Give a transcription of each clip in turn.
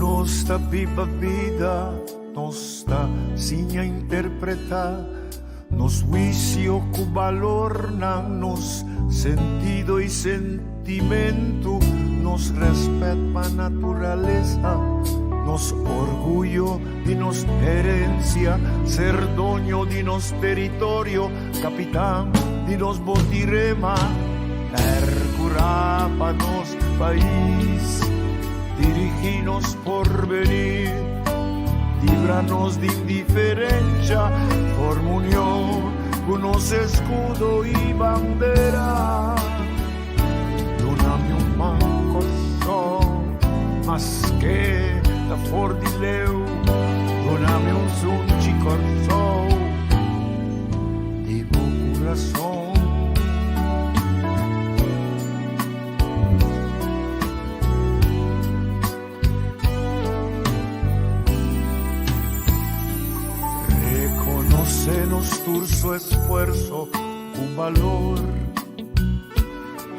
Nos ta biba bida, nos ta siña interpretá nos huisio ku balornan, nos sentido i sentimentu, nos rèspèt pa naturalesa, nos orguyo di nos herensia, ser doño di nos teritorio, kapitan di nos botirema, pèrkurá pa nos pais, dirigí nos porvenir, libra nos di indiferensha, forma union ku nos eskudo i bandera. Duna mi un man Kòrsou, maske ta for di leu, duna mi un sunchi Kòrsou di bo kurason. Reconoce nos tur su esfuerzo cu balor.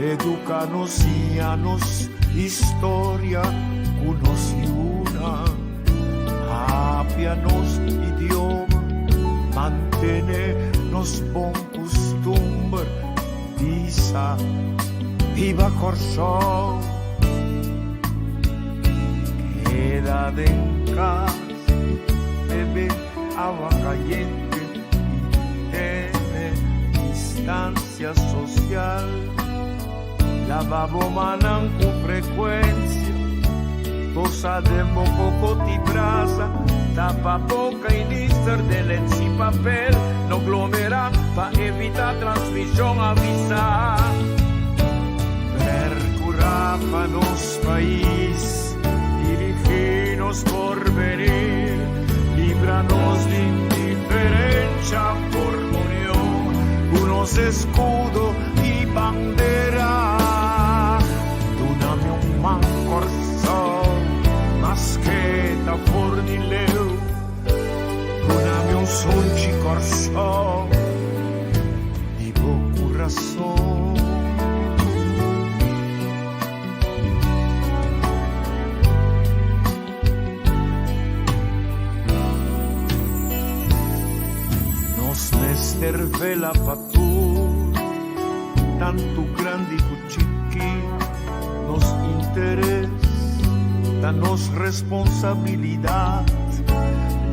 Educa nos, siña nos historia cu nos yuna. Papia nos idioma, mantene nos bon custumber. Bisa, Biba Kòrsou! Keda den kas, bebe awa kayente i tene distansia sosial. Laba bo mannan ku frekuensia, tosa den bo kokot i brasa, tapa boka i nister den lens i papel, no glomera pa evita transmishon, avisa. Percura pa nos pais, dirigi nos porvenir, libra nos di indiferencia, forma union cu nos escudo i bandera. Duna mi un man Kòrsou, maske ta for di leu. Duna mi un sunchi Kòrsou, di bo kurason. Nos mester vela pa tur, tantu grandi ku chiki. Nos interes ta nos responsabilidat.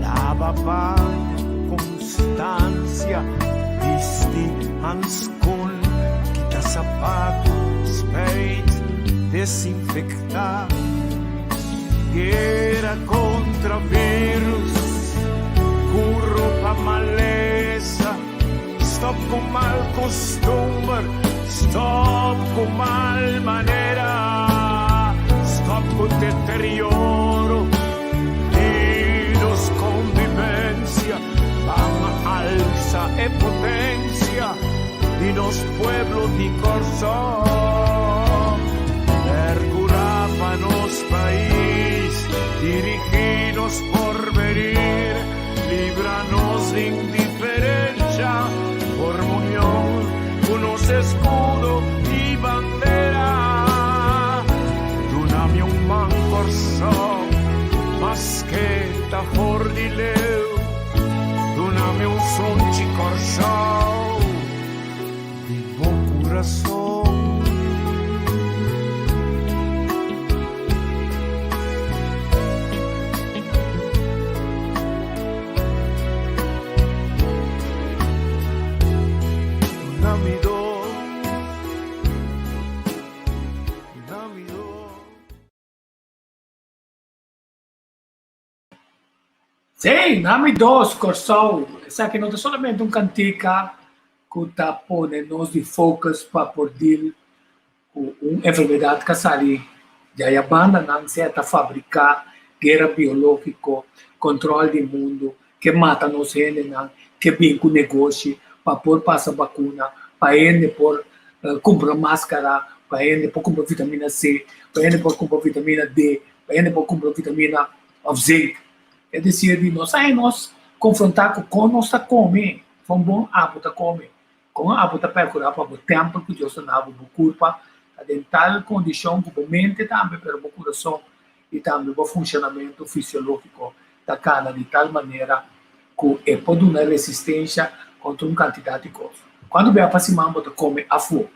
Laba paña ku konstansia, bisti hanskon, kita sapatu, spijt, desinfektá. Guera kontra virus, kuro pa malesa, stop ku mal kustumber, stop ku mal manera, stop ku deterioro di nos konvivensia, ban alsa e potensia di nos pueblo di Kòrsou. Perkurá pa nos pais, dirigí nos porvenir, libra nos di indiferensha, forma union ku nos eskudo i bandera. Duna mi un man Kòrsou, maske ta for di leu, duna mi un sunchi Kòrsou di bo kurason. Duna mi dos, duna mi dos. Sí, Nami Dos, Kòrsou. Esaki no ta solamente un kantika ku ta pone nos di focus pa por deal ku un enfermedat ku a sali di aya banda nan sea ta fabriká guera biológiko, kòntròl di mundu, ke mata nos hendenan, ke bin ku negoshi pa por pasa bakuna, pa hende por kumpra máskara, pa hende por kumpra vitamina C, pa hende por kumpra vitamina D, pa hende por kumpra vitamina òf zinc. Es desir di nos a nos konfrontá ku kon nos ta kome, kon bon abo ta kome, kon abo ta perkurá pa bo tèmpel ku Dios ta duna bo, bo kurpa ta den tal kondishon ku bo mente tambe pero bo kurason. i tambe bo funshonamentu fisiológiko ta kana di tal manera ku e por duna resistensha kontra un kantidat di kos. Kuantu bia pa siman bo ta kome afó?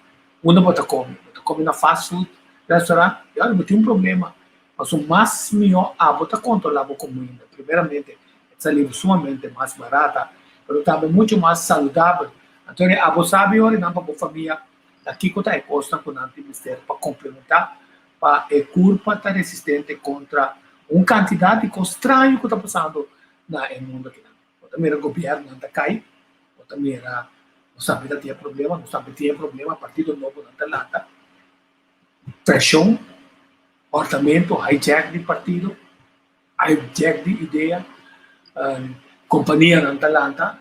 Unda bo ta kome? Bo ta kome na fast food restaurant? Ya bo tin un problema. Pasobra mas mihó abo ta kontrolá bo kominda, primeramente e ta sali bo sumamente mas barata, pero tambe muchu mas saludabel. Anto abo sabi ora nan pa bo famia ta kiko ta e kosnan ku nan tin mester pa komplementá pa e kurpa ta resistente kontra un kantidat di kos straño ku ta pasando na e mundu akinan. Bo ta mira gobièrnunan ta kai, bo ta mira nos tambe ta tin e problema, nos tambe tin e problema, partido nobonan ta lanta, preshon, hòrtamentu, hijack di partido, hijack di idea, kompanianan ta lanta,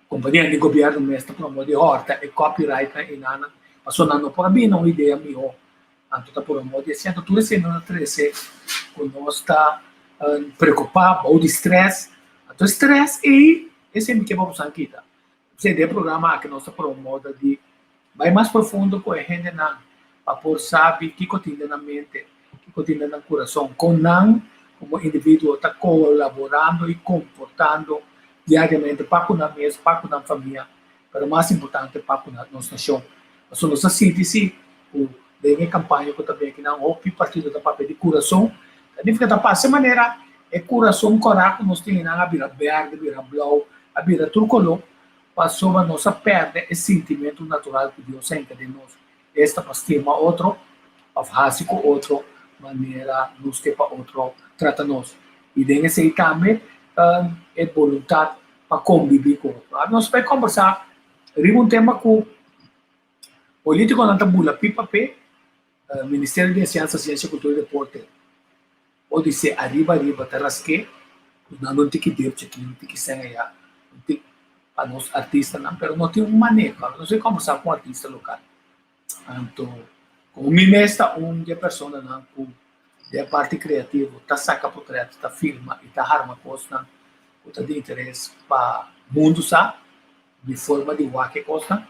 Kompania di gobièrnu mes ta promo di hòrta e copyrightnan enanan pasobra nan no por a bini na un idea mihó. Anto ta promo di esei. Anto tur esei nan ta trese ku nos ta preokupá bou di strès. Anto e strès ei, esei mi ke pa boso kita. P'esei den e programa aki nos ta promo di bai mas profundo ku e hendenan pa por sabi kiko tin den nan mente, kiko tin den nan kurason, kon nan komo individuo ta kolaborando i komportando diariamente pa ku nan mes, pa ku nan famia, pero mas importante pa ku nos nashon. Pasobra nos ta sinti si ku den e kampaña ku ta bin akinan hopi partido ta papia di kurason, ta nifiká ta pasa e manera e kurason kòrá ku nos tin einan a bira bèrdè, bira blou, a bira tur koló, Pasobra nos a pèrdè e sintimentu natural ku Dios a hinka den nos, esta pa stima otro òf hasi ku otro manera nos ke pa otro trata nos. I den esei tambe e boluntat pa kombibí ku otro. Awe nos bai kòmbersá riba un tema ku polítikonan ta bula pipa p'e, Ministerio di Enseñansa, Siensia, Kultura i Deporte. Odise ariba ariba ta rask'é, dunando un tiki depchi aki, un tiki sèn ayá, un tiki pa nos artistanan, pero no tin un maneho. Nos a kòmbersá ku un artista lokal. Anto, komo mi mes ta un di e personanan ku den e parti kreativo ta saka potrèt, ta filma i ta harma kosnan ku ta di interes pa mundu sa, mi forma di wak e kosnan,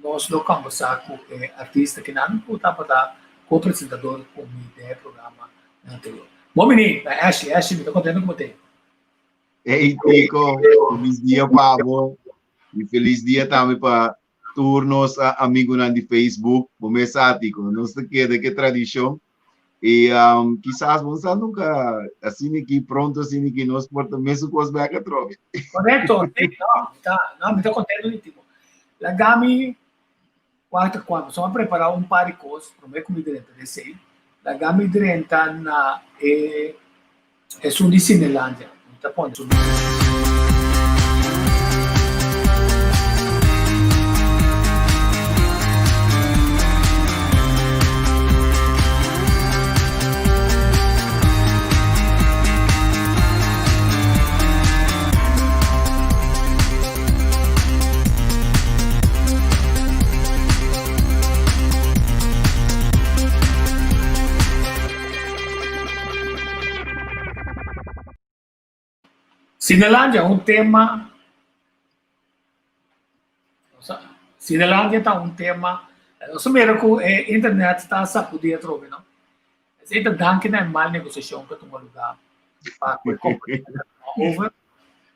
nos lo kòmbersá ku e artista kinan ku tabata ko-presentador ku mi den e programa anterior. Bon bini na Ashley. Ashley, mi ta kontento ku bo t'ei. Hey Tico, felis dia pa bo i felis dia tambe pa tur nos amigunan di Facebook. Bo mes sa Tico, nos ta keda ku e tradishon i kisas bo no sa nunka asina ki pronto asina ki nos por ta mesun kos bek atrobe. Korekto, sí, no, mi ta, no, mi ta kontento di Tico. Laga mi Wak ta cuando so a prepara un par di cos prome cu mi drenta den esey, laga mi drenta na e esun di Cinelandia. Mi ta pone esun di. Cinelandia un tema Cinelandia ta un tema nos a mira ku e internet ta sakudí atrobe no esei ta danki na e mal negosiashon ku a tuma lugá pa ku e kompania ta tuma over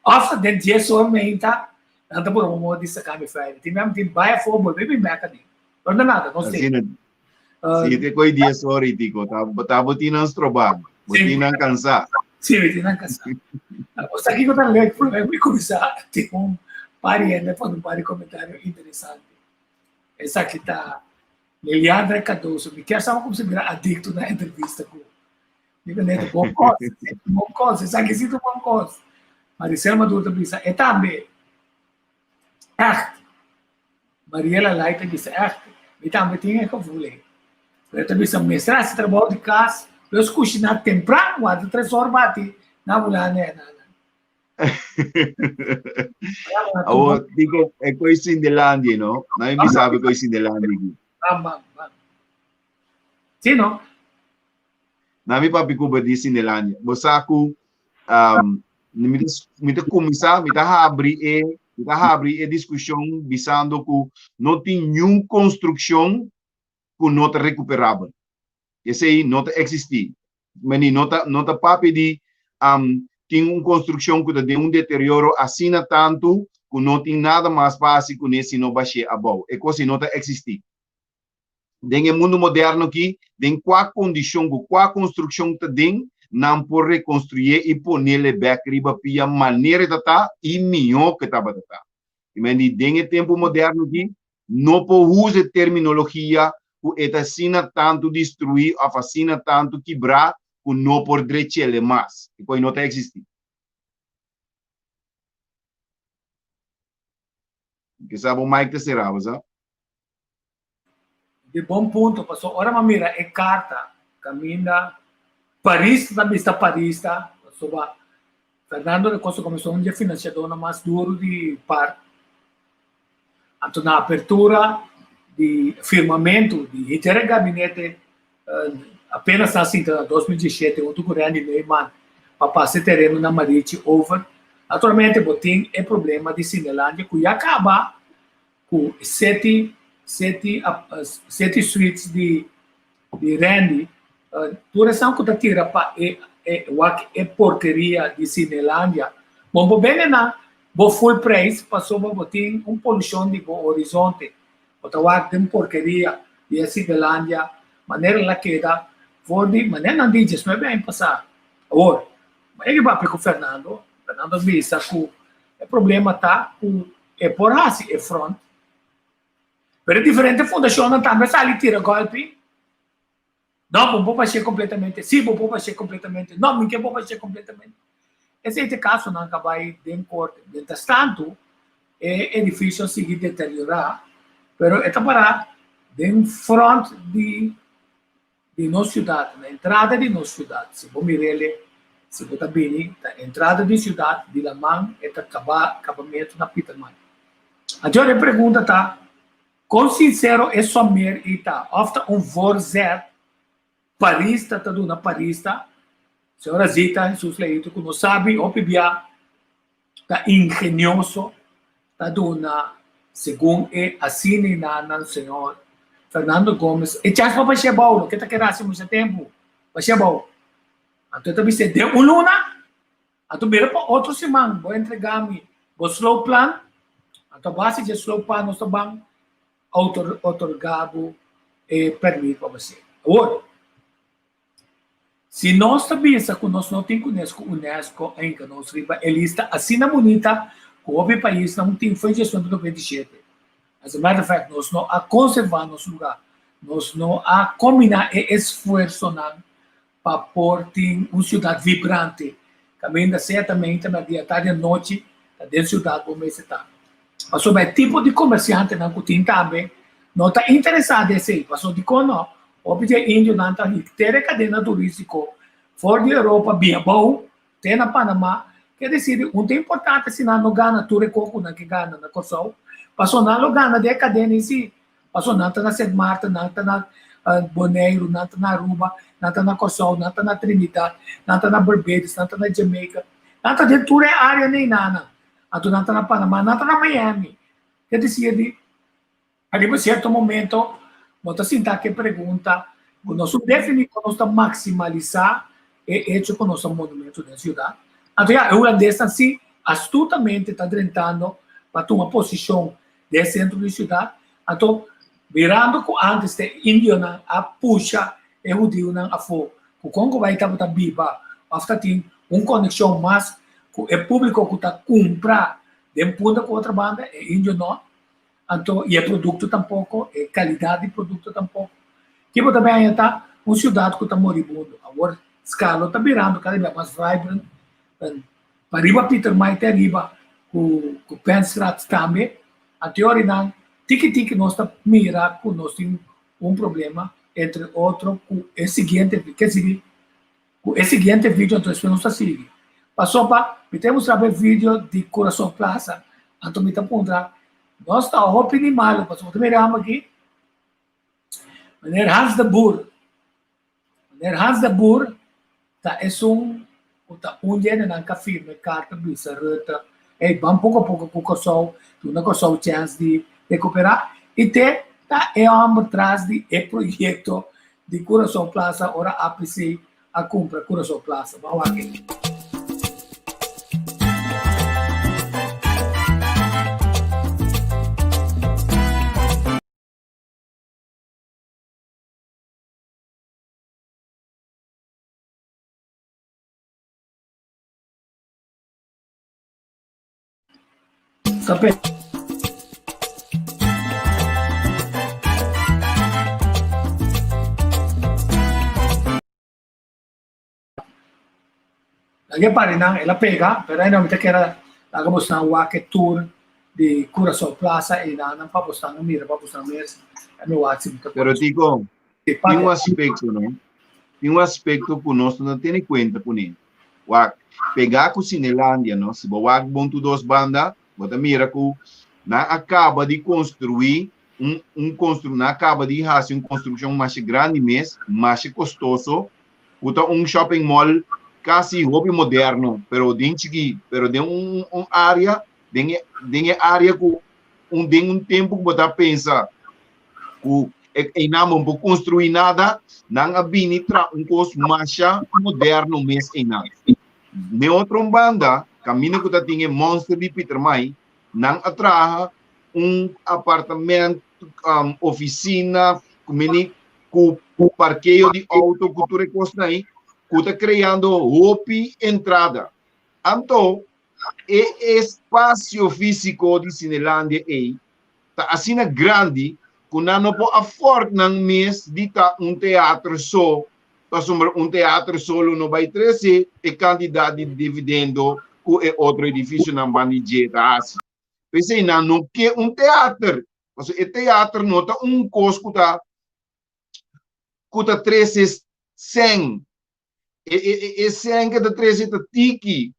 òf ta den dies or meinta Nan ta pone modo di saca mi feile. Tin mem tin bai afo bolbe bin bek aden. Pero no nada, no sé. Asina. Si te koi 10 ora y tico, ta ta botinan stroba, botinan cansa. Sí, botinan cansa. O sea, kiko ta leuk, prome mi cuminsa tin un par di hende pone un par di comentario interesante. Esaki ta Liliandra Cardoso. Mi kier sa como se bira adicto na entrevista cu Mi meneer ta bon kos, bon kos, esaki si ta bon kos. Maricel Maduro ta bisa, e tambe. Echt. Mariela Lai ta bisa, echt. Mi tambe tin e gevoel ei. Pero e ta bisa, mester hasi trabou di kas, plus kushiná tempran, wanta tres or bati, na bula ne, na, na. Awor, digo, e koi Sindelandia, no? Na mi sabe koi Sindelandia aquí. Bam, bam, bam. Sí, no? Na mi papi ku di Sindelandia. Bo sa ku um, mi ta, mi ta kuminsá, mi ta habri e, mi ta habri e diskushon bisando ku no tin niun konstrukshon ku no ta rekuperabel. Esei no ta eksistí. Meni no ta no ta papia di tin un konstrukshon ku ta den un deterioro asina tantu ku no tin nada mas pa hasi kuné sino bash'é abou. E kos ei no ta eksistí. Den e mundu moderno aki, den kua kondishon ku kua konstrukshon ta den, nan por rekonstruyé i ponele bèk riba pia manera e ta ta i mihó ku e tabata ta. I meni den e tempu moderno aki, no por usa e terminologia ku e ta asina tantu destruí òf asina tantu kibrá ku no por drech'el mas. E kos no ta eksistí. Ke sa bo mic ta será, bo sa? Di bon punto, pasobra ora mi a mira e karta kaminda Paris ta bista Paris ta, pasobra Fernando de Costa Gomez ta un di e finansiadónan mas duru di par. Anto na apertura di firmamentu di henter e gabinete apenas nan sinta na 2017 huntu ku Randy Neumann pa pasa e tereno na Marichi over. Naturalmente bo tin e problema di Cinelandia ku ya kaba ku seti seti seti suites di di Randy tur esnan ku ta tira pa e e wak e porkeria di Cinelandia bo bo bende nan bo full prijs pasobra bo tin un polushon di bo horizonte bo ta wak den porkeria di e Cinelandia manera el a keda for di manera nan di diesnuebe aña pasa awor bo e papia ku Fernando Fernando a bisa ku e problema ta ku e por hasi e front Pero e diferente fundashonnan tambe a sali tira gòlpi. No, bo por bash'é kompletamente. Sí, bo por bash'é kompletamente. No, mi ke bo bash'é kompletamente. Esei ta e kasonan ku a bai den korte. Mientras tantu, e edifisio a sigui deteriorá, pero e ta pará den front di di nos siudat, na entrada di nos siudat. Si bo mir'el, si bo ta bini, ta entrada di siudat, di laman, e ta kaba kabamentu na Pieterman. Anto e pregunta ta, kon sinsero e somer ei ta? Òf ta un voorzet parista ta duna parista? Señora Zita Jesus Leito ku no sabi hopi bia ta ingenioso ta duna segun e asina señor Fernando Gomez e chance pa bash'é abou loke ta keda hasi mucha tempu bash'é abou anto e ta bis'é den un luna anto mira pa otro siman bo entrega mi bo slow plan anto a base dje slow plan nos ta ban otorga bo e permit pa bash'é awor. Si nos ta bisa ku nos no tin kunes ku UNESCO a hinka nos riba e lista asina bunita ku hopi paisnan tin for 1997. As a matter of fact, nos no a konservá nos lugá. Nos no a kombiná e esfuersonan pa por tin un siudat vibrante kaminda sea ta meinta, mèrdia, tardi, anochi ta den siudat bo mester ta. Pasobra e tipo di komersiantenan ku tin tambe no ta interesá den esei. Pasobra dikon no? Hopi di e indionan ta henter e kadena turístiko for di Europa bia bou te na Panamá. Ke desir, un ta importante si nan no gana tur e kos ku nan ke gana na Kòrsou, pasobra nan lo gana den e kadena ei si. Pasobra nan ta na Sint Maarten, nan ta na Boneiru, nan ta na Aruba, nan ta na Kòrsou, nan ta na Trinidad, nan ta na Barbados, nan ta na Jamaica, nan ta den tur e áreanan einan. Anto nan ta na Panama, nan ta na Miami. Ke desir di ariba sierto momento bo ta sinta ke pregunta ku nos un defini kon nos ta maksimalisá e echo ku nos ta monumento den siudat. Anto ya, e hulandesnan si astutamente ta drentando pa tuma posishon den sentro di siudat. Anto mirando ku antes te indionan a pusha e hudiunan afó ku kon ku bai tabata biba òf ta tin un konekshon mas ku e públiko ku ta kumpra den punta ku otro banda, e indio no, anto i e produkto tampoko, e kalidat di produkto tampoko. Kibo ta bin haña ta un siudat ku ta moribundo. Awor Skalo ta birando kada bia mas vibrant, pariba Pietermaai te ariba ku ku Penstraat tambe. Anto e orinan tiki tiki nos ta mira ku nos tin un problema entre otro ku e siguiente ke sigui Ku e siguiente video anto despues nos ta sigui. Pasobra mi ta mustra bo e video di Curaçao Plaza, anto mi ta puntra, nos ta hopi ni malo, pasobra bo ta mira amo aki, Meneer Hans de Boer, Meneer Hans de Boer ta esun ku ta un di hendenan ku a firma e karta bisa Rutte, hey, ban poko a poko ku Kòrsou, duna Kòrsou chèns di rekuperá, i te ta e hòmber tras di e proyekto. di Curaçao Plaza ora APC a kumpra Curaçao Plaza. Ban wak e. Laga e parinan, el a pega, pero ainda mi ta kere laga bosnan wak e tour di Curaçao Plaza einan pa bosnan a mira, pa bosnan mes a mi wak si mi ta Pero Tico, tin un aspecto no, tin un aspecto cu nos no ta tene cuenta cune. Wak, pegá ku Cinelandia, no? Si bo wak bon tur dos banda, bo ta mira ku nan a kaba di konstruí un un konstru nan a kaba di hasi un konstrukshon masha grandi mes, masha kostoso, ku ta un shopping mall kasi hopi moderno, pero den chikí, pero den un un área, den e den e área ku un den un tempu ku bo ta pensa ku einan bo no por konstruí nada, nan a bini traha un kos masha moderno mes einan. Den otro un banda, kaminda ku ta tin e monster di Pietermaai, nan a traha un apartament, ofisina, ku mini ku parkeo di outo, ku tur e kosnan ei, ku ta kreando hopi entrada. Anto, e espasio físiko di Cinelandia ei ta asina grandi ku nan no por afòrt nan mes di ta un teatro so, pasobra un teatro so lo no bai trese e kantidat di dividendo ku e otro edifisionan ban di dje ta hasi. P'esei nan no ke un teater, pasobra e teater no ta un kos ku ta ku ta trese sèn. E e e sèn ku ta trese ta tiki.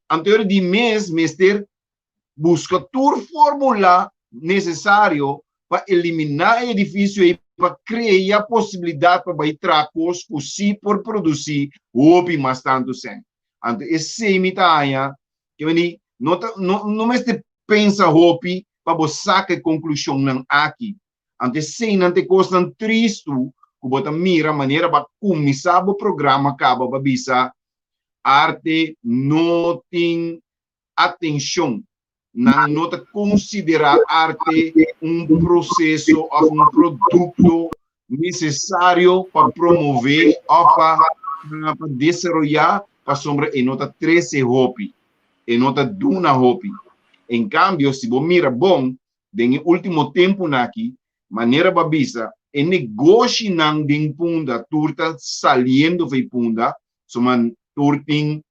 Anto ora di mes mester buska tur formula nesesario pa eliminá e edifisio ei pa krea posibilidat pa bai traha kos ku si por produsí hopi mas tantu sèn. Anto esei mi ta haña ke meni no ta no no mester pensa hopi pa bo saka e konklushonnan aki. Anto eseinan ta e kosnan tristu ku bo ta mira manera bo a kuminsá bo programa kaba bo a bisa arte no tin atenshon, nan no ta konsiderá arte un proseso òf un produkto nesesario pa promové òf pa pa desaroyá pasobra e no ta trese hopi, e no ta duna hopi. En kambio si bo mira bon Den e último tempunan aki, manera bo a bisa, e negoshinan den Punda tur ta saliendo for e Punda, suma tur tin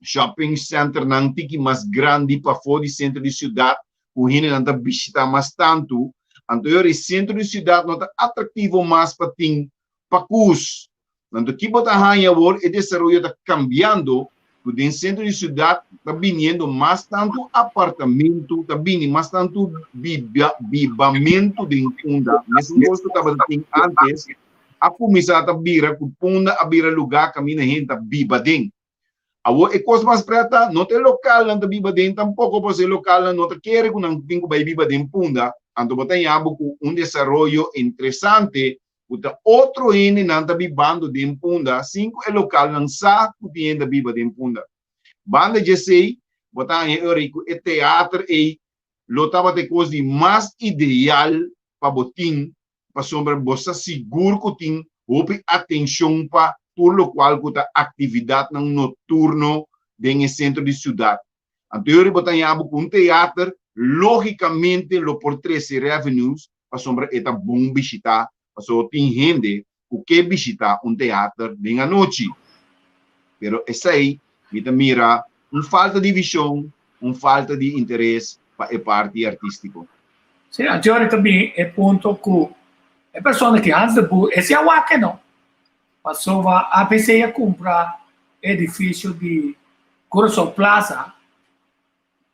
shopping centernan tiki mas grandi pafó di sentro di siudat ku hendenan ta bishitá mas tantu. Anto e ora e sentro di siudat no ta atraktivo mas pa tin pakus. Anto ki bo ta haña awor? E desaroyo ta kambiando ku den sentro di siudat ta biniendo mas tantu apartamentu, ta bini mas tantu biba bibamentu den Punda. Mesun kos ku tabata tin ántes a kuminsá ta bira ku Punda a bira lugá kaminda hende ta biba den. Awor e kos mas pret ta, no ta e lokalnan ta biba den tampoko, pasobra e lokalnan no ta kere ku nan tin ku bai biba den Punda. Anto bo ta haña bo ku un desaroyo interesante ku ta otro hendenan ta bibando den Punda sin ku e lokalnan sa ku tin hende ta biba den Punda. Banda dje esei, bo ta haña e ora ei ku e teater ei lo tabata e kos di mas ideal pa bo tin pasobra bo sa sigur ku tin hopi atenshon pa tur lokual ku ta aktividatnan noturno den e sentro di siudat. Anto yori bo ta haña bo ku un teater lógikamente lo por trese revenues pasobra e ta bon bishitá pasobra tin hende ku ke bishitá un teater den anochi. Pero esei mi ta mira un falta di vishon, un falta di interes pa e parti artístiko. Sí, anto ta bin e punto ku e persona ki Hans de Boer, e si a wak no, pasobra APC a kumpra e edifisio di Curaçao Plaza,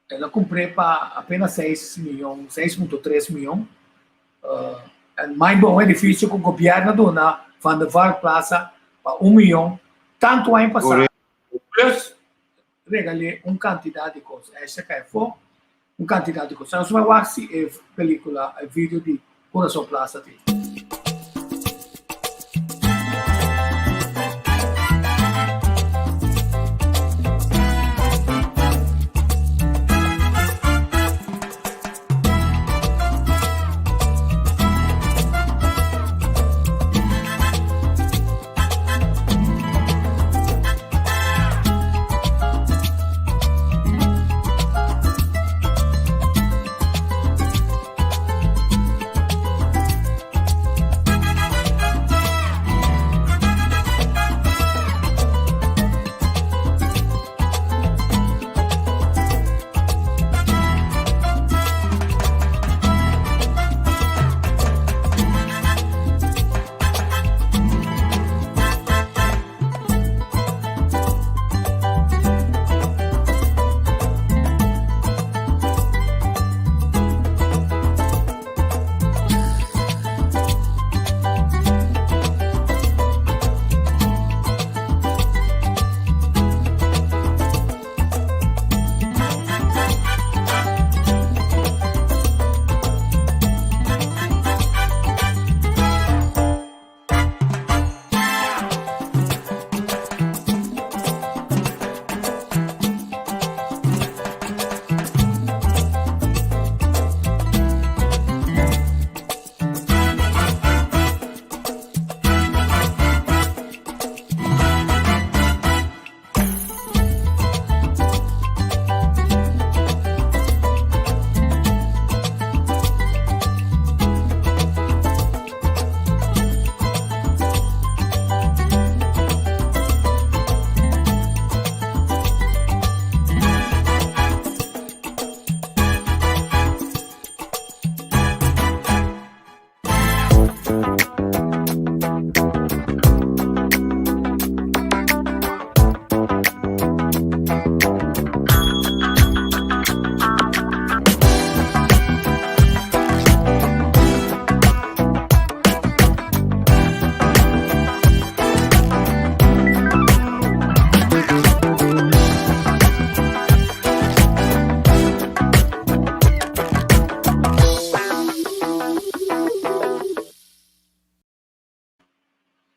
el a kumpr'é pa apenas seis miyon, 6.3 miyon, en mai bon edifisio ku gobièrnu a duna Van der Valk Plaza pa un miyon tantu aña pasá, plus regal'é un kantidat di kos. Esha kai afó un kantidat di kos. Nos bai wak si e pelikula, e video di Curaçao Plaza tin.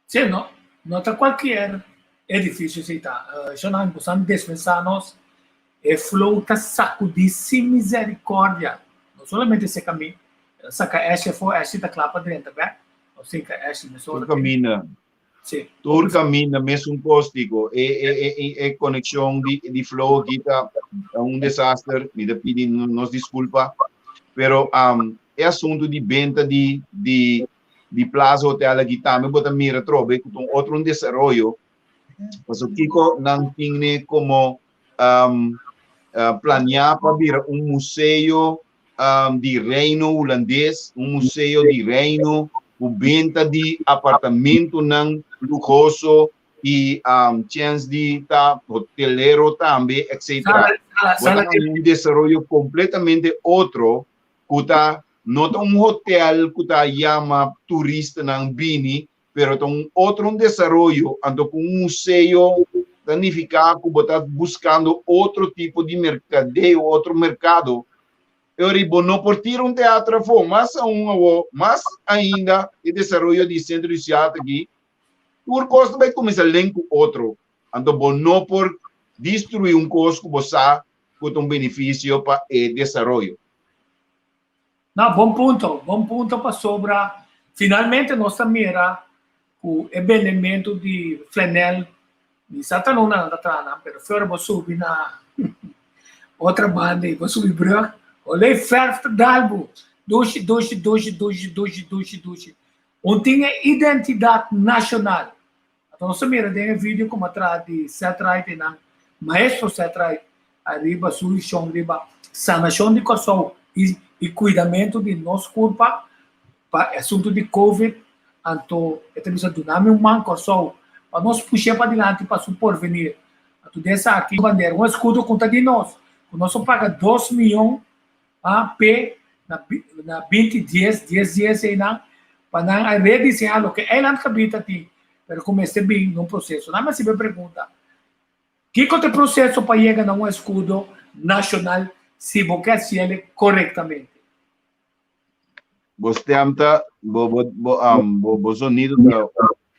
Sí, no, no ta cualkier edificio si ta. Shonan, boso a despensa nos, e flow ta sacudi sin misericordia. No solamente seca mi, el a saca Ashley afo, Ashley ta cla pa drenta bek, o seca Ashley mesora. Tur caminda. Sí. Tur caminda mesun cos, Tico. E, e, e, e, e conexion di, di flow aki ta un desaster. Mi ta pidi nos disculpa. Pero um, e asunto di benta di, di, di Plaza Hotel aki tambe bo ta mira trobe ku ta un otro un desaroyo. Paso kiko nan tin komo um, uh, planeá pa bira un museo um, di Reino Hulandes, un museo di Reino ku benta di apartamentonan lujoso i um, chance di ta hotelero tambe, etc. Bo ta un desaroyo kompletamente otro ku ta no ta un hotel ku ta yama turistanan bini, pero ta un otro un desaroyo, anto ku un museo ta nifiká ku bo ta buskando otro tipo di merkadeo, otro merkado. E ora bo no por tira un teatro afó, mas aun awor, mas ainda e desaroyo di sentro di siudat aki, tur kos ta bai kuminsá link ku otro, anto bo no por destruí un kos ku bo sa ku ta un benefisio pa e desaroyo. No, bon punto, bon punto pasobra finalmente nos ta mira ku e bendementu di flanel, mi sa ta nuna nan ta traha nan, pero fuera bo subi na otra banda i bo subi brug, olé verf ta dal bo, dushi, dushi, dushi, dushi, dushi, dushi, dushi. Un tin e identidat nashonal. Anto nos a mira den e video ku a traha di Seth Wright einan, maestro Seth Wright ariba su vishon riba sanashon di Kòrsou i i kuidamentu di nos kurpa pa e asuntu di Covid. Anto e ta bisa duna mi un man Kòrsou pa nos push'é padilanti pa su porvenir. Anto den esaki bandera un eskudo ku ta di nos, ku nos a paga dos miyon a p'e na na binti dies, dies dies einan, pa nan a rediseñá loke eilandgebied ta tin, pero ku mester bin na un proseso. Nan mester pregunta, Kiko ta e proseso pa yega na un eskudo nashonal si bo ke hasiel korektamente? Bo stem ta, bo, bo, bo, um, bo, bo sonido ta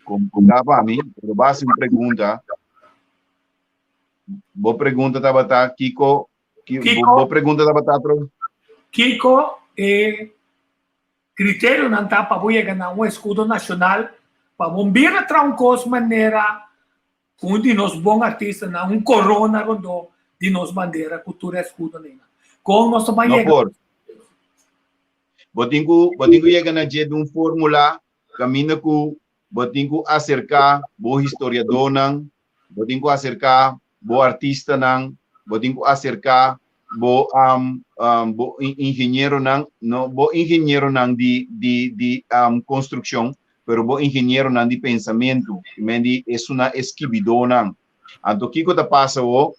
kompliká pa mi, pero basi un pregunta. Bo pregunta tabata kiko Kiko, bo pregunta tabata atro? Kiko e kriterionan ta pa bo yega na un eskudo nashonal pa bo bira traha un kos manera ku un di nos bon artistanan, un korona rondó di nos bandera ku tur e eskudonan. Kon nos ta bai No yega? por. Bo tin ku bo tin ku yega na dje di un fórmula kaminda ku bo tin ku aserká bo historiadónan, bo tin ku aserká bo artistanan, bo tin ku aserká bo um, um, bo ingenieronan, no bo ingenieronan di di di um, konstrukshon, pero bo ingenieronan di pensamentu, men di esuna eskibidónan. Anto kiko ta pasa wo?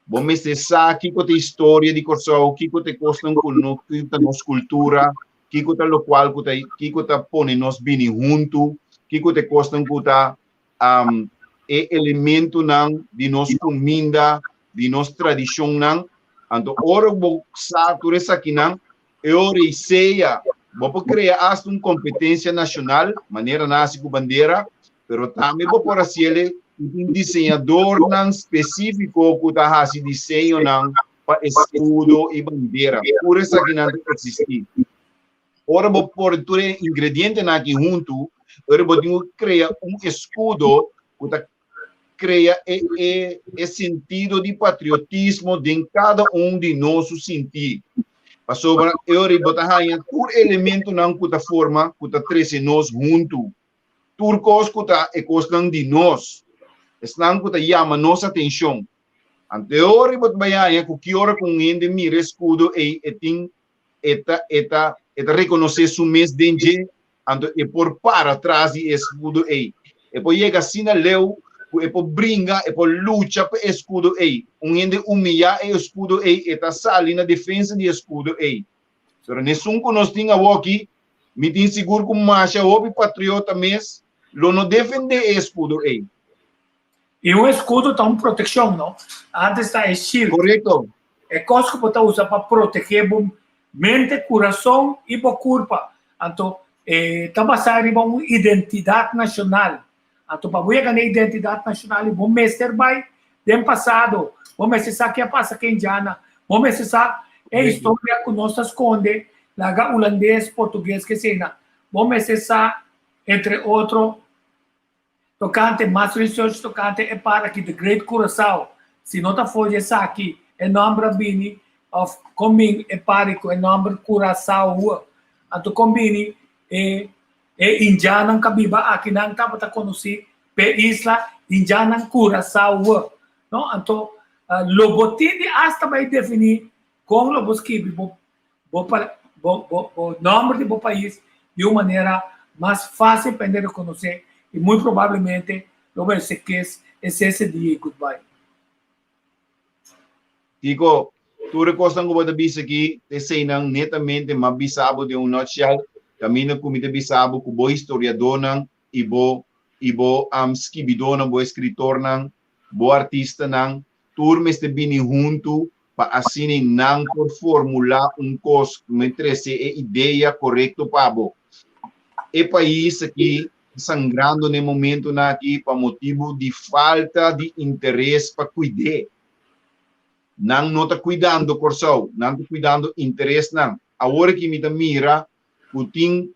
Bo mester sa kiko ta historia di Kòrsou, kiko ta e kosnan ku no ta nos kultura, kiko ta lokual ku ta kiko ta pone nos bini huntu, kiko ta e kosnan ku ta um, e elementonan di nos kuminda, di nos tradishonnan. Anto ora bo sa tur esakinan, e ora ei sea bo por krea asta un kompetensia nashonal, manera nan hasi ku bandera, pero tambe bo por hasiel ku tin diseñadornan spesífiko ku ta hasi diseñonan pa eskudo i bandera. Tur esakinan ta eksistí. Ora bo por tur e ingredientenan aki huntu, ora bo tin ku krea un eskudo ku ta krea e e e sentido di patriotismo den kada un di nos su sintí. Pasobra e ora bo ta haña tur elementonan ku ta forma, ku ta trese nos huntu. Tur kos ku ta e kosnan di nos, esnan ku ta yama nos atenshon. Anto e ora bo ta bai haña ku ki ora ku un hende mira e eskudo ei e tin e ta e ta e ta rekonosé su mes den dje, anto e por para tras di e eskudo ei. E por yega asina leu ku e por bringa, e por lucha pa e eskudo ei. Un hende humiyá e eskudo ei, e ta sali na defensa di e eskudo ei. Pero nesun ku nos tin awoki, mi tin sigur ku masha hopi patriota mes lo no defendé e eskudo ei. I un eskudo ta un protekshon, no? Antes ta e shield. Korekto. E kos ku bo ta usa pa protegé bo mente, kurason i bo kurpa. Anto, e ta basá riba un identidat nashonal. Anto pa bo yega na identidat nashonal bo mester bai den pasado, bo mester sa ke a pasa ku indiana, bo mester sa e historia ku nos ta skonde laga hulandes, portugues ke esei-nan. Bo mester sa entre otro tokante mas research tokante e para aki The Great Curaçao, si no ta for di esaki e nòmber a bini òf kon bin e pari ku e nòmber Curaçao anto kon bini e e indiannan ku a biba aki nan tabata konosí p'e isla indiannan Curaçao no anto lo bo tin di asta bai definí kon lo bo skibi bo bo bo bo bo nòmber di bo pais di un manera mas fásil pa hende rekonosé i muy probablemente lo bai ser kes e sese dia i goodbye. Kiko, tur e kosnan ku bo ta bisa aki ta eseinan netamente m'a bisa bo den un nutshell, kaminda ku mi ta bisa bo ku bo historiadónan i bo i bo skibidónan, bo eskritornan, bo artistanan, tur mester bini huntu pa asina nan por formulá un kos ku me trese e idea korekto pa bo. E pais aki ta sangrando na e momentunan aki pa motibu di falta di interes pa kuid'é. Nan no ta kuidando Kòrsou, nan ta kuidando interesnan. Awor aki mi ta mira ku tin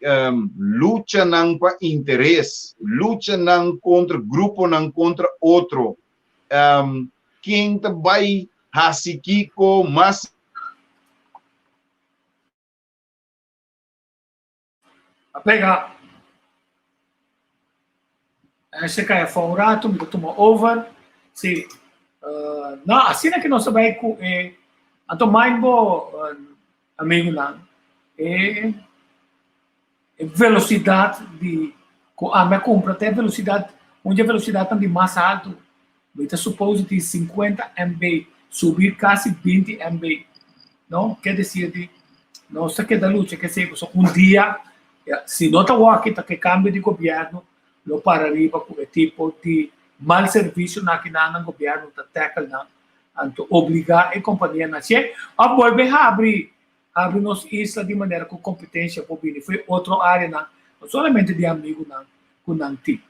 luchanan pa interes, luchanan kontra gruponan kontra otro. Ken ta bai hasi kiko mas? A pega. Esei kai afó un ratu, mi ta tuma over. Sí. No, asina ke nos ta bai ku e anto mind bo amigunan e e velosidat di ku ami a kumpra ta e velosidat un di e velosidatnan di mas altu. Mi ta supose di sinkuenta MB subi kasi binti MB. No, ke desir di nos ta keda lucha ke esei pasobra un dia si no ta wòrki ta ke kambio di gobièrnu lo para riba ku e tipo di mal servisio nan kinan nan gobièrnu ta tèkel nan anto obligá e kompanianan hasié òf bolbe habri Habri nos isla di manera ku kompetensia por bini fo'i otro áreanan, no solamente di amigunan ku nan tin.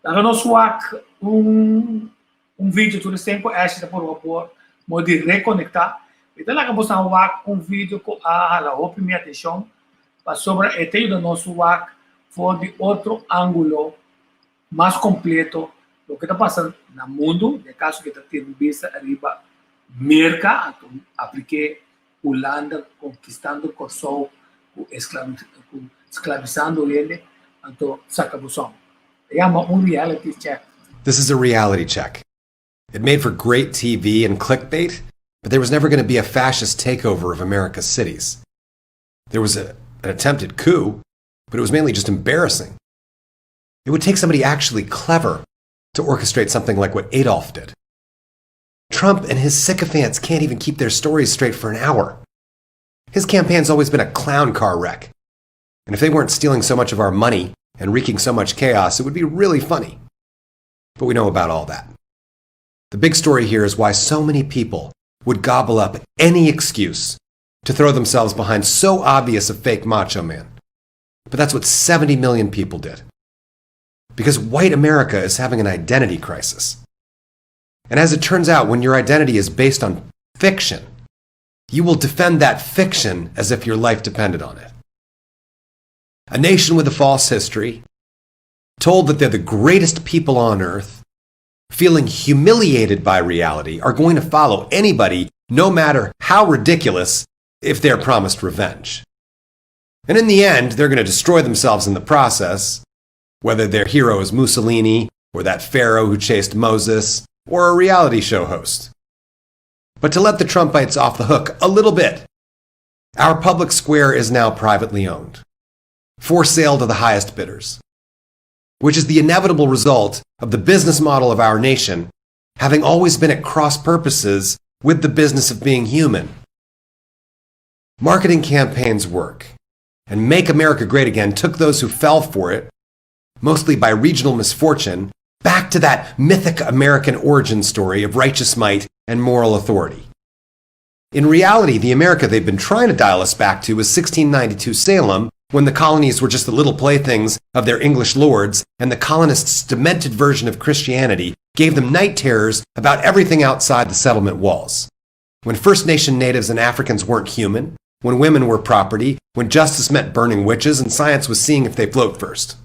Laga nos wak un un video tur esei ku Ashley ta por wak por di rekonektá. Mi ta laga boso wak un video ku a hala hopi mi atenshon pasobra e ta yuda nos wak for di otro ángulo mas kompleto loke ta pasa na mundu, den kaso ke ta tira un bista ariba Merka, anto aplik'é Hulanda konkistando Kòrsou ku ku sklabisando hende, anto saka bo son. E yama un reality check. This is a reality check. It made for great TV and clickbait, but there was never going to be a fascist takeover of America's cities. There was a, an attempted coup, but it was mainly just embarrassing. It would take somebody actually clever to orchestrate something like what Adolf did. Trump and his sycophants can't even keep their stories straight for an hour. His campaign's always been a clown car wreck. And if they weren't stealing so much of our money and wreaking so much chaos, it would be really funny. But we know about all that. The big story here is why so many people would gobble up any excuse to throw themselves behind so obvious a fake macho man. But that's what 70 million people did. Because white America is having an identity crisis. And as it turns out, when your identity is based on fiction, you will defend that fiction as if your life depended on it. A nation with a false history, told that they're the greatest people on earth, feeling humiliated by reality, are going to follow anybody, no matter how ridiculous, if they're promised revenge. And in the end, they're going to destroy themselves in the process, whether their hero is Mussolini, or that pharaoh who chased Moses, or a reality show host. But to let the Trumpites off the hook a little bit, our public square is now privately owned, for sale to the highest bidders, which is the inevitable result of the business model of our nation having always been at cross purposes with the business of being human. Marketing campaigns work, and Make America Great Again took those who fell for it, mostly by regional misfortune, back to that mythic American origin story of righteous might and moral authority. In reality, the America they've been trying to dial us back to is 1692 Salem. When the colonies were just the little playthings of their English lords, and the colonists' demented version of Christianity gave them night terrors about everything outside the settlement walls. When First Nation natives and Africans weren't human, when women were property, when justice meant burning witches, and science was seeing if they float first.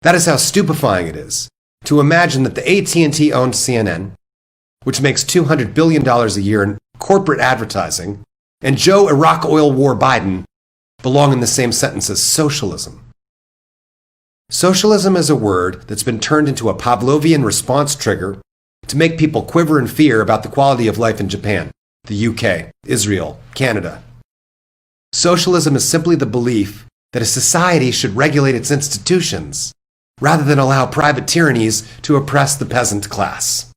That is how stupefying it is to imagine that the AT&T owned CNN, which makes $200 billion a year in corporate advertising, and Joe Iraq oil war Biden belong in the same sentence as socialism. Socialism is a word that's been turned into a Pavlovian response trigger to make people quiver in fear about the quality of life in Japan, the UK, Israel, Canada. Socialism is simply the belief that a society should regulate its institutions rather than allow private tyrannies to oppress the peasant class.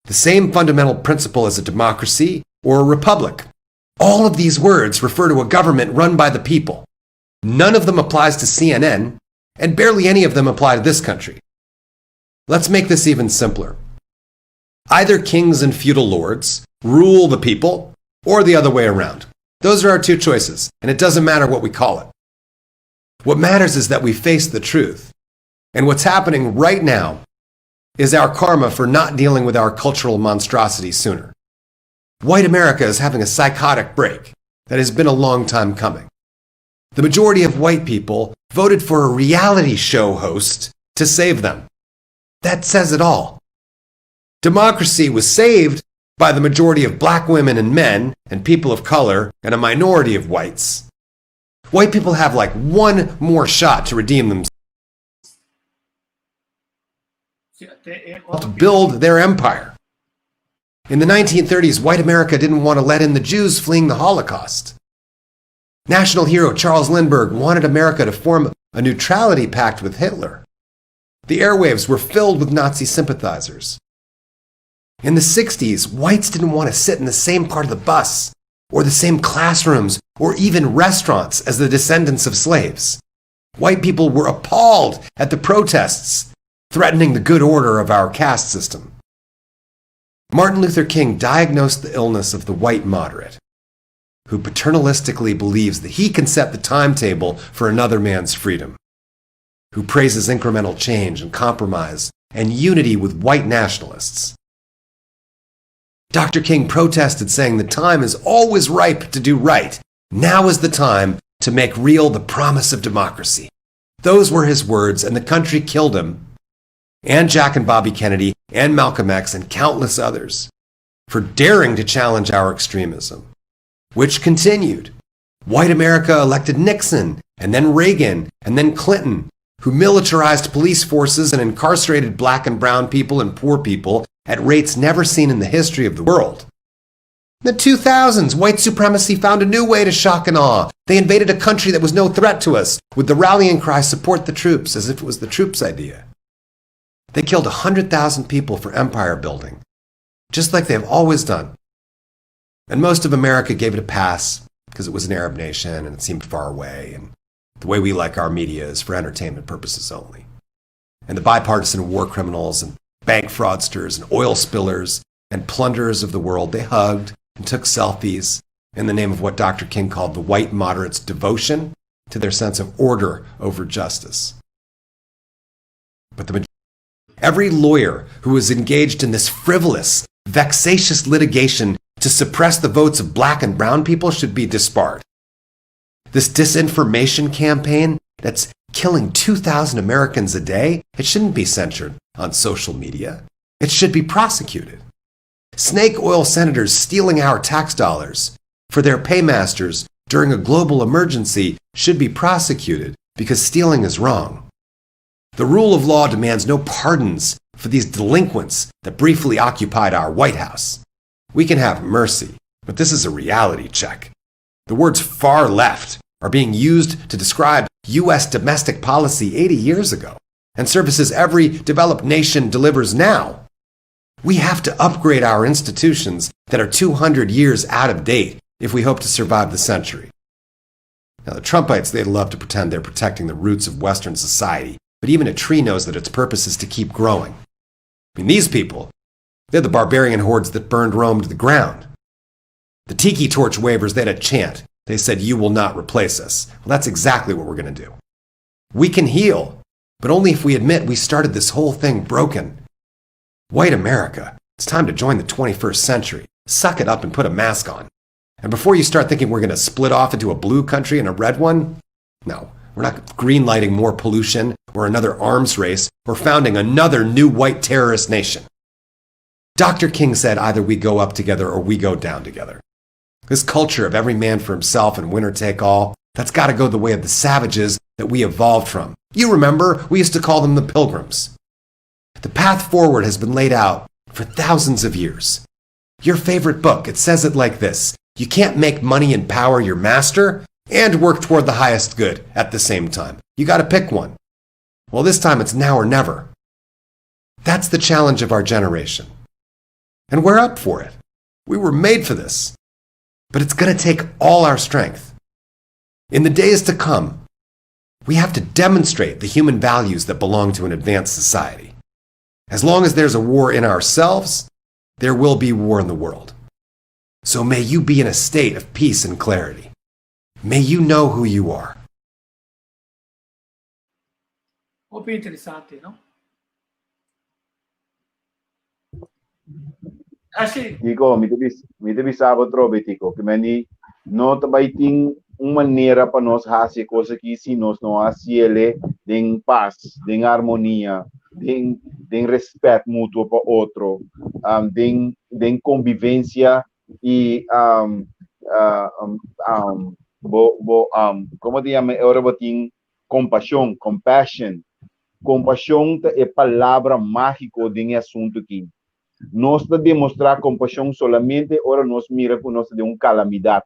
The same fundamental principle as a democracy or a republic. All of these words refer to a government run by the people. None of them applies to CNN, and barely any of them apply to this country. Let's make this even simpler. Either kings and feudal lords rule the people, or the other way around. Those are our two choices, and it doesn't matter what we call it. What matters is that we face the truth. And what's happening right now is our karma for not dealing with our cultural monstrosity sooner. White America is having a psychotic break that has been a long time coming. The majority of white people voted for a reality show host to save them. That says it all. Democracy was saved by the majority of black women and men and people of color and a minority of whites. White people have like one more shot to redeem themselves, to build their empire. In the 1930s, white America didn't want to let in the Jews fleeing the Holocaust. National hero Charles Lindbergh wanted America to form a neutrality pact with Hitler. The airwaves were filled with Nazi sympathizers. In the 60s, whites didn't want to sit in the same part of the bus or the same classrooms or even restaurants as the descendants of slaves. White people were appalled at the protests threatening the good order of our caste system. Martin Luther King diagnosed the illness of the white moderate, who paternalistically believes that he can set the timetable for another man's freedom, who praises incremental change and compromise and unity with white nationalists. Dr. King protested, saying the time is always ripe to do right. Now is the time to make real the promise of democracy. Those were his words, and the country killed him, and Jack and Bobby Kennedy, and Malcolm X, and countless others, for daring to challenge our extremism, which continued. White America elected Nixon, and then Reagan, and then Clinton, who militarized police forces and incarcerated black and brown people and poor people at rates never seen in the history of the world. In the 2000s, white supremacy found a new way to shock and awe. They invaded a country that was no threat to us, with the rallying cry, support the troops, as if it was the troops' idea. They killed 100,000 people for empire building, just like they've always done. And most of America gave it a pass because it was an Arab nation and it seemed far away. And the way we like our media is for entertainment purposes only. And the bipartisan war criminals and bank fraudsters and oil spillers and plunderers of the world, they hugged and took selfies in the name of what Dr. King called the white moderates' devotion to their sense of order over justice. But the every lawyer who was engaged in this frivolous, vexatious litigation to suppress the votes of black and brown people should be disbarred. This disinformation campaign that's killing 2,000 Americans a day, it shouldn't be censored on social media. It should be prosecuted. Snake oil senators stealing our tax dollars for their paymasters during a global emergency should be prosecuted because stealing is wrong. The rule of law demands no pardons for these delinquents that briefly occupied our White House. We can have mercy, but this is a reality check. The words far left are being used to describe U.S. domestic policy 80 years ago and services every developed nation delivers now. We have to upgrade our institutions that are 200 years out of date if we hope to survive the century. Now, the Trumpites, they love to pretend they're protecting the roots of Western society, but even a tree knows that its purpose is to keep growing. I mean, these people, they're the barbarian hordes that burned Rome to the ground. The tiki torch wavers, they had a chant. They said, You will not replace us. Well, that's exactly what we're going to do. We can heal, but only if we admit we started this whole thing broken. White America, it's time to join the 21st century. Suck it up and put a mask on. And before you start thinking we're going to split off into a blue country and a red one, no, we're not greenlighting more pollution or another arms race or founding another new white terrorist nation. Dr. King said either we go up together or we go down together. This culture of every man for himself and winner take all, that's got to go the way of the savages that we evolved from. You remember, we used to call them the pilgrims. The path forward has been laid out for thousands of years. Your favorite book, it says it like this You can't make money and power your master and work toward the highest good at the same time. You got to pick one. Well, this time it's now or never. That's the challenge of our generation. And we're up for it. We were made for this. But it's going to take all our strength. In the days to come, we have to demonstrate the human values that belong to an advanced society. As long as there's a war in ourselves, there will be war in the world. So may you be in a state of peace and clarity. May you know who you are. Hopi interesante, no? Así. Tico, mi te bis, mi te bisaba trobe, Tico, que meni no te bai tin un manera pa nos hasi cosa ki si nos no hasiele den paz, den armonia, den den respet mutuo pa otro, um, den den convivencia y um, uh, um, um, bo bo um, como te llama? Ora bo tin compasión, compassion. Kompashon ta e palabra mágiko den e asuntu akí. Nos ta demostrá kompashon solamente ora nos mira ku nos ta den un kalamidat.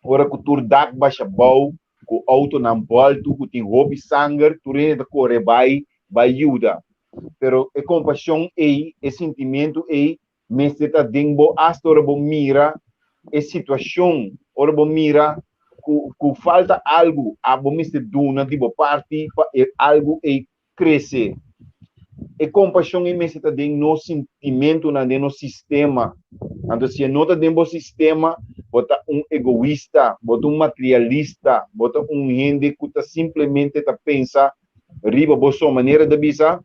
Ora ku tur dak basha bou, ku outonan bòltu, ku tin hopi sanger, tur hende ta kore bai bai yuda. Pero e kompashon ei, e sintimentu ei, mester ta den bo asta ora bo mira e situashon, ora bo mira ku ku falta algu, abo mester duna di bo parti pa e algu ei krese. E kompashon ei mester ta den nos sintimentunan, den nos sistema. Anto si e no ta den bo sistema, bo ta un egoista, bo ta un materialista, bo ta un hende ku ta simplemente ta pensa riba bo so. Manera ta bisa,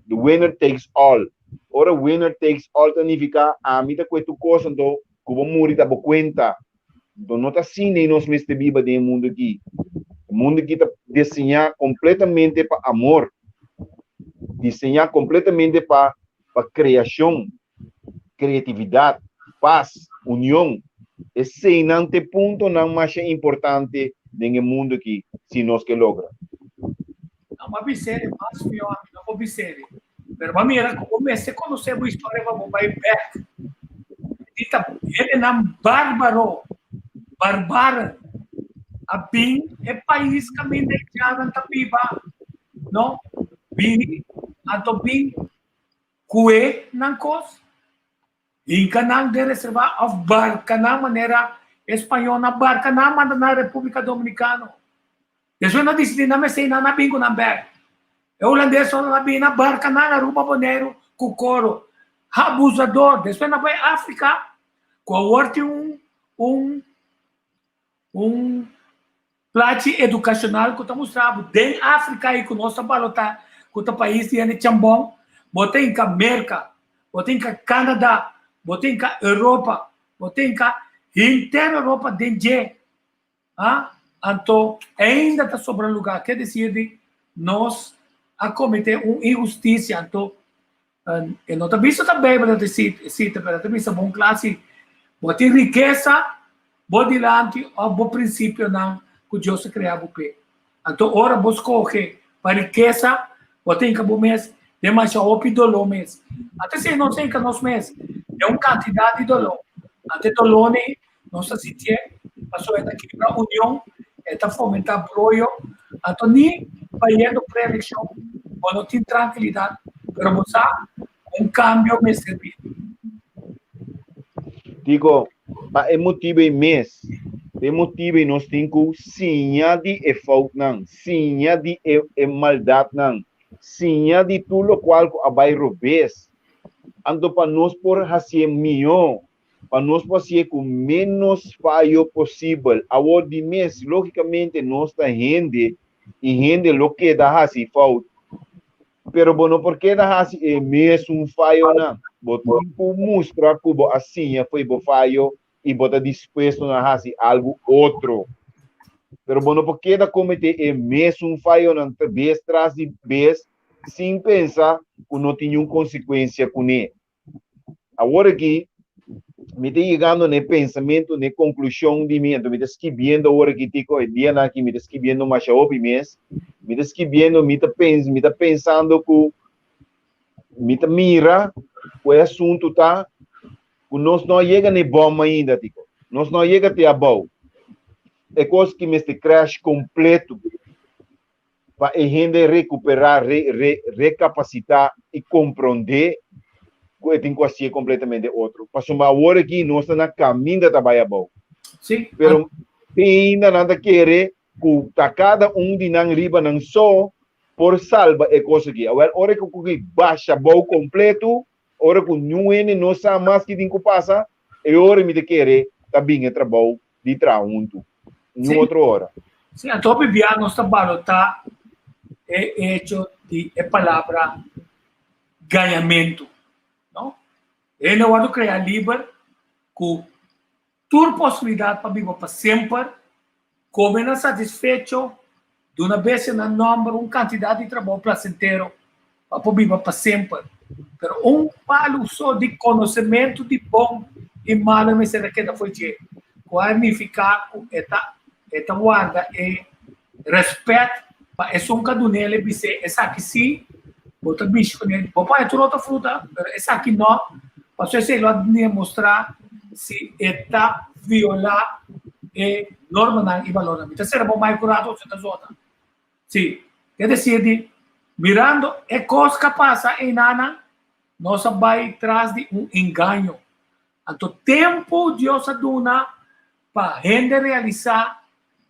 The winner takes all. Ora winner takes all ta nifiká ami ta kue tur kos, anto ku bo muri ta bo kuenta. Anto no ta asina ei nos mester biba den e mundu aki. E mundu aki ta diseñá kompletamente pa amor, diseñá kompletamente pa pa kreashon, kreatividat, pas, union. Eseinan ta e puntonan masha importante den e mundu aki si nos ke logra. No, m'a bis'é mas mihó ami no por bis'é. Pero m'a mira ku bo mester konosé bo historia pa bo bai bèk. Di ta hendenan bárbaro, barbaren, a bin e pais kaminda e djanan ta biba, no? Bini, anto bin kue nan kos, hinka nan den reserva òf barka nan manera e spañolnan barka nan manda nan Repúblika Dominikano. Despues nan disidí nan mester nan a bin ku nan bèk. E hulandesnan a bin na barka nan Aruba, Boneiru ku koro. Abusador! Despues nan bai Afrika ku awor tin un un un plachi edukashonal ku ta mustra bo den Afrika i ku nos ta balotá ku ta pais di hende chambon, bo ta hinka Merka, bo ta hinka Kanada, bo ta hinka Europa, bo ta hinka henter Europa den dje. Ha? Anto ainda ta sobra lugá. Ke desir di nos a kometé un inhustisia. Anto e no ta bisa ta Beibel ta sita, pero e ta bisa bon kla si bo tin rikesa bo dilanti òf bo prinsipionan ku Dios a krea bo p'e. Anto ora bo skohe pa rikesa, bo ta hinka bo mes den masha hopi doló mes. Anto esei nos ta hinka nos mes den un kantidat di doló. Anto e dolónan ei nos ta sintié pasobra e ta kibra union, e ta fomentá broyo. Anto ni bayendo preelekshon bo no tin trankilidat, pero bo sa ku un kambio mester bini. Digo, pa e motibu ei mes, pa e motibu ei nos tin ku siña di e foutnan, siña di e e maldatnan, siña di tur lokual ku a bai robes, anto pa nos por hasié mihó. pa nos por hasié ku ménos fayo posibel. Awor di mes, lógikamente nos ta hende i hende lo keda hasi fout. Pero bo no por keda hasi e mesun fayonan. Bo tin ku mustra ku bo a siña fo'i bo fayo i bo ta dispuesto na hasi algu otro. Pero bo no por keda kometé e mesun fayonan bes tras di bes sin pensa ku no tin niun konsekuensia kuné. Awor aki mi ta yegando na e pensamentu, na e konklushon di mi, anto mi ta skibiendo awor aki Tico, e dianan aki mi ta skibiendo masha hopi mes, mi ta skibiendo, mi ta pens, mi ta pensando ku mi ta mira ku e asuntu ta ku nos no a yega na e bòm ainda Tico, nos no a yega te abou. E kos ki mester crash kompleto. pa e hende rekuperá, re, re, rekapasitá i komprondé ku e tin ku hasié kompletamente otro. Pasobra awor aki nos ta na kaminda ta bai abou. Sí. Pero te ainda nan ta kere ku ta kada un di nan riba nan so por salba e kos aki. Awel, ora ku ku basha abou kompleto, ora ku niun hende no sa mas ki tin ku pasa, e ora mi ta kere ta bin e trabou di traha huntu. Niun otro ora. Sí, anto hopi bia nos ta balotá e hecho di e palabra gañamentu, no? Hende a wòrdu kreá liber ku tur posibilidat pa biba pa semper, kome nan satisfecho, duna bestia nan nòmber, un kantidat di trabou plasentero pa por biba pa semper. Pero un palu so di konosementu di bon i malu mester a keda fo'i dje, ku a nifiká ku e ta e ta warda e rèspèt pa esun ku a dun'el e bis'é, Esaki sí, bo ta mishi kuné, bo por haña tur otro fruta, pero esaki nò, pasobra esei lo a demostrá si e ta violá e normanan i balornan. Mi ta sera bo mai ku rato osho ta zona. Sí, ke desir di, mirando e kos ku a pasa einanan, nos a bai tras di un engaño. Anto tempu Dios a duna pa hende realisá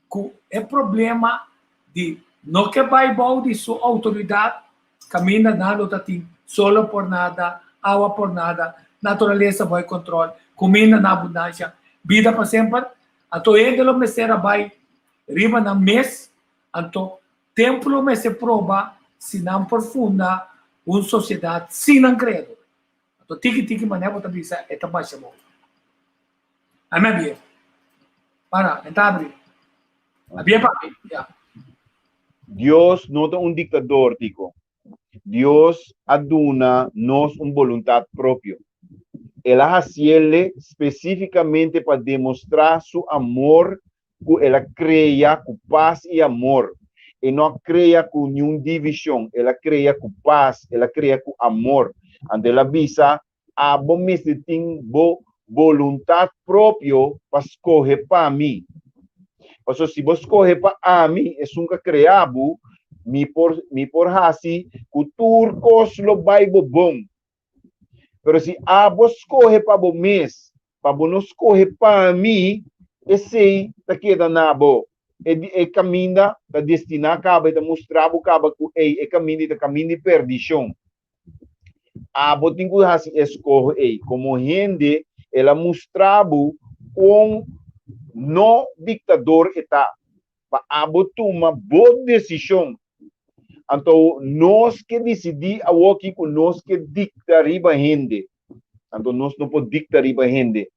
ku e problema di no ke bai bou di su outoridat, kaminda nan lo ta tin solo por nada, awa por nada, naturalesa bou e kontrol, kuminda na abundansha, bida pa semper, anto hende lo mester a bai riba nan mes, anto tempu lo mester proba si nan por funda un sosiedat sin nan kreador. Anto tiki tiki manera bo ta bisa e ta basha bo. Ami a bia. Para, e ta abri. A bia pa mi, ya. Dios no ta un diktador, Tico. Dios a duna nos un boluntat propio. El a hasiele spesífikamente pa demostrá su amor ku el a krea ku pas i amor. E no a krea ku niun divishon, el a krea ku pas, el a krea ku amor. Anto el a bisa, Abo mester tin bo boluntat propio pa skohe pa mi. Pasobra si bo skohe pa ami, esun ku a krea bo, mi por mi por hasi ku tur kos lo bai bo bon. Pero si abo skohe pa bo mes, pa bo no skohe pa mi, esei ta keda na bo. E e kaminda ta destiná kaba, e ta mustra bo kaba ku ei e kaminda ei ta kaminda di perdishon. Abo tin ku hasi e skoho ei. Komo hende, el a mustra bo kon no diktador e ta, pa abo tuma bo desishon. Anto nos ke disidí awoki ku nos ke dikta riba hende. Anto nos no por dikta riba hende.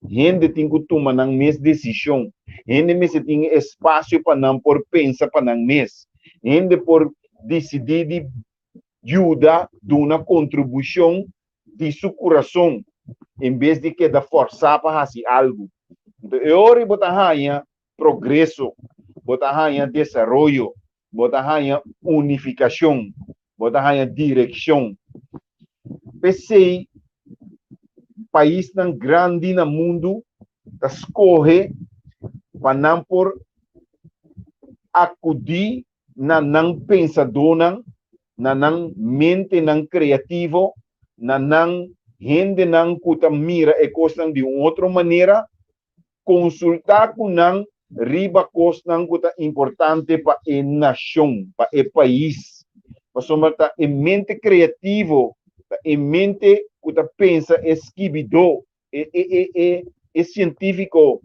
Hende tin ku tuma nan mes desishon. Hende mester tin e espasio pa nan por pensa pa nan mes. Hende por disidí di yuda duna kontribushon di su kurason en bes di keda fòrsá pa hasi algu. Anto e ora ei bo ta haña progreso, bo ta haña desaroyo, bo ta haña unifikashon, bo ta haña direkshon. P'esei paisnan grandi na mundu ta skohe pa nan por akudí na nan pensadónan, na nan mentenan kreativo, na nan hendenan ku ta mira e kosnan di un otro manera, konsultá ku nan riba kosnan ku ta importante pa e nashon, pa e pais. Pasobra ta e mente kreativo, ta e mente ku ta pensa e skibidó. E, e, e, e, e sientífiko,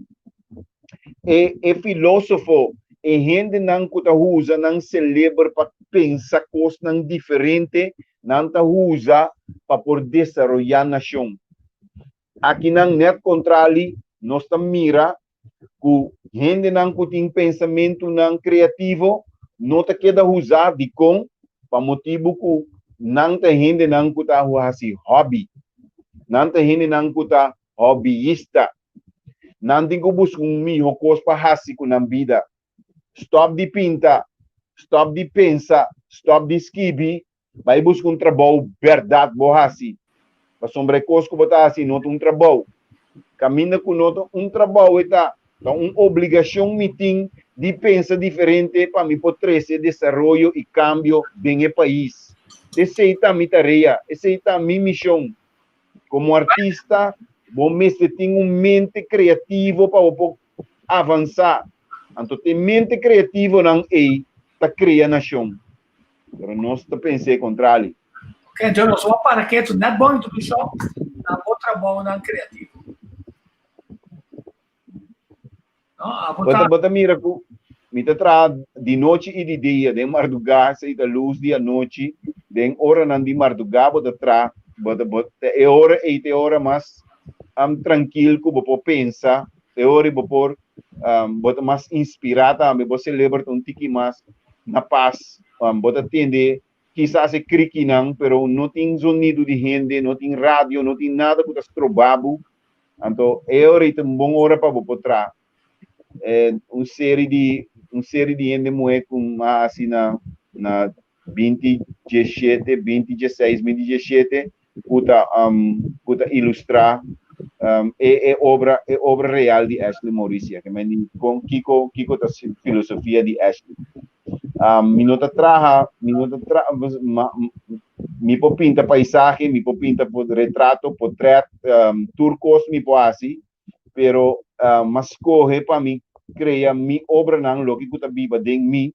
e, e filósofo, e hendenan ku ta usa nan seleber pa pensa kosnan diferente, nan ta usa pa por desaroyá nashon. Akinan nèt kontrali, nos ta mira ku hendenan ku tin pensamentunan kreativo no ta keda usá. Dikon? Pa motibu ku nan ta hendenan ku ta hasi hòbi. Nan ta hendenan ku ta hòbiista. Nan tin ku buska un mihó kos pa hasi ku nan bida. Stòp di pinta, stòp di pensa, stòp di skibi, Bai buska un trabou bèrdat bo hasi. Pasobra e kos ku bo ta hasi no ta un trabou. Kaminda ku no ta un trabou e ta, ta un obligashon mi tin di pensa diferente pa mi por trese desaroyo i kambio den e pais. Esei ta mi tarea, esei ta mi mishon. Komo artista bo mester tin un mente kreativo pa bo por avansá. Anto te mente kreativonan ei ta krea nashon. Pero nos ta pensa e kontrali. Ok, enton nos wak para ketu net bon introdukshon na bo trabounan kreativo. No, abo ta. Bo ta mira ku mi ta traha di nochi i di dia, den mardugá esei ta lus di anochi, den oranan di mardugá bo ta traha, bo ta bo ta e ora ei ta e ora mas trankil ku bo por pensa, e ora ei bo por bo ta mas inspirá tambe, bo seleber ta un tiki mas na pas, bo ta tende kisas e krikinan, pero no tin zonido di hende, no tin radio, no tin nada ku ta stroba bo. Anto e ora ei ta un bon ora pa bo por traha. Un seri di un seri di hende muhé ku a hasi na na binti diesshete, binti diesseis, binti diesshete ku ta ku ta ilustrá e e obra e obra real di Ashley Mauricia. Ke men di kon kiko kiko ta filosofia di Ashley. Mi no ta traha mi no ta tra mi por pinta paisahe, mi por pinta retrato, potret, tur kos mi por hasi, pero m'a skohe pa mi krea mi obranan loke ku ta biba den mi.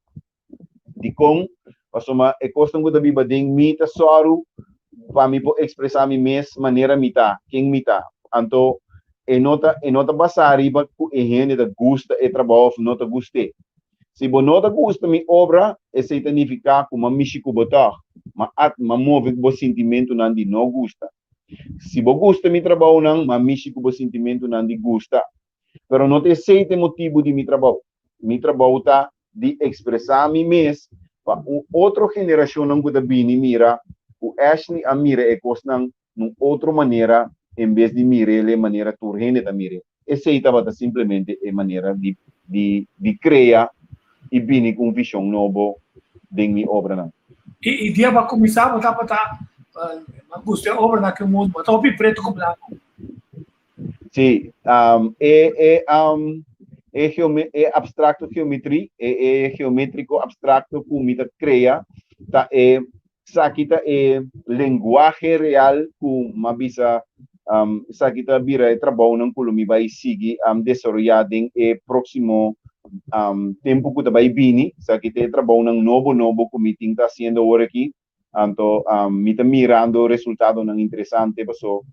Dikon? Pasobra e kosnan ku ta biba den mi ta sòru pa mi por ekspresá mi mes manera mi ta, ken mi ta. Anto e no ta e no ta basá riba ku e hende ta gusta e trabou òf no ta gust'é. Si bo no ta gusta mi obra, esei ta nifiká ku m'a mishi ku bo tòg, m'a at m'a move ku bo sintimentunan di no gusta. Si bo gusta mi trabounan, m'a mishi ku bo sintimentunan di gusta. Pero no ta esei ta e motibu di mi trabou. Mi trabou ta di ekspresá mi mes pa un otro generashonnan ku ta bini mira ku Ashley a mira e kosnan nun otro manera en bes di mir'el e manera tur hende ta mir'é. Esei tabata simplemente e manera di di di krea i bini ku un vishon nobo den mi obranan. I dia bo a kuminsá bo tabata gusta e obranan ku e mundu, bo ta hopi pretu ku blanku. Sí, e e e geome e abstracto geometrie, e e geometrico abstracto ku mi ta krea ta e esaki ta e lenguahe real ku m'a bisa esaki ta bira e trabounan ku lo mi bai sigui desaroyá den e próksimo tempu ku ta bai bini. Esaki ta e trabounan nobo nobo ku mi tin ta hasiendo awor aki. Anto mi ta mirando resultadonan interesante paso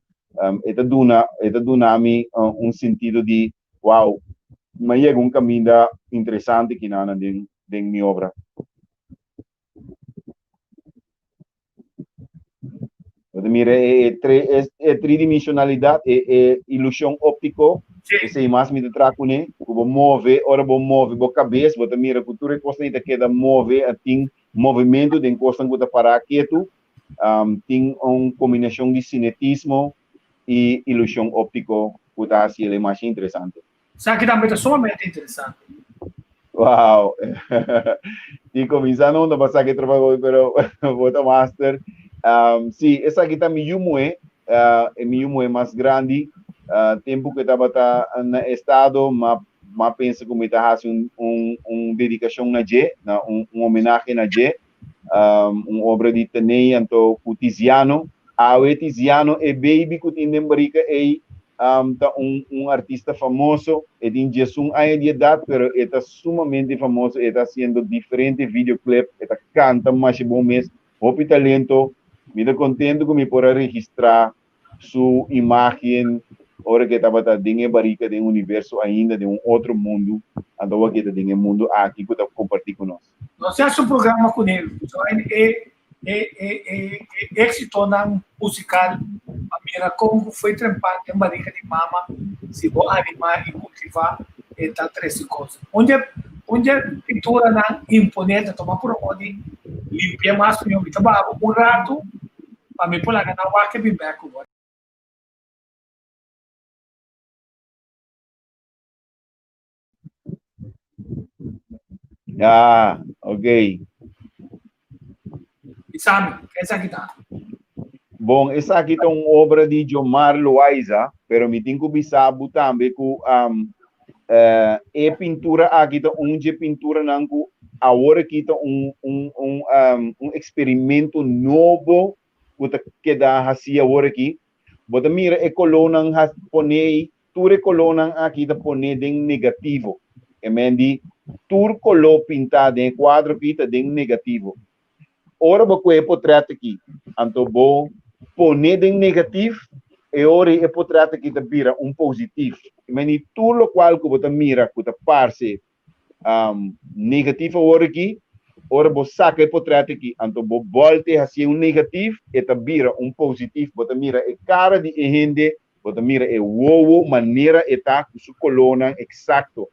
e ta duna e ta duna mi un sentido di wow, mi a yega un kaminda interesante kinanan den den mi obra. Bo ta mira e e tre e e tridimensionalidad e e ilusion optico esei mas mi ta traha kuné ku bo move ora bo move bo kabes bo ta mira ku tur e kosnan ei ta keda move a tin Movementu den kosnan ku ta pará ketu tin un kombinashon di sinetismo i ilushon óptiko ku ta hasi el masha interesante. Esaki tambe ta sumamente interesante. Wow! Tin kuminsá no ta pasá ke trabou pero bo ta master. Sí, esaki ta mi yu muhé, e mi yu muhé mas grandi. Tempu ku e tabata na estado, m'a M'a pensa ku mi ta hasi un un un dedikashon na dje, na un un homenahe na dje, un obra di Tenei anto ku Tiziano. Awe Tiziano, e baby ku tin den barika ei, ta un un artista famoso. E tin diesun aña di edat, pero e ta sumamente famoso. E ta hasiendo diferente videoclip, e ta kanta masha bon mes, hopi talento. Mi ta kontento ku mi por a registrá su imágen. ora ku e tabata den e barika den universo ainda den un otro mundu, anto awor ku e ta den e mundu aki ku ta kompartí ku nos. Nos a hasi un programa kuné, join e e e e e éksitonan musikal pa mira kon ku foi trempá den barika di mama si bo animá i kultivá e ta trese kos. Un dje un dje pinturanan imponente tuma por amor di limpia mas mihó mi ta baha un ratu pa mi por laga nan wak e bin bek ku bo. Ah, ok. Bisami, esaki ta? Bon, esaki ta un obra di Jomar Loaiza, pero mi tin ku bisa bo tambe ku um, eh, e pintura aki ta un dje pinturanan ku awor aki ta un, un, un, um, un eksperimento nobo ku ta keda hasi awor aki. Bo ta mira e kolónan pone ei, tur e kolónan aki ta pone den negativo. E men di tur koló pintá den e kuadro aki ta den negativo. Ora bo kohe e potrèt aki, anto bo pone den negatif, e ora ei e potrèt aki ta bira un positif. E men di tur lokual ku bo ta mira ku ta parse um, negatief awor aki, ora bo saca e portret aki, anto bo bolte hacié un negatief, e ta bira un positief. Bo ta mira e cara di e hende, bo ta mira e wowo, manera e ta, cu su colornan exacto.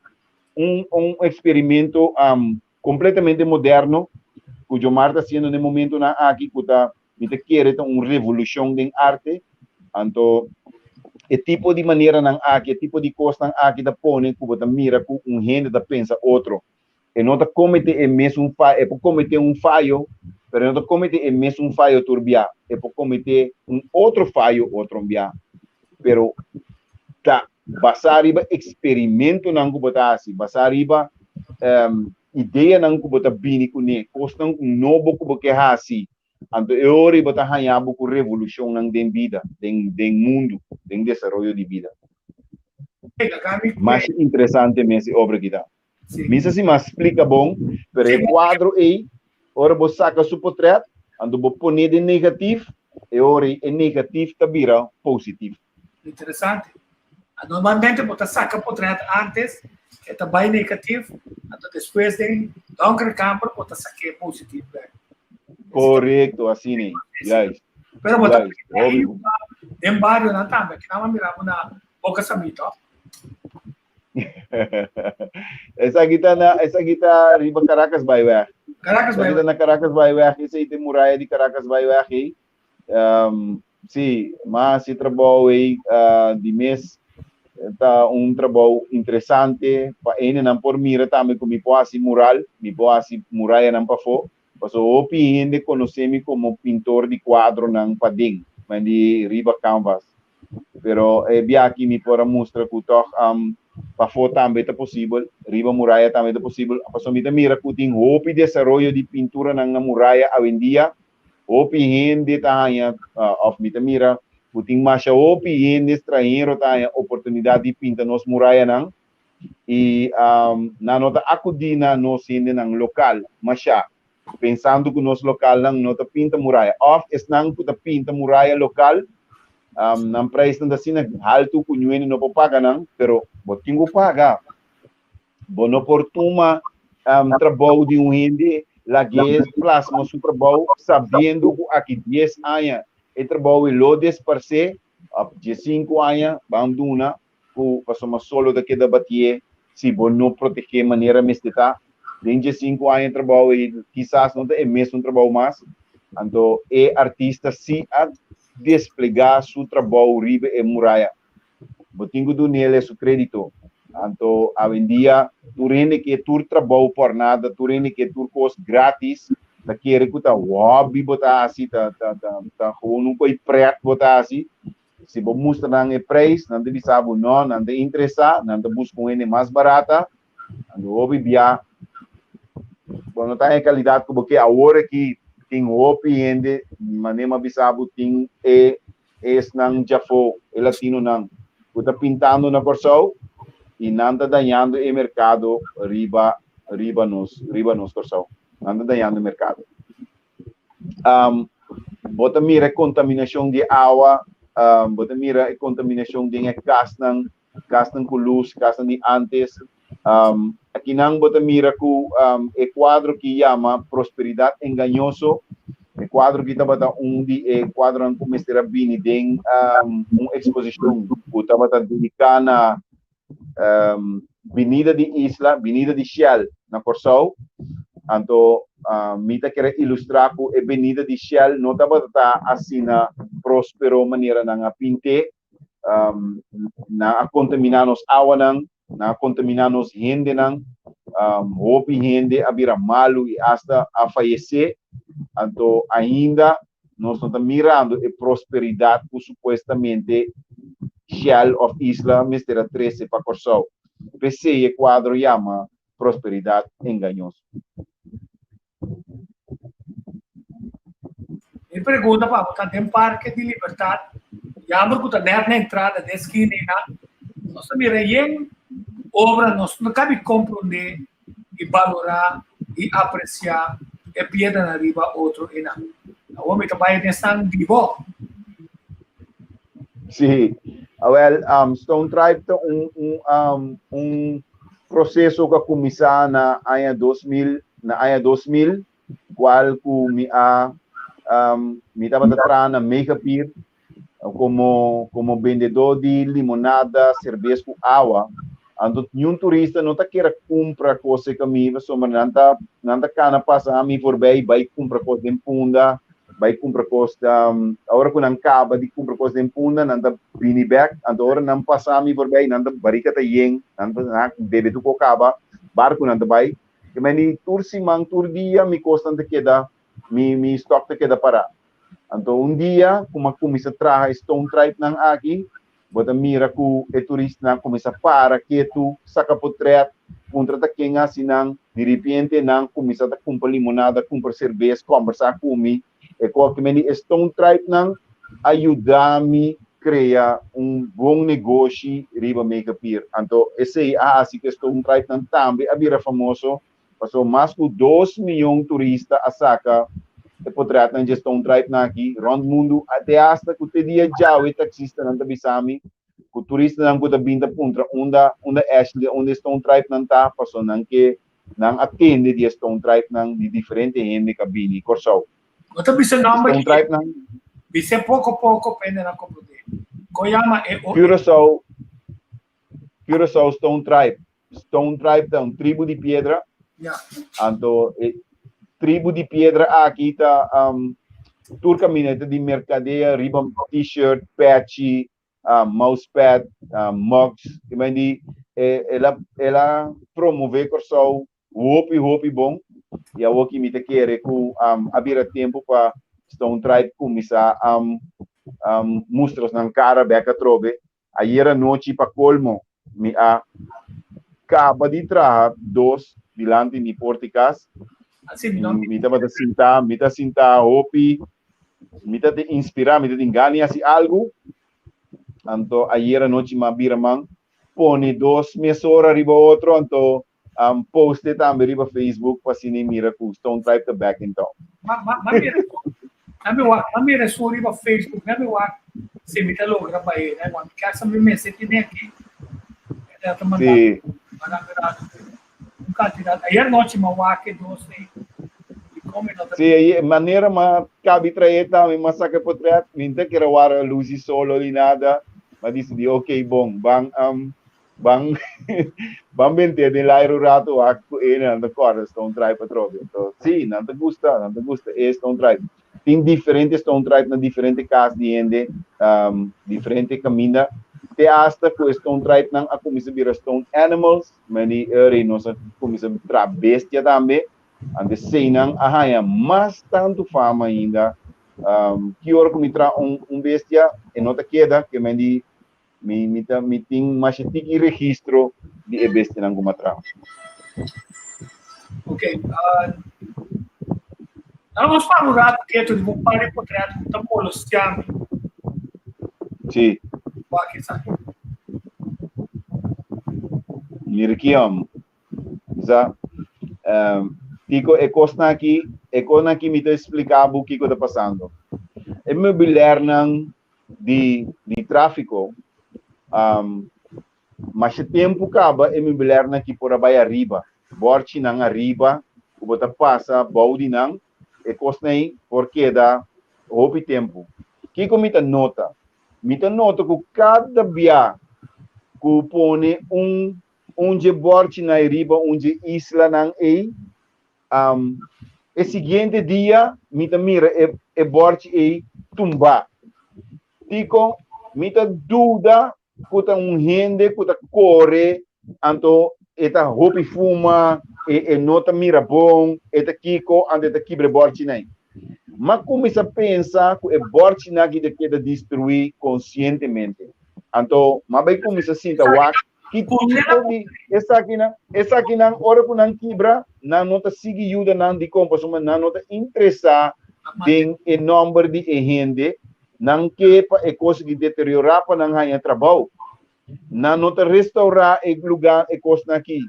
Un, un experimento um, completamente moderno, cu Jomar ta haciendo den momentonan aki, cu ta Mi ta kere ta un revolushon den arte. Anto e tipo di maneranan aki, e tipo di kosnan aki ta pone ku bo ta mira ku un hende ta pensa otro. E no ta komete e mesun fayo, e por komete un fayo, pero e no ta komete e mesun fayo tur bia. E por komete un otro fayo otro bia. Pero ta basá riba eksperimentonan ku bo ta hasi, basá riba ideanan ku bo ta bini kuné, kosnan nobo ku bo ke hasi, anto e ora ei bo ta haña bo ku revolushonnan den bida, den den mundu, den desaroyo di bida. Masha interesante mes e obra aki ta. Mi sa si mi a splika bon, pero e kuadro ei, ora bo saka su potrèt, anto bo pon'é den negatif, e ora ei e negatif ta bira positif. Interesante. Normalmente bo ta saca potret antes, e ta bay negatief, anto despues den donkere kamber bo ta saque positief bek. Correcto, asina ei. Juist. Pero bo ta den barionan tambe, aki nan a mira bo na Boca Samí, toch? Esaki ta na, esaki ta riba Caracas Byweg. Caracas Esaki ta Byweg. na Caracas Byweg, esei ta e muraya di Caracas Byweg ei. Um, sí, ma hasi trabou ei uh, di mes ta un trabou interesante pa hendenan por mira tambe ku mi por hasi mural, mi por hasi murayanan pafó. Pasobra hopi hende konosé mi komo pintor di kuadronan paden, men di riba canvas. Pero e biaha aki mi por a mustra ku tòg um, pafó tambe ta posibel, riba muraya tambe ta posibel. Pasobra mi ta mira ku tin hopi desaroyo di pinturanan na muraya awendia. Hopi hende ta haña, òf mi ta mira ku tin masha hopi hende stranhero ta haña oportunidat di pinta nos murayanan i nan no ta akudí na nos hendenan lokal mashá, pensando ku nos lokalnan no ta pinta muraya. Òf esnan ku ta pinta muraya lokal, nan preisnan ta asina haltu ku niun hende no por paga nan, pero bo tin ku paga. Bo no por tuma um, trabou di un hende, lag'é plasma su trabou, sabiendo ku aki 10 aña e trabou e lo desparsé, of 15 aña, ban duna, ku pasobra solo ta keda batié si bo no protegé manera mester ta. Den 15 aña e trabou ei kisas no ta e mesun trabou mas, anto e artista si a desplegá su trabou riba e muraya. Bo tin ku dun'el e su krédito. Anto awendia tur hende ke tur trabou por nada, tur hende ke tur kos grátis, ta kere ku ta hòbi bo ta hasi, ta ta ta ta gewoon un koi prèt bo ta hasi. Si bo mustra nan e preis, nan ta bisa bo nò, nan ta interesá, nan ta buska un hende mas barata. Anto hopi bia bo no ta e kalidat ku bo ke. Awor aki tin hopi hende, manera mi a bisa bo, tin e Esnan djafó, e latinonan, ku ta pintando na Kòrsou i nan ta dañando e merkado riba riba nos riba nos Kòrsou. Nan ta dañando e merkado. Um, bo ta mira e kontaminashon di awa. Bo ta mira e kontaminashon den e kasnan, kasnan ku lus, kasnan di ántes. Akinan bo ta mira ku e kuadro ki yama Prosperidat Engañoso. E kuadro ki tabata un di e kuadronan ku mester a bini den un eksposishon ku tabata dediká na binida di Isla, binida di Shell na Kòrsou. Anto mi ta kere ilustrá ku e binida di Shell no tabata ta asina próspero manera nan a pint'é. Nan a kontaminá nos awanan, nan a kontaminá nos hendenan. Hopi hende a bira malu i asta a fayesé. Anto ainda nos no ta mirando e prosperidat ku supuestamente Shell òf Isla mester a trese pa Kòrsou. P'esei e kuadro yama Prosperidat Engañoso. Mi pregunta pa bo ta den Parke di Libertat, jammer ku ta nèt na entrada den skina einan, nos ta mira yen obra nos no kabi komprondé i balorá i apresiá e piedranan riba otro einan. Awor mi ta bai den esnan di bo. Sí, awel, Stone Tribe ta un, un, um, un proseso ku a kuminsá na aña 2000, na aña 2000, kual ku mi a, um, mi tabata traha na Megapier komo, komo bendedó di limonada, serbes ku awa. Anto niun turista no ta kere kumpra kos serka mi pasobra nan ta, nan ta kana pasa mi forbei bai kumpra kos den Punda, bai kumpra kos ora ku nan kaba di kumpra kos den Punda nan ta bini bek, anto ora nan pasa mi forbei nan ta barika ta yen, nan ta nan bebe tur kos kaba, barku nan ta bai. Ke meni tur siman, tur dia mi kosnan ta keda, mi mi stock ta keda para. Anto un dia ku mi a kuminsá traha e stone tribe nan aki, Bo ta mira ku e turistanan kuminsá para ketu, saka potrèt, puntra ta ken hasi nan. Di ripiente nan kuminsá ta kumpra limonada, kumpra serbes, kòmbersá ku mi. E kòki men di e Stone Tribe-nan a yuda mi krea un bon negoshi riba Megapier. Anto esei a hasi ku e Stone Tribe-nan tambe a bira famoso, pasobra mas ku dos mion turista a saka e potrètnan dje Stone Tribe-nan aki rònt mundu, te asta ku te dia djawe taksistanan ta bisa mi ku turistanan ku ta bin ta puntra unda unda Ashley, unda e Stone Tribe-nan ta, pasobra nan ke nan a tende di e Stone Tribe-nan di diferente hende ku a bini Kòrsou. No ta bisa nòmber Stone Tribe-nan. Bis'é poko poko pa hendenan komprondé. Kon yama e o. Curaçao, Curaçao Stone Tribe. Stone Tribe ta un tribu di piedra. Ja. Anto e tribu di piedra aki ta um, tur caminda ta di mercadea riba t-shirt, patchy, um, mousepad, um, mugs. I men di eh, el a, el a promove Kòrsou hopi hopi bon. I awor ki mi ta kere ku um, a bira tempu pa Stone Tribe kuminsá um, um, mustra nan kara bek atrobe. Ayer anochi pa kolmo mi a kaba di traha dos dilanti mi porta di kas. Mi tabata sinta, mi ta sinta hopi, mi ta tin inspirá, mi ta tin gana di hasi algu. Anto ayer anochi mi a bira man pone dos mesora riba otro, anto post e tambe riba Facebook pa asina e mira ku Stone Tribe ta back in town. Ma, ma, ma mira, na mi wak, ma mira su riba Facebook, na mi wak, si mi ta logra bai, na mi wak, mi casa mi mester tene aki. E ta manda, Sí. manda mi rato, un cantidad. Ayer nochi ma wak e dos ei. I come no ta. Sí, e manera ma cabi trae tambe, ma saca e potret, mi no ta kere wara luz di solo ni nada, ma dicidi, ok, bon, ban, um, Ban ban bent'é den lair un rato wak ku e nan ta kòrda Stone Tribe atrobe. Anto, sí, nan ta gusta, nan ta gusta e Stone Tribe. Tin diferente Stone Tribe na diferente kas di hende, diferente kaminda. Te asta ku e Stone Tribe nan a kuminsá bira Stone Animals, meni eri nos a kuminsá traha bestia tambe. Anto eseinan a haña mas tantu fama ainda. Ki ora ku mi traha un bestia, e no ta keda, ke men di Mi mi ta mi tin masha tiki registro di e bestianan ku m'a traha. Ok. Uh, vamos para un rato ketu di un par di portret ku ta molestia mi. Sí. Wak esaki. Mira ki om. Sa, um, Kiko e kosnan aki, e kosnan aki mi ta explica bo kiko ta pasando. E meubilairnan. di di tráfiko, um, masha tempu kaba e meubilairnan aki por a bai ariba, bòrchinan ariba ku bo ta pasa bou di nan, e kosnan ei por keda hopi tempu. Kiko mi ta nota? Mi ta nota ku kada bia ku pone un un dje bòrchinan ei riba un dje islanan ei, um, e siguiente dia mi ta mira e, e bòrchi ei tumbá. Dikon? Mi ta duda ku ta un hende ku ta kore, anto e ta hopi fuma, e, e no ta mira bon, e ta kiko, anto e ta kibra e bòrchinan ei. M'a kuminsá pensa ku e bòrchinan aki ta keda destruí konsientemente. Anto m'a bai kuminsá sinta wak ki tipo di esakinan, esakinan ora ku nan kibra, nan no ta sigui yuda nan dikon pasobra nan no ta interesá den e nòmber di e hende, nan ke pa e kos aki deteriorá pa nan haña trabou. Nan no ta restourá e lugá, e kosnan aki.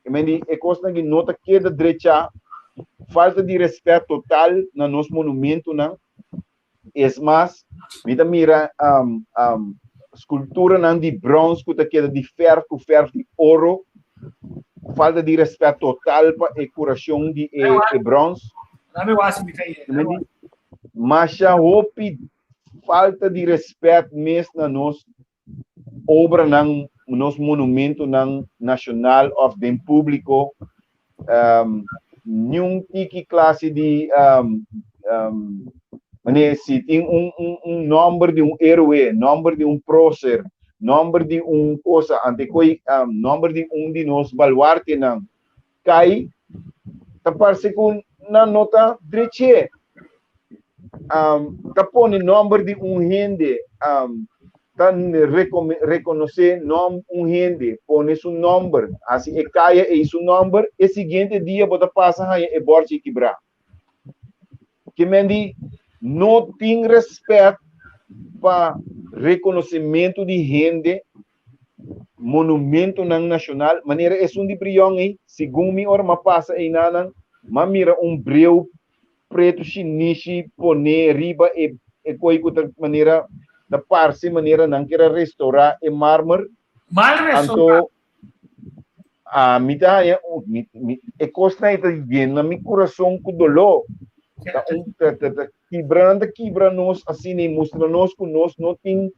E men di e kosnan aki no ta keda drechá. Falta di rèspèt total na nos monumentunan. Es mas, mi ta mira um, um, skulturanan di brons ku ta keda di fèrf ku fèrf di oro. Falta di rèspèt total pa e kurashon di e, e brons. Masha hopi falta di rèspèt mes na nos obranan, nos monumentonan nashonal òf den públiko, niun tiki klase di manera si tin un un nòmber di un héroe, nòmber di un próser, nòmber di un kosa, ante koi nòmber di un di nos baluartenan kai, ta parse ku nan no ta drech'é. Um, ta pone nòmber di un hende, um, ta rekonosé nòm un hende, pone su nòmber, hasi e kaya ei su nòmber, e siguiente dia bo ta pasa haña e bòrchi kibrá. Ke men di no tin rèspèt pa rekonosementu di hende, monumentonan nashonal, manera esun di Brion ei, segun mi ora m'a pasa einanan, m'a mira un breu pretu shinishi poné riba e e koi ku ta manera ta parse manera nan kier a restourá e marmer. Mal restourá. Anto ami ta haña mi mi e kosnan ei ta yena mi kurason ku doló. Ta un ta ta ta kibra nan ta kibra nos asina i mustra nos ku nos no tin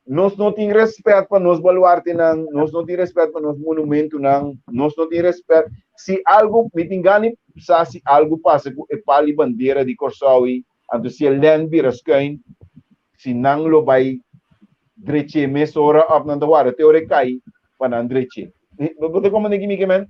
Nos no tin respet pa nos baluartenan, nos no tin respet pa nos monumentonan, nos no tin respet. Si algo, mi tin gana di sa si algo pasa ku e pal di bandera di Kòrsou ei, anto si e lèn bira skuin, si nan lo bai drech'é mesora òf nan ta warda te ora e kai pa nan drech'é. Bo ta komprendé ki mi ke men?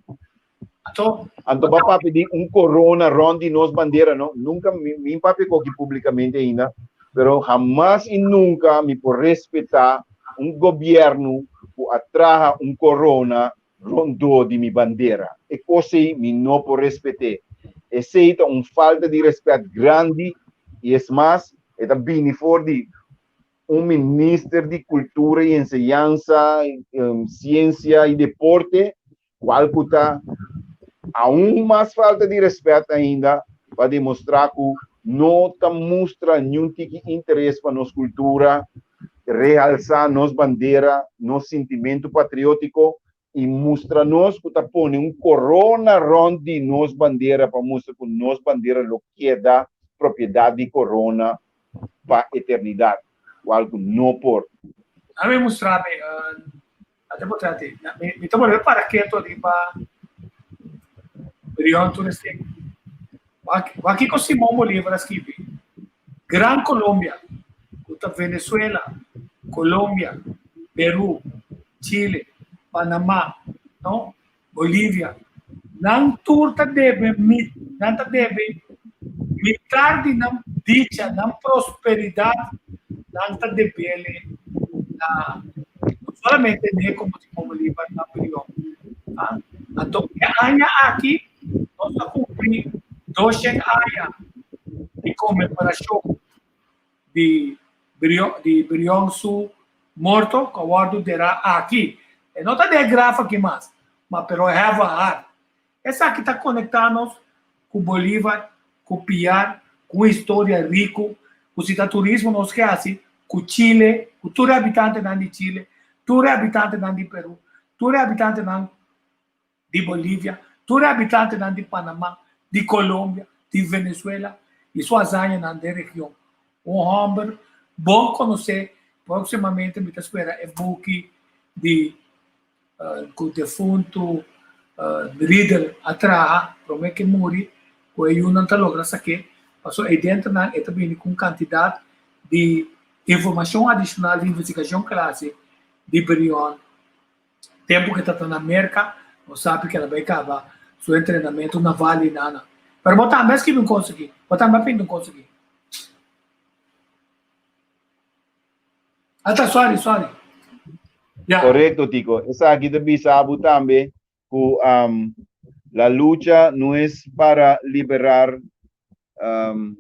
Anto, Anto ba papia di un corona rond di nos bandera, no? Nunca mi, mi papia koki publicamente ainda, pero hamas y nunca mi por respeta un gobierno ku a traha un corona rondó di mi bandera. E kos ei mi no por respet'é. Esei ta un falta di respet grandi y es mas, e ta bini for di un minister di cultura y enseñansa, ciencia y deporte, cual cu ta aun mas falta di respet ainda pa demostra cu no ta mustra niun tiki interes pa nos cultura, realsa nos bandera, nos sintimento patriotico y mustra nos cu ta pone un corona rond di nos bandera pa mustra cu nos bandera lo keda propiedad di corona pa eternidad, cual cu no por. Ami mustra mi Ate bo trate. Mi, mi ta bolbe para keto riba Brion tur este. Wak kiko Simon Bolivar a skibi. Gran Colombia, ku ta Venezuela, Colombia, Peru, Chile, Panama, no? Bolivia. Nan tur ta debe mi, nan ta debe mitar di nan dicha, nan prosperidat, nan ta debele na no solamente ne komo Simon Bolívar na Brion. Ah, anto e aña aki nos ta kumpli doshen aña di konmemorashon di Brion, di Brion su morto ku a wòrdu derá aki. E no ta den e graf aki mas, ma pero have a heart. Esaki ta konektá nos ku Bolívar, ku Piar, ku un historia riku, ku si ta turismo nos ke hasi, ku Chile, ku tur e habitantenan di Chile, tur e habitantenan di Peru, tur e habitantenan di Bolivia, tur e habitantenan di Panama, di Colombia, di Venezuela i su hazañanan den region. Un hòmber bon konosé, próksimamente mi ta spera e buki di ku defuntu Riedel a traha promé ku e muri, ku e yunan ta logra sak'é, pasobra ei dentronan e ta bini ku un kantidat di informashon adishonal di investigashon ku el a hasi di Brion. Tempu ku e ta na Merka, nos sabi ku el a bai kaba su entrenamentu naval i nana. Pero bo tambe a skibi un kos aki, bo tambe a pinta un kos aki. Ata, sorry, sorry. Ya. Korekto, Tico. Esaki ta bisa bo tambe ku um, la lucha no es para liberar um,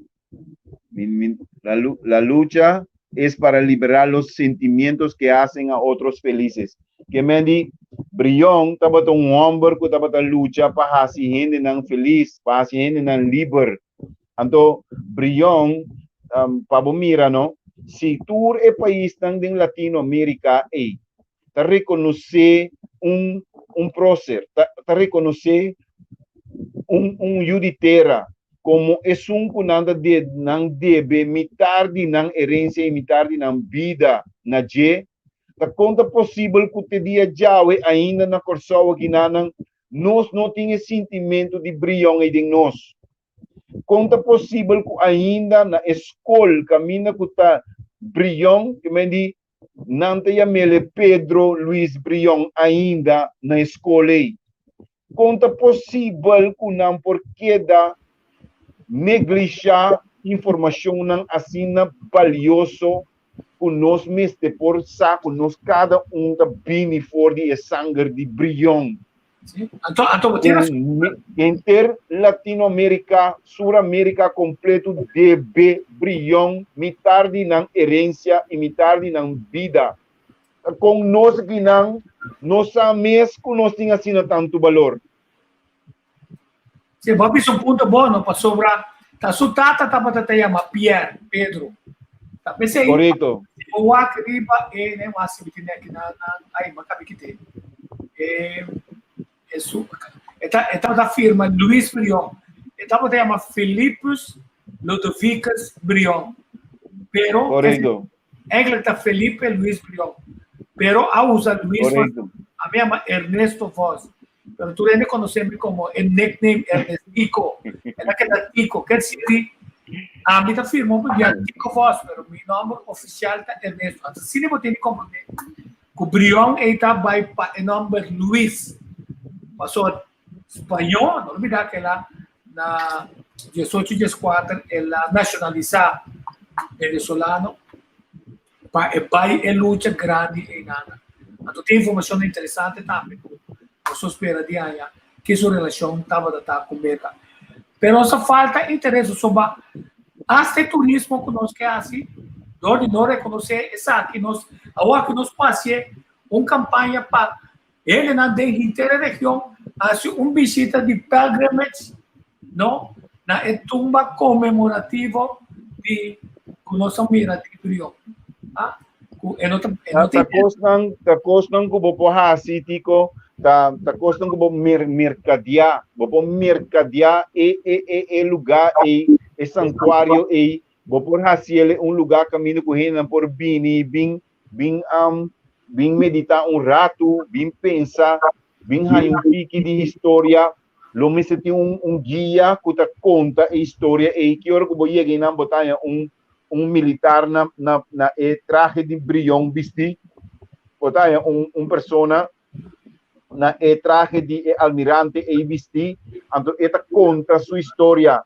mi, mi, la, la lucha es para liberar los sentimientos que hacen a otros felices. Ke men di, Brion tabata un homber ku tabata lucha pa hasi hendenan felis, pa hasi hendenan liber. Anto, Brion, um, pa bo mira, no, si tur e paisnan den Latinoamérica ei ta rekonosé un un prócer, ta ta rekonosé un un yu di tera komo esun ku nan ta de nan debe mitar di nan herensia i mitar di nan bida na dje, ta kon ta posibel ku te dia djawe ainda na Kòrsou akinanan nos no tin e sintimentu di Brion ei den nos? Kon ta posibel ku ainda na e skol kaminda ku ta Brion, ke men di Nan ta yam'el Pedro Luis Brion ainda na e skol ei. Kon ta posibel ku nan por keda neglishá informashonnan asina balioso ku nos mester por sa ku nos kada un ta bini for di e sanger di Brion? Sí. Anto, anto bo tin razón. Henter Latinoamérica, Suramérica completo debe Brion mitar di nan herencia y mitar di nan bida. Con nos akinan no sa mes cu nos tin asina tanto balor. Sí, bo a bisa un punto bono, pasobra ta su tata tabata ta yama Pierre, Pedro. Ta p'esei, Correcto. si bo wak riba e, ne, wak si mi tene aki na, na, ai, bo a kabi kite. E, e su, e ta, e tabata firma Luis Brion. E tabata yama Philippus Ludovicus Brion. Pero, Correcto. Eigenlijk ta Felipe Luis Brion, pero a usa Luis Vos. A mi yama Ernesto Vos, pero tur hende conoce mi como e nickname Ernestico. El a keda Tico. Ker siti, ami ta firma un bia Tico Vos, pero mi nomber oficial ta Ernesto. Anto asina bo tin di comprende cu Brion ei ta bai pa e nomber Luis. Pasobra Spañó, no olbida cu el a na diesocho dieskuater el a nacionalisa venezolano pa e bai e lucha grandi einan. Anto tin informacion interesante tambe cu nos ta spera di haña ki su relacion tabata ta cu Merca. Pero nos ta falta interes pasobra hasta e turismo cu nos ke haci dor di no reconoce esaki nos awor cu nos por hacié un campaña pa Hendenan den henter e region a hasi un bishita di pelgrimage, no, na e tumba konmemorativo di ku nos a mira di Brion. Ah, ku e no ta, e no Ta kosnan, ta kosnan ku bo por hasi, Tico, ta, ta kosnan ku bo mer, merkadeá. Bo por merkadeá e, e, e, e lugá ei, e santuario ei. Bo por hasiel un lugá kaminda ku hendenan por bini, bin Bin am, bin meditá un ratu, bin pensa, bin haña un tiki di historia. Lo mester tin un, un guia ku ta konta e historia ei. Ki ora ku bo yega einan bo ta haña un, un militar na, na, na e trahe di Brion bistí. Bo ta haña un, un persona na e trahe di e almirante ei bistí, anto e ta konta su historia.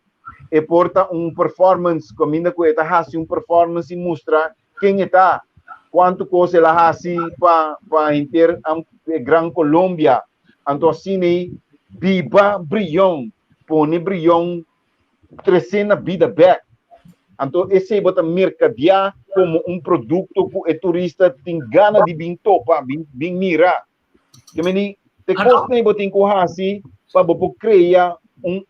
E por ta un performance, kaminda ku e ta hasi un performance i mustra ken e ta, kuantu kos el a hasi pa pa henter e Gran Colombia. Anto asina ei biba Brion, pone Brion trese na bida bek. Anto esei bo ta merkadeá komo un produkto ku e turista tin gana di bin topa, bin bin mira. Ke meni te kosnan bo tin ku hasi pa bo por krea un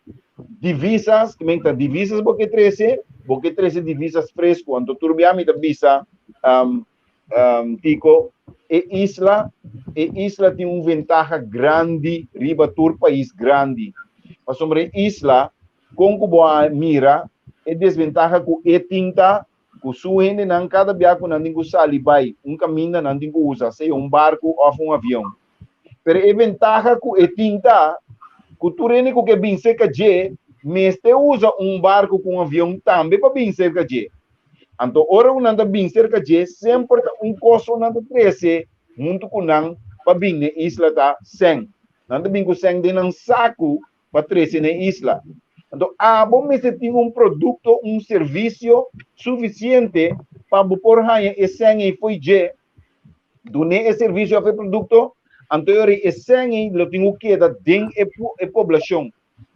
divisas, ke men ta divisas bo ke trese, bo ke trese divisas fresku. Anto tur bia mi ta bisa. Tico, e isla, e isla tin un ventaha grandi riba tur pais grandi. Pasobra e isla, kon ku bo a mira, e desventaha ku e tin ta ku su hendenan kada bia ku nan tin ku sali bai un kaminda nan tin ku usa sea un barku òf un avion. Pero e ventaha ku e tin ta ku tur hende ku ke bin serka dje mester usa un barku ku un avion tambe pa bin serka dje. Anto ora ku nan ta bin serka dje semper ta un kos ku nan ta trese huntu ku nan pa bin n'e isla ta sèn. Nan ta bin ku sèn den nan saku pa trese n'e isla. Anto abo mester tin un produkto, un servisio sufisiente pa bo por haña e sèn ei fo'i dje, dun'é e servisio òf e produkto, anto e ora ei e sèn ei lo tin ku keda den e poblashon.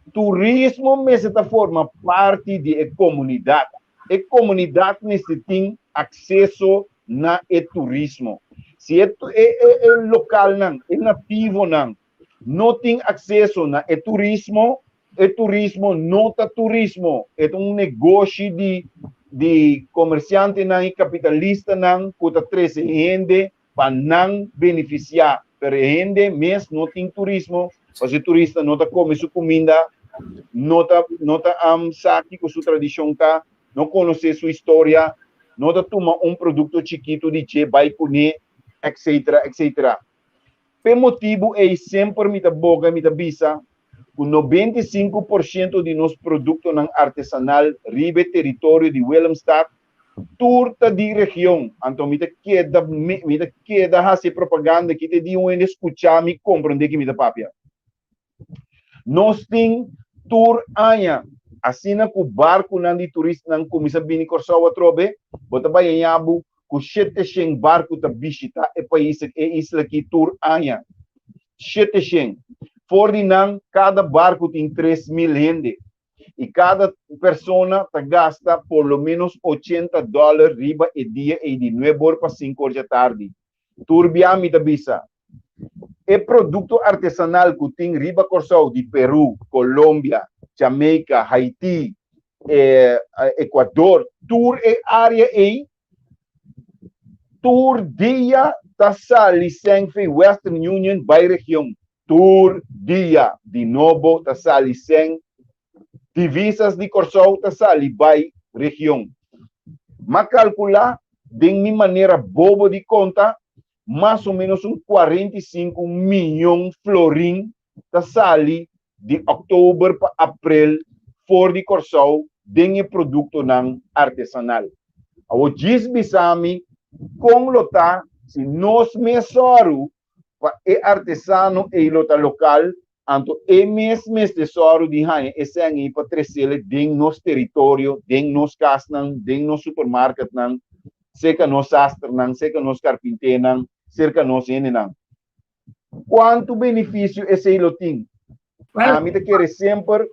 Turismo mester ta forma parti di e komunidat. E komunidat mester tin akseso na e turismo. Si e e lokalnan, e nativonan no tin akseso na e turismo, e turismo no ta turismo, e ta un negoshi di di komersiantenan i kapitalistanan ku ta trese hende pa nan benefisiá, pero e hende mes no tin turismo, pasobra e turista no ta kome su kuminda, no ta no ta sa kiko su tradishon ta, no konosé su historia, no ta tuma un produkto chikitu di dje bai kuné, etcetera, etcetera. P'e motibu ei semper mi ta boga i mi ta bisa ku 95% di nos produktonan artesanal riba e teritorio di Willemstad tur ta di region. Anto mi ta keda mi ta keda hasi e propaganda aki te di un hende skucha mi komprondé ki mi ta papia. Nos tin tur aña asina ku barkunan di turistanan kuminsá bini Kòrsou atrobe, bo ta bai haña bo ku 700 barku ta bishitá e pais e isla aki tur aña. 700. For di nan kada barku tin 3000 hende i kada persona ta gasta por lo ménos 80 dòler riba e dia ei di nuebe or pa sinku or djatardi. Tur bia mi ta bisa, e produkto artesanal ku tin riba Kòrsou di Perú, Colombia, Jamaica, Haití, Ecuador, tur e área ei, tur dia ta sali sèn fei Western Union bai region. Tur dia di nobo ta sali sèn divisas di Kòrsou ta sali bai region. M'a kalkulá den mi manera bobo di konta, mas o ménos un 45 mion florin ta sali di òktober pa aprel for di Kòrsou den e produktonan artesanal. Awor djis bisa mi kon lo ta si nos mes sòru pa e artesano ei lo ta lokal, anto e mes mester sòru di haña e sèn ei pa tresele den nos teritorio, den nos kasnan, den nos supermarketnan, serka nos sasternan, serka nos karpinténan, serka nos hendenan. Kuantu benefisio esei lo tin? Ami ta kere semper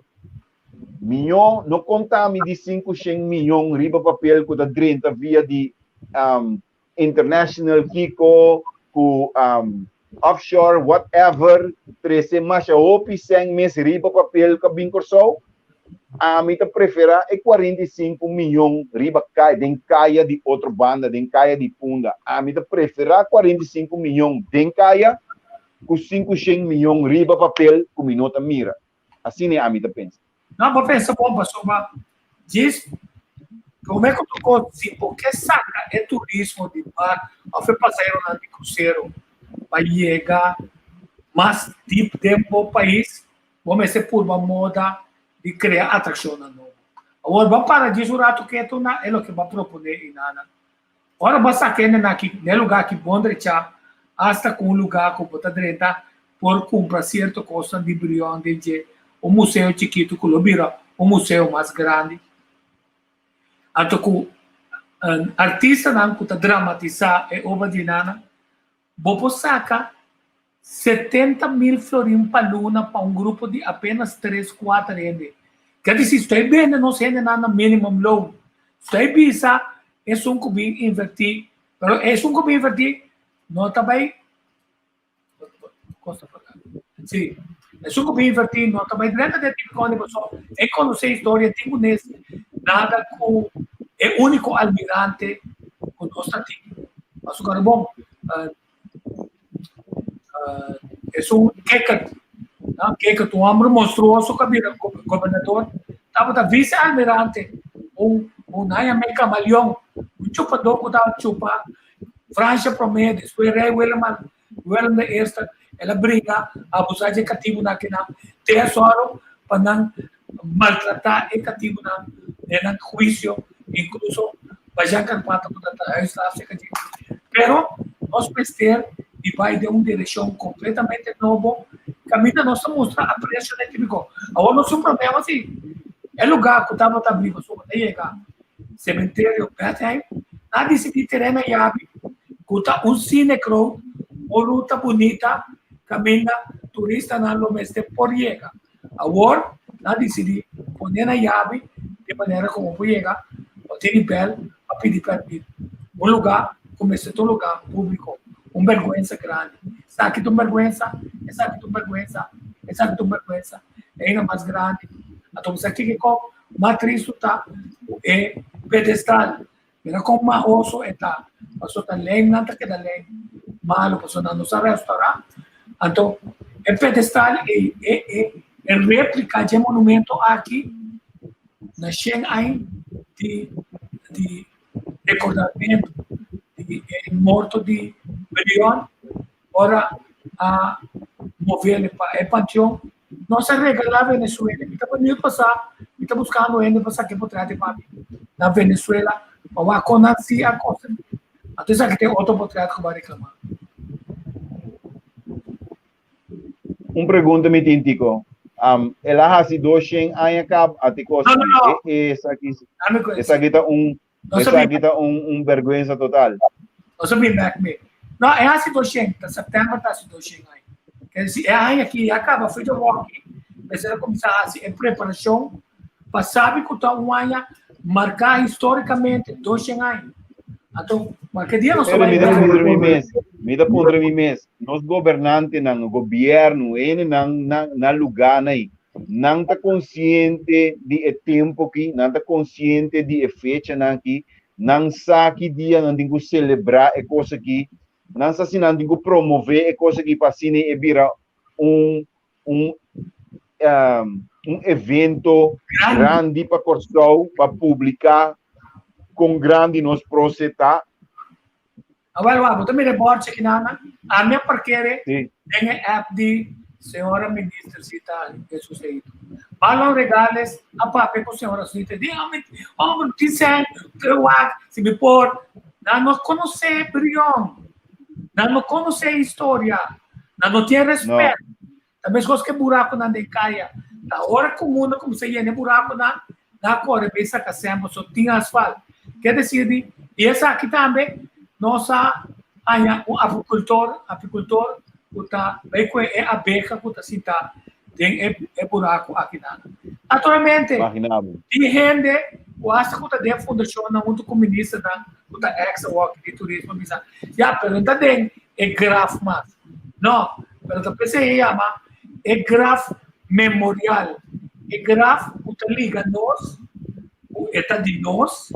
miñó no konta mi di 500 miyon riba papel ku ta drenta via di international kiko ku offshore whatever trese masha hopi sèn mes riba papel ku a bin Kòrsou. Ami ta preferá e 45 miyon riba kaya, den kaya di otro banda, den kaya di Punda. Ami ta preferá 45 miyon den kaya ku 500 miyon riba papel ku mi no ta mira. Asina ami ta pensa. No, bo pensa bon pasobra djis promé ku tur kos si bo ke saka e turismo di bar òf e pasaheronan di krusero pa yega mas dip den bo pais, Bo mester purba moda di krea atrakshonnan nobo. Awor bo a para djis un ratu ketu na e loke bo a proponé i nana. Ora bo a saka hende aki na e lugá aki bon drechá, asta ku un lugá ku bo ta drenta por kumpra sierto kosnan di brion den dje, un museo chikitu ku lo bira un museo mas grandi. Anto ku artistanan ku ta dramatisá e obra di nana, Bo por saka 70,000 florin pa luna pa un grupo di apenas tres, kuater hende. Ker disi, stoi bende nos hendenan na minimum loan. Stoi bisa esun ku bin invertí, pero esun ku bin invertí no ta bai, sí, esun ku bin invertí no ta bai drenta den tipikon di pasobra e konosé historia tin ku nes nada ku e úniko almirante ku. Nos ta tin. Pasobra bon, esun Kikkert, no? Kikkert, un homber monstruoso ku a bira gobernador, tabata vice almirante, un un nan yama e kamaleon, un chupadó ku tabata chupa Francia promé, despues Rei Willem Willem de Eerste, el a bringa abusá dje katibunan akinan, te a sòru pa nan maltratá e katibunan den nan huisio, inkluso Bajan Karpata ku ta traha huisslaaf serka dje. Pero nos mester di bai den un direkshon kompletamente nobo kaminda nos ta mustra apresio na e típiko. Awor nos tin un problema si e lugá ku tabata abrí pasobra ta yega Sementerio Bethlehem, nan a disidí terena yabi ku ta un scenic road, un ruta bunita kaminda turistanan lo mester por yega. Awor nan a disidí pone na yabi di manera ku bo por yega bo tin di bèl pa pidi pèrmit. Un lugá ku mester ta un lugá públiko. Un bèrgwensa grandi. Esaki ta un bèrgwensa, esaki ta un bèrgwensa, esaki ta un bèrgwensa ainda mas grandi. Anto bo sa kiko kòp mas tristu ta ku e pedestal. Mira kon mahoso e ta, pasobra ta lijmnan ta keda lijm malu, pasobra nan no sa restaurá. Anto e pedestal ei, e e e réplika dje monumento aki na shen aña di di rekordamentu di e morto di Brion, ora a movele pa e panteon, Nos a regalá Venezuela. Mi ta beniut pa sa, mi ta buskando hende pa saki potret di papi na Venezuela pa wak kon nan si a kosa. Anto esaki ta e otro potret ku bo a reklamá. Un pregunta mi tin Tico. Um, el a hasi 200 aña kab a Tico. No, no, no. Esaki, esaki ta un Esaki ta un un bergüenza total. Nos a bin bek mee. No, e hasi 200, ta september ta hasi 200 aña. Ker disi, e aña aki ya kaba for di awoki, mester a kuminsá hasi e preparashon pa sabi ku ta un aña marká histórikamente 200 aña. Anto, kualke dia nos ta bai. Mi ta puntra mi mes, mi ta puntra mi mes, nos gobernantenan, gobièrnu, hendenan na na lugánan ei, Nan ta konsiente di e tempu aki, nan ta konsiente di e fechanan aki, nan sa ki dia nan tin ku selebrá e kos aki, nan sa si nan tin ku promové e kos aki pa asina e bira un un un evento grandi pa Kòrsou, pa publiká kon grandi nos prose ta. Awel wak, bo ta mira e bòrchi aki nan? Ami a parkere den e app di señora minister Zita Jesus Leito. Marlon Regales a papia ku señora Zita di ami, homber, tin sèn, pero wak, si mi por. Nan no konosé Brion. Nan no konosé historia. Nan no tin rèspèt. Ta meskos ku e burakunan den kaya. Ta ora ku mundu a kuminsá yena e burakunan, nan a kore bai saka sèn pasobra tin asfalt. Ke desir di, i esaki tambe nos a haña un apikultor, apikultor ku ta bai kue e abeha ku ta sinta den e e buraku akinan. Naturalmente, tin hende ku asta ku ta den fundashonnan huntu ku ministernan ku ta ex awor di turismo bisa, ya, pero no ta den e graf mas. No, pero ta p'esei e yama e graf memorial, e graf ku ta liga nos ku e ta di nos,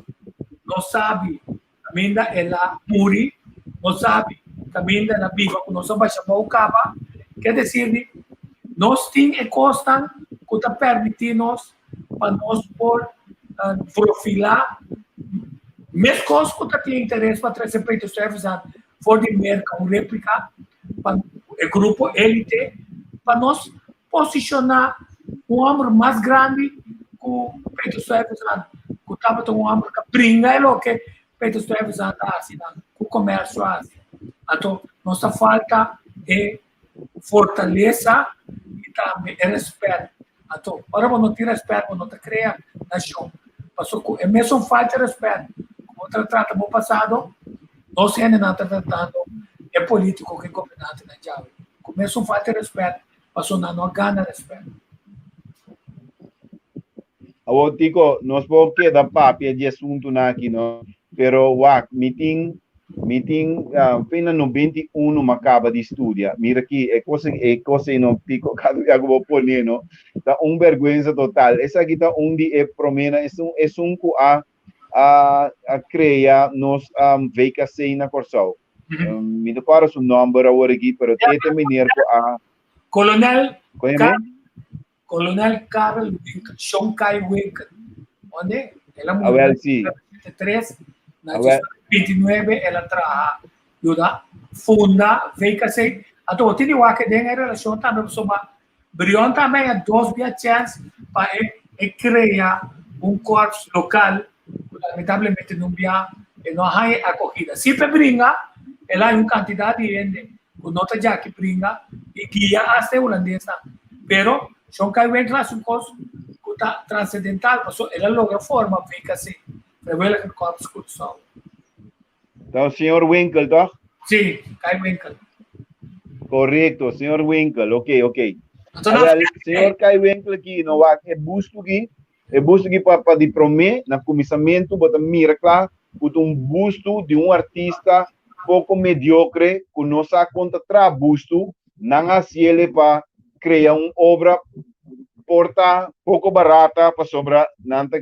nos sabi kaminda el a muri, nos sabi kaminda el a biba ku nos a basha bou kaba. Ke desir di nos tin e kosnan ku ta permití nos pa nos por profilá meskos ku ta tin interes pa trese Peter Stuyvesant for di Merka un réplika pa e grupo élite pa nos posishoná un hòmber mas grandi ku Peter Stuyvesant ku tabata un hòmber ku a bringa e loke Peter Stuyvesant a hasi nan ku komersio a hasi. Anto nos ta falta e fortalesa i tambe e rèspèt. Anto ora bo no tin rèspèt bo no ta krea nashon. Pasobra ku e mesun falta di rèspèt ku bo ta trata bo pasado, nos hendenan ta tratando e polítiko ku e gobernantenan djawe. Ku mesun falta di rèspèt pasobra nan no a gana rèspèt. Awor Tico, nos por keda papia di asuntunan aki no, pero wak, mi tin mi tin fin na 91 m'a kaba di studia. Mira aki e kos e kos ei no Tico kada bia ku bo pone no ta un bergwensa total. Esaki ta un di e promenan esun esun ku a. a a krea nos VKC na Kòrsou. Mi no kòrda su nòmber awor aki, pero e ta meneer ku a Kolonel Kolonel Karel Winkel, Shon Kai Winkel. Onde? El a muri Awel, sí. 1973, na 29 el a traha yuda funda VKC. Anto, tin di wak den e relashon tambe pasobra Brion tambe a dos bia chèns pa e e krea un kòrps lokal ku lamentablemente nun bia e no a haña e akogida. Si p'e bringa, el a haña un kantidat di hende ku no ta djaki bringa i guia asta e hulandesnan. Pero Shon Kai Winkler hasi un kos ku ta transendental pasobra el a logra forma VKC, Vrijwilliger Korps Curaçao. Ta señor Winkel, toch? Sí, Kai Winkel. Correcto, señor Winkel. Ok, ok. Awel, señor Kai Winkel aquí, no wak e busto aquí, e busto aquí pa, pa di promé, na kuminsamentu, bo ta mira kla, ku ta un busto di un artista poko mediocre, ku no sa kon ta traha busto, nan a hasiele pa krea un obra por ta poko barata, pasobra nan ta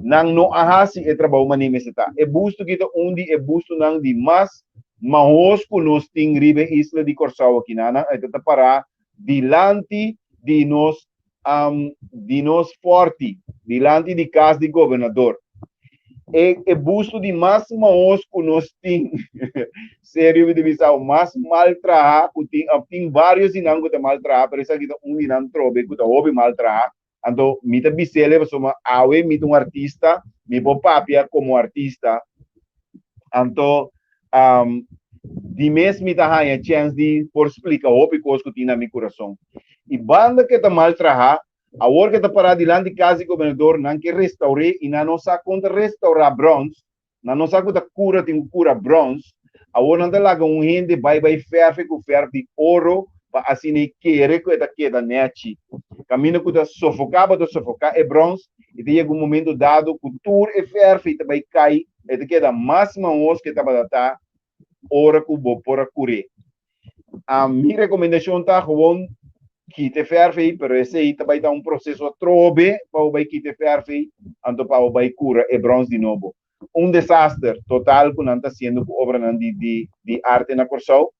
Nan no a hasi e trabou mané mester ta. E busto ki ta un di e bustonan di mas mahos ku nos tin riba e isla di Kòrsou aki. Nan e ta ta pará dilanti di nos di nos fòrti, dilanti di kas di gobernador. E e busto di mas mahos ku nos tin, serio mi ta bisa bo, mas mal trahá ku tin, òf tin vários di nan ku ta mal trahá, pero esaki ta un di nan trobe ku ta hopi mal trahá. Anto mi ta bis'el pasobra awe mi ta un artista, mi por papia komo artista. Anto di mes mi ta haña chèns di por splika hopi kos ku tin na mi kurason. I banda ku e ta mal trahá, awor ku e ta pará dilanti kas di gobernador, nan ke restaur'é i nan no sa kon ta restaurá bròns. Nan no sa ku ta kura tin ku kura brons. Awor nan ta laga un hende bai bai fèrfe ku fèrf di oro pa asina e kere ku e ta keda nèchi. Kaminda ku ta sofoká bo ta sofoká e brons i ta yega un momento dado ku tur e fèrf ei ta bai kai, e ta keda mas mahos ku e tabata ta ora ku bo por a kur'é. Mi rekomendashon ta gewoon kita e fèrf ei, pero esei ta bai ta un proseso atrobe pa bo bai kita e fèrf ei, anto pa bo bai kura e brons di nobo. Un desaster total ku nan ta hasiendo ku obranan di di di arte na Kòrsou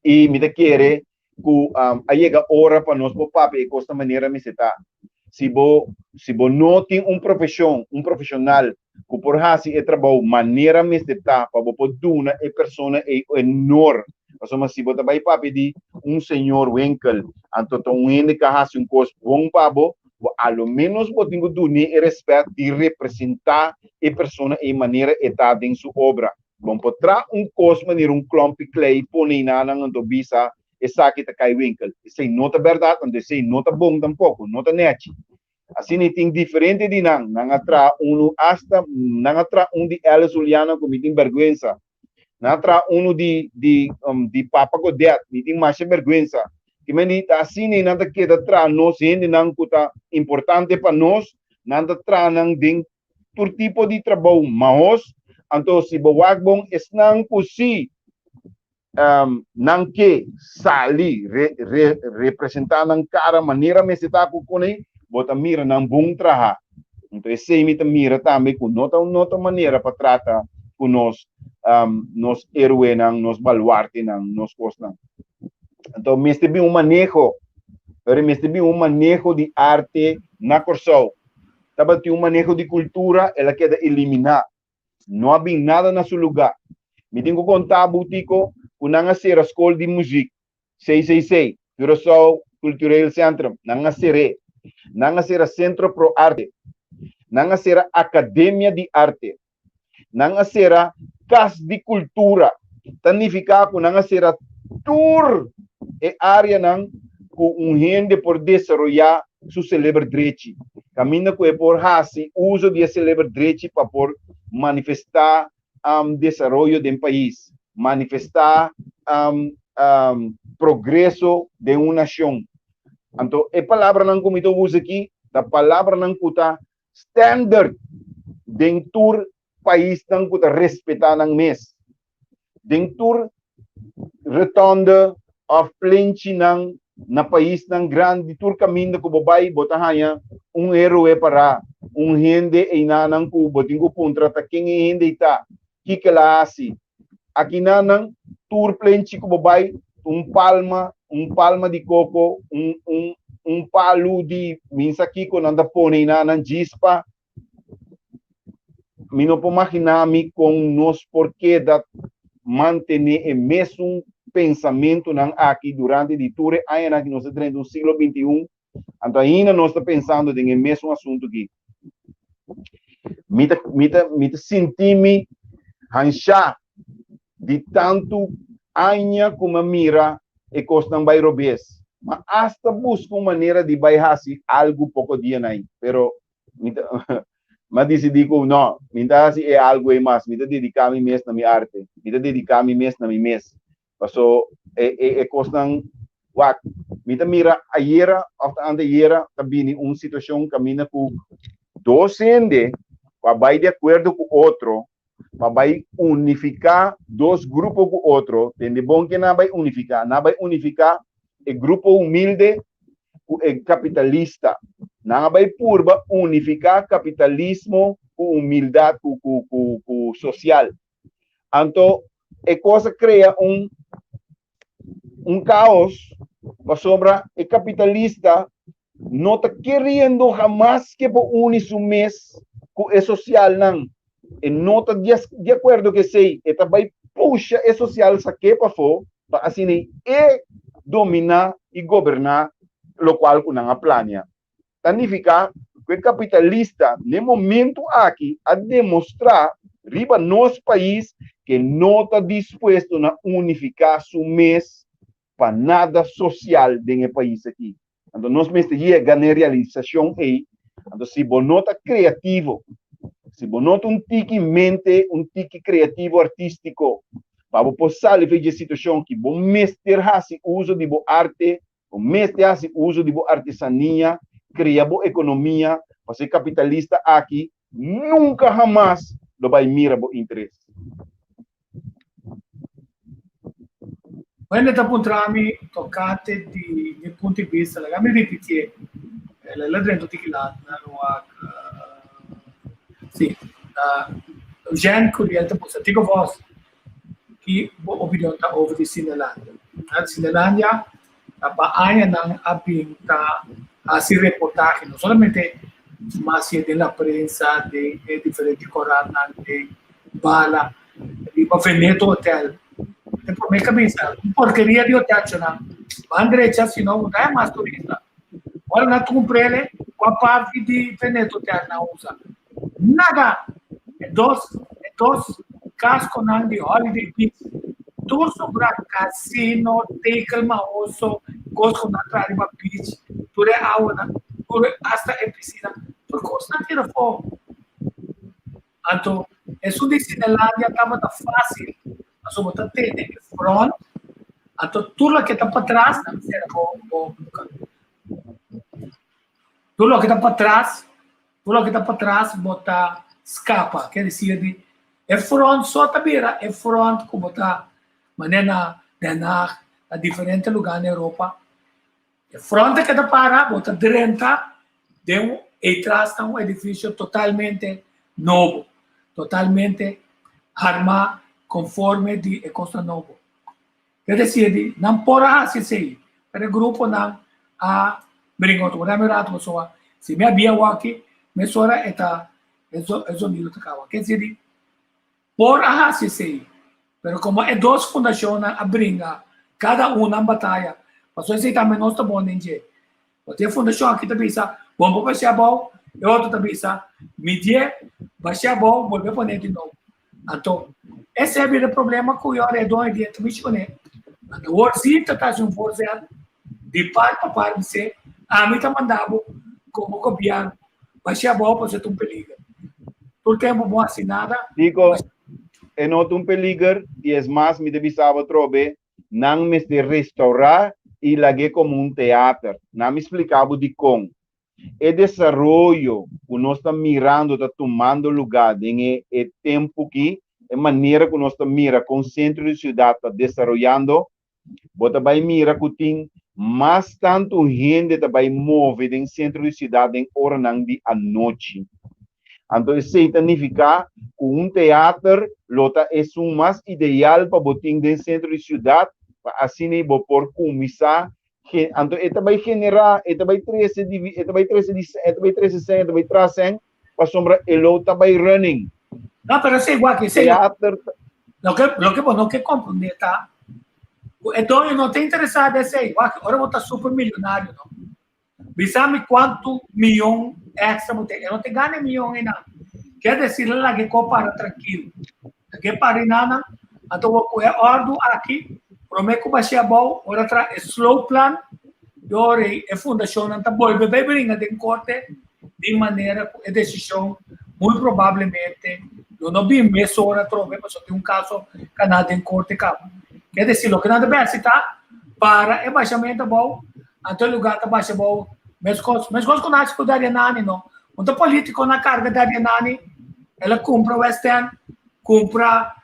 i mi ta kere ku a yega ora pa nos por papia e kos na manera mester ta. Si bo si bo no tin un profeshon, un profeshonal ku por hasi e trabou manera mester ta pa bo por duna e persona ei honor, pasobra si bo ta bai papia di un señor Winkel, anto ta un hende ku a hasi un kos bon pa bo, bo a lo ménos bo tin ku dun'é e rèspèt di representá e persona ei manera e ta den su obra. Bon por traha un kos manera un klòmpi klei pone einanan anto bisa esaki ta kai winkel. Esei no ta bèrdat anto esei no ta bon tampoko, no ta nèchi. Asina i tin diferente di nan, nan a traha unu asta nan a traha un di Alice Juliana ku mi tin bèrgwensa. Nan a traha unu di di di Papa Godet, mi tin masha bèrgwensa. Ki men di ta asina i nan ta keda traha nos hendenan ku ta importante pa nos, nan ta traha nan den tur tipo di trabou mahos, anto si bo wak bon esnan ku si um, nan ke sali re, re, representá nan kara manera mester ta ku kuné, bo ta mira nan bon traha. Anto esei mi ta mira tambe ku no ta no ta manera pa trata ku nos um, nos héroenan, nos baluartenan, nos kosnan. Anto mester bin un maneho, pero mester bin un maneho di arte na Kòrsou. Tabatin un maneho di kultura, el a keda eliminá. No a bin nada na su lugá. Mi tin ku konta bo, Tico, ku nan a sera skol di muzik, CCC, Curaçao Cultureel Centrum, nan a ser'é. Nan a sera Centro Pro Arte. Nan a sera Akademia di Arte. Nan a sera Kas di Kultura. Ta nifiká ku nan a sera tur e áreanan ku un hende por desaroyá su seleber drechi, kaminda ku e por hasi uso di e seleber drechi pa por manifestá desaroyo den pais, manifestá progreso den un nashon. Anto e palabranan ku mi ta usa aki ta palabranan ku ta standard den tur paisnan ku ta respetá nan mes. Den tur rotonde òf plenchinan Na paisnan grandi tur kaminda ku bo bai bo ta haña un héroe pará, un hende einanan ku bo tin ku puntra ta ken e hende ei ta, kiko el a hasi. Akinanan tur plenchi ku bo bai un palma, un palma di koko, un un un palu di min sa kiko nan ta pone einanan djis pa Mi no por maginá mi kon nos por keda mantené e mesun pensamentunan aki durante di tur e añanan ki nos ta drenta un siglo 21, anto ainda nos ta pensando den e mesun asuntu aki. Mi ta, mi ta, mi ta sinti mi hanshá di tantu aña ku mi a mira e kosnan bai robes. Ma asta buska un manera di bai hasi algu poko dianan ei, pero mi ta mi a disidí ku no, mi ta hasi e algu ei mas, mi ta dediká mi mes na mi arte, mi ta dediká mi mes na mi mes. Paso e e e kosnan wak, mi ta mira ayera òf ta antayera ta bini un situashon kaminda ku dos hende ku a bai di akuerdo ku otro pa bai unifiká dos grupo ku otro, tende bon ke nan a bai unifiká, nan a bai unifiká e grupo humilde ku e kapitalista. Nan a bai purba unifiká kapitalismo ku humildat, ku ku ku ku sosial. Anto e kos a krea un un kaos pasobra e kapitalista no ta keriendo hamas ke por uni su mes ku e sosialnan. E no ta di akuerdo ku esei. E ta bai pusha e sosial sak'é pafó pa asina e dominá i goberná lokual ku nan a plania. Ta nifiká ku e kapitalista n'e momentu aki a demostrá riba nos pais ke no ta dispuesto na unifiká su mes pa nada sosial den e pais aki. Anto nos mester yega n'e realisashon ei. Anto si bo no ta kreativo, si bo no ta un tiki mente, un tiki kreativo artístiko, pa bo por sali for dje situashon ki bo mester hasi uso di bo arte, bo mester hasi uso di bo artesania, krea bo ekonomia, pasobra e kapitalista aki nunka hamas lo bai mira bo interes. Wende ta puntra mi tokante di mi punto di bista, laga mi ripitié. El a drenta un tiki lat na wak. Sí, Eugène Curiel ta puntra, Tico Vos, ki bo opinion ta over di Cinelandia? Na Cinelandia ta pa añanan a bin ta hasi reportahe, no solamente mas den la prensa, den e diferente korantnan, den bala, riba Veneto Hotel. E promé kabisa, un porkeria di hotel chonan. Ban drecha, si no, no ta mas turista. Ora nan kumprele, kua parti di Veneto Hotel nan usa? Nada! E dos, e dos kaskonan di Holiday Beach, tur sobra kasino, tekel mahoso, kos ku nan traha riba beach, tur e awanan, tur asta e pisina, tur kos nan tira afó. Anto, esun di Cinelandia tabata fásil, pasobra bo ta tene e front, anto tur loke ta patras nan mester bo bo buka. Tur loke ta patras, tur loke ta patras bo ta skapa. Ker desir di e front so ta bira e front ku bo ta manera na Den Haag, na diferente lugá na Europa. E front ke ta para, bo ta drenta den un ei tras ta un edifisio totalmente nobo, totalmente armá konforme di e kosnan nobo. Ke desir di nan por a hasi esei, pero e gruponan a bringa otro. Bo ta mira rato pasobra si mi a bia awaki mesora e ta e zonido ta kaba. Ke desir di por a hasi esei, pero komo e dos fundashonnan a bringa kada un nan bataya, pasobra esei tambe nos ta bon den dje. Bo tin e fundashon aki ta bisa bon por bash'é abou, e otro ta bisa midié, bash'é abou, bolbe pone di nobo. Anto, esei a bira e problema ku e ora e doño di e ta mishi kuné. Anto awor si ta ta hasi un voorzet di par pa par bis'é, ami ta manda bo komo gobièrnu bash'é abou pasobra ta un peliger. Tur tempu bo hasi nada. Diko, e no ta un peliger i es mas mi ta bisa bo atrobe, Nan mester restaurá i lag'é komo un teater. Nan mi splika bo dikon. E desaroyo ku nos ta mirando ta tumando lugá den e e tempu ki, e manera ku nos ta mira kon sentro di siudat ta desaroyando, bo ta bai mira ku tin Mas tantu hende ta bai move den sentro di siudat den oranan di anochi. Anto esei ta nifiká ku un teater lo ta esun mas ideal pa bo tin den sentro di siudat pa asina bo por kuminsá anto e ta bai generá, e ta bai trese e ta bai trese e ta bai trese sèn, e ta bai traha sèn pasobra e lo ta bai running. No, pero esei wak, esei Teater loke loke bo no ke komprondé ta ku e doño no ta interesá den esei. Wak, ora bo ta super milionario no, bisa mi kuantu miyon èkstra bo tin. E no ta gana e miyon einan. Kier desir el a laga e kos para trankil. Laga e para einanan, anto bo ku e òrdu aki promé ku bash'é abou, ora traha e slow plan, i ora ei e fundashonnan ta bolbe bai bringa den korte di manera ku e desishon muy probablemente lo no bin mesora atrobe pasobra tin un kaso kaná den korte kaba. Ke desi loke nan ta bèsi ta para e bashamentu abou, anto e lugá ta basha abou meskos meskos ku nan hasi ku Darianani no. Un ta polítiko na karga Darianani, el a kumpra West End, kumpra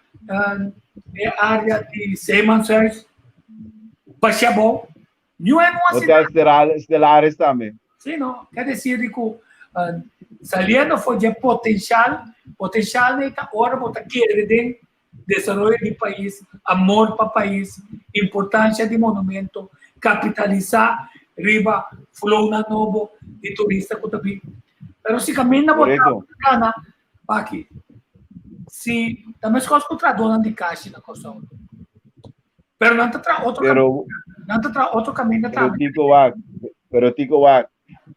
e área di Zeemanshuis, basha abou. Niun e no hasi Hotel nada. Stellaris tambe. Sí, no. Ke desir di ku saliendo for dje potenshal, potenshal nei ta ora bo ta kere den desaroyo di pais, amor pa pais, importansha di monumento, kapitalisá riba flownan nobo di turista ku ta bin. Pero si kaminda bo ta gana, paki. Si ta meskos ku trahadónan di kashi na Kòrsou. Pero nan ta traha otro Pero, nan ta traha otro kaminda pero tambe. Tico wak, pero Tico wak,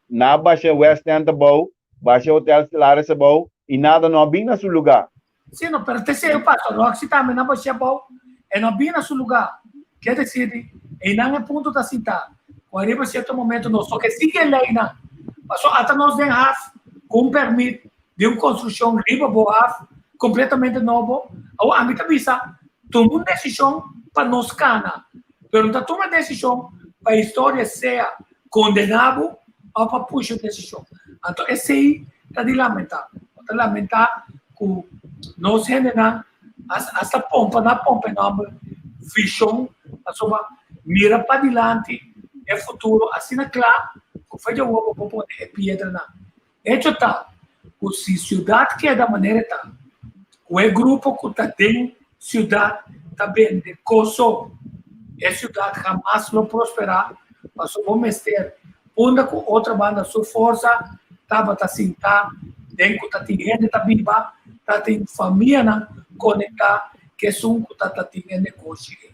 na basha West End abou, basha Hotel Stellaris abou, y nada no a bin na su lugar. Sí, no, pero te seo paso, Roxy tambe na basha abou, e no bin na su lugar. Ke decir di, einan e punto ta sinta, ku ariba cierto momento nos toke sigui e leynan. Paso ata nos den haf ku un permit di un construccion riba bo haf completamente nobo, awor ami ta bisa, Tuma un desishon pa nos kana, pero no ta tuma desishon pa historia sea kondená bo òf pa pusha un desishon. Anto esei ta di lamentá. Bo ta lamentá ku nos hendenan asta pompa na pompa e nòmber vishon pasobra mira padilanti e futuro asina kla ku fe dje awor bo por pone e piedranan. Hecho ta ku si siudat keda manera e ta, ku e grupo ku ta den siudat ta bende koso, e siudat hamas lo prosperá, pasobra bo mester punda ku otro banda su forsa tabata sintá den ku ta tin hende ta biba, ta tin famianan konektá ku esun ku ta ta tin e negoshi ei.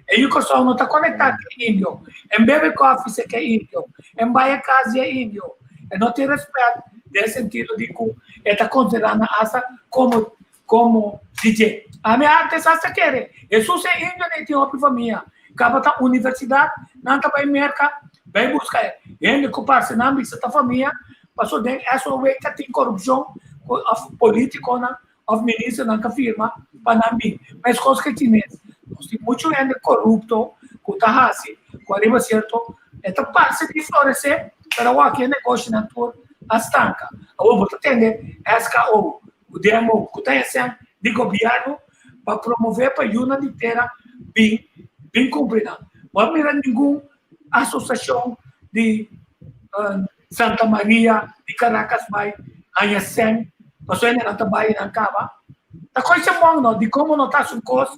E yu Kòrsou no ta konektá ku e indio, en bebe kòfi se ku e indio, en bai e kas di e indio. E no tin respet den sentido di ku e ta konsiderá nan asta komo komo di dje. Ami antes asta kere, Hesus e indio nei tin hopi famia, kaba ta universidat, nan ta bai Merka bai buska hende ku parse nan bisa ta famia, paso den SOW ta tin korupshon ku òf politikonan òf ministernan ta firma pa nan bin. Meskos ku e chines, nos tin muchu hende korupto ku ta hasi ku ariba sierto e ta parse di floresé, pero awor aki e negoshonan tur a stanka. Awor bo ta tende SKO ku DMO ku ta hesèn di gobièrnu pa promové pa yunan di tera bin bin kumpli nan. Bo a mira ningun asosiashon di Santa Maria di Caracas bai haña sèn pasobra hende nan ta bai nan kaba. Ta koi semon no di komo no ta haci un kos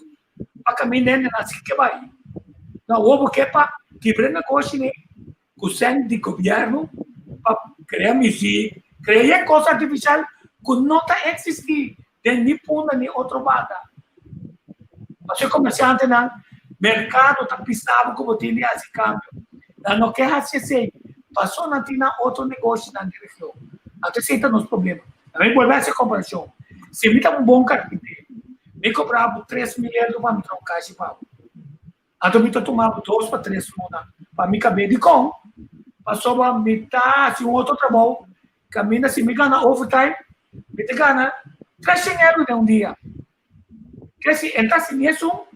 pa kaminda hende nan si ke bai. No awor bo ke pa kibra e negoshi ni ku sèn di gobièrnu pa krea muzik, krea e kos artifisial ku no ta eksistí den ni Punda ni otro banda. Pasobra e komersiantenan merkado ta pisa bo ku bo tin di hasi kambio. Nan no ke hasi esei pasobra nan tin nan otro negoshinan di region. Anto esei ta nos problema. Nan mi bolbe hasi e komparashon. Si mi ta un bon karpintero, mi kobra bo 3000 euro pa mi traha un kashi pa bo. Anto mi ta tuma bo dos pa tres luna pa mi kab'é. Dikon? Pasobra mi ta hasi un otro trabou kaminda si mi gana overtime, mi ta gana 300 euro den un dia. Ke si e ta hasi ni esun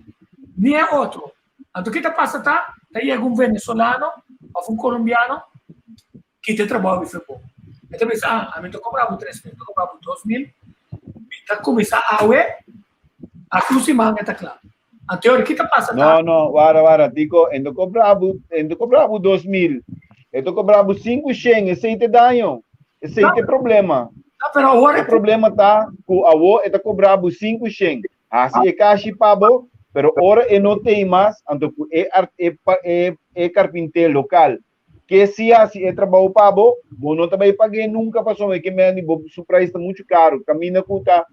ni e otro. Anto ki ta pasa ta, ta yega un venezolano òf un kolombiano kita e trabou di febó. E ta bisa, ah, ami ta kobra bo 3000, mi ta kobra bo 2000, mi ta kuminsá awe, aki un siman e ta kla. Anto ki ta pasa ta? No, no, wara, wara, Tico, e no cobra bo, e no cobra bo 2000. E ta cobra bo 500, esey ta daño. Esey ta e problema. No, pero awor E problema ta cu awo e ta cobra bo 500. Hasi e kashi pa bo, pero ora e no tei mas, anto cu e art, e, e, e carpinter local ke si hasi e trabou pa bo, bo no ta bai pag'é nunca pasobra e ke mende bo su prijs ta muchu caro. Caminda cu ta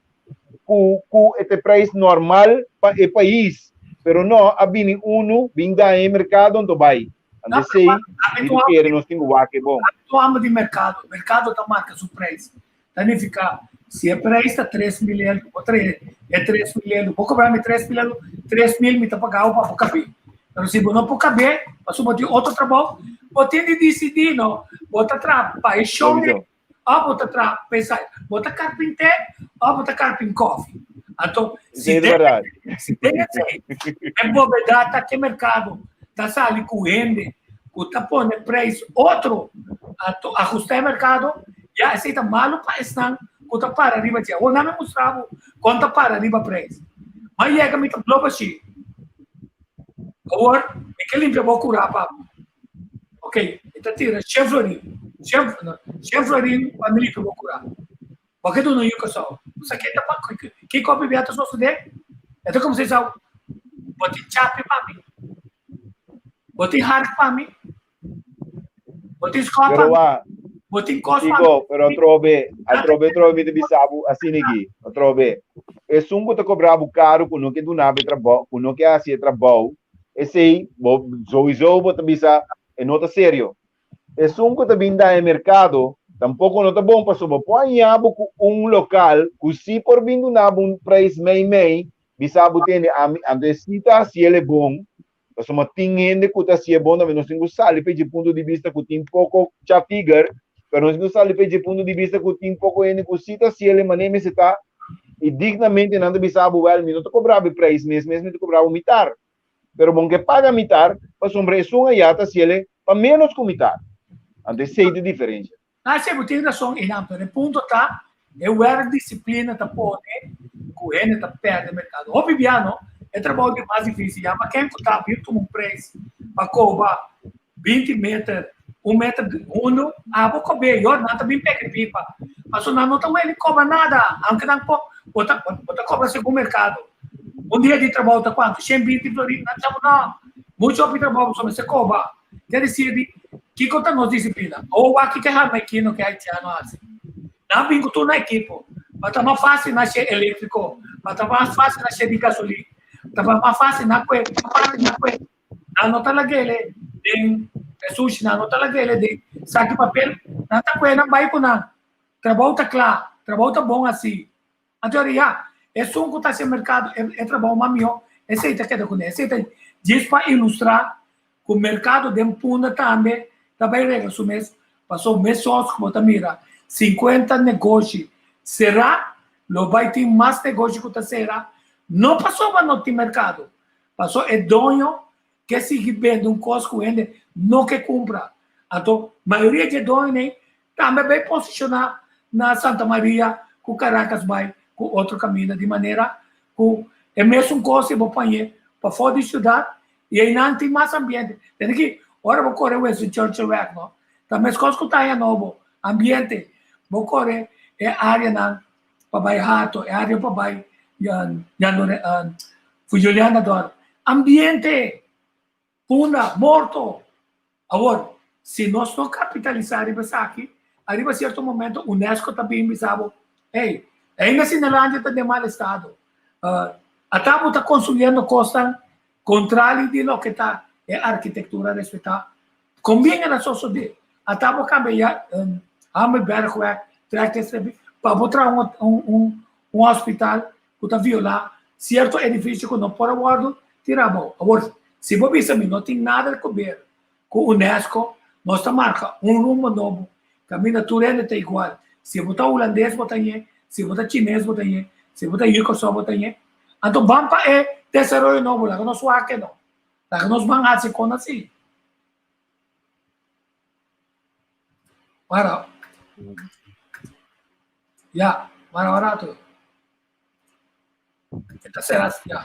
cu cu e ta e prijs normal pa e pais, pero no a bini unu bin daña e mercado anto bai. Anto esei mi ta kere nos tin cu wak e bon. Tu amo di mercado, mercado ta marca su prijs. Ta nifica si e prijs ta 3000 euro, bo trae e 3000 euro, bo cobra mi 3000 euro, 3000 mi ta pagao pa bo cabe. Pero si bo no por cabe, pasobra bo tin otro trabou, bo tin di dicidi no, bo ta traha pa e shon Sowieso. of bo ta traha pa esai. Bo ta carpinter of bo ta carpin koffie. Anto, si Esei ta den, berdad. si den esei, e bobedad ta ke mercado ta sali cu hende cu ta pone prijs otro, anto ajusta e mercado, ya esei ta malo pa esnan cu ta para riba dje. Awor nan a mustra bo con ta para riba prijs. Ma yega mi ta blo bashi. Awor mi ke limpia bo cura pa bo. Ok, mi ta tira shen florin. Shen, no, shen florin pa mi limpia bo cura. Bo ke duna yu Kòrsou. Bo sa ke ta pa, ke kopi bia ta sosodé? E ta kumsa isa, bo tin chapi pa mi? Bo tin hark pa mi? Bo tin skòp pa Pero mi? wa, Bo tin kos pa mi? Tico, pero atrobe, atrobe, atrobe mi ta bisa bo asina aki, atrobe. Esun ku ta kobra bo karu ku no ke duna bo e trabou, ku no ke hasi e trabou, esei bo souiso bo ta bisa e no ta serio. Esun ku ta bin da e merkado tampoko no ta bon pasobra bo por haña bo ku un lokal ku si por bin duna bo un preis mei mei, bisa bo tende ami anto e si ta hasiel e bon pasobra tin hende ku ta hasié bon tambe nos tin ku sali pa dje punto di bista ku tin poko chafiger pero nos tin ku sali pa dje punto di bista ku tin poko hende ku si ta hasiel e manera mester ta i dignamente nan ta bisa bo wèl mi no ta kobra bo e preis mes mes mi ta kobra bo mitar. Pero bon ke paga mitar, pasobra esun ayá ta hasiele pa ménos ku mitar. Anto esei ta e diferensia. Na esei bo tin rason einan, pero e punto ta e wèrk disiplina ta pone ku hende ta pèrdè merkado. Hopi bia no, e trabou di mas difísil. Yama ken ku ta bin tuma un preis pa koba 20 meter, un meter hundu, abo kob'é, yo nan ta bin pega e pipa. Pasobra nan no ta weli koba nada, aunke nan por, bo ta, bo ta kobra segun merkado. Un dia di trabou ta kuantu? 120 florin? Nan ta bo no, muchu hopi trabou pasobra mester koba. Ke desir di, kiko ta nos disiplina? Awo wak kiko e hamaikino ku e haitiano hasi. Nan bin ku tur nan ekipo. Pa ta mas fásil na shé eléktriko, pa ta mas fásil na shé di gasolin, ta mas fásil na kue, na kue. Nan no ta lag'ele den e sushi, nan no ta lag'ele den saki papel, nan ta kue nan bai ku nan. Trabou ta kla, trabou ta bon asi. Anto ora ya, esun ku ta hasi e merkado e trabou mas mihó, esei ta keda kuné. Esei ta djis pa ilustrá ku merkado den Punda tambe ta bai regla su mes, pasobra mesos ku bo ta mira sinkuenta negoshi será, lo bai tin mas negoshi ku ta sera, no pasobra no tin merkado, Paso e doño ke sigui bende un kos ku hende no ke kumpra. Anto mayoria dje doñonan tambe bai posishoná na Santa Maria ku Caracas bai ku otro kaminda di manera ku e mesun kos e bo pañ'é pafó di siudat i einan tin mas ambiente. Tende ki ora bo kore Winston Churchill wèk no ta meskos ku ta Aña Nobo ambiente bo kore e áreanan pa bai Hato, e área pa bai Julianador. Ambiente, Punda, morto. Awor, si nos no kapitalisá riba esaki, ariba sierto momento UNESCO ta bin bisa bo, hey, ainda Sinelandia ta den mal estado. Ata bo ta konstruyendo kosnan kontrali di loke ta e arkitektura respetá. Konbien el a sosodé. Ata bo kambia ya Hamelbergweg, Trekpleisterweg, pa bo traha un hospital ku ta violá sierto edifisio ku no por a wòrdu tirá abou. Awor, si bo bisa mi no tin nada di kober ku UNESCO, nos ta marka un rumbo nobo kaminda tur hende ta igual. Si bo ta hulandes bo ta ñe, si bo ta chines bo ta ñe, si bo ta yu Kòrsou bo ta ñe. Anto ban pa e desaroyo nobo, laga nos wak no. Laga nos ban hasi kon asi. Mara. Ya, mara barato. Esta será ya.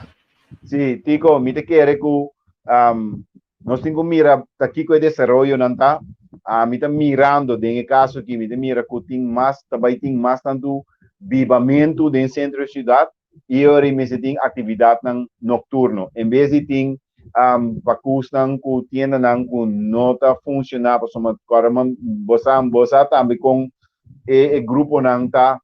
Sí, Tico, mi ta kere ku um, nos tin ku mira ta kiko e desaroyonan ta. Ah, mi ta mirando den e kaso aki, mi ta mira ku tin mas, ta bai tin mas tantu bibamentu den sentro di siudat i ora mester tin aktividatnan nokturno. En bes di tin um, pakusnan ku tiendanan ku no ta funshoná pasobra kòrda bo sa, bo sa tambe kon e, e gruponan ta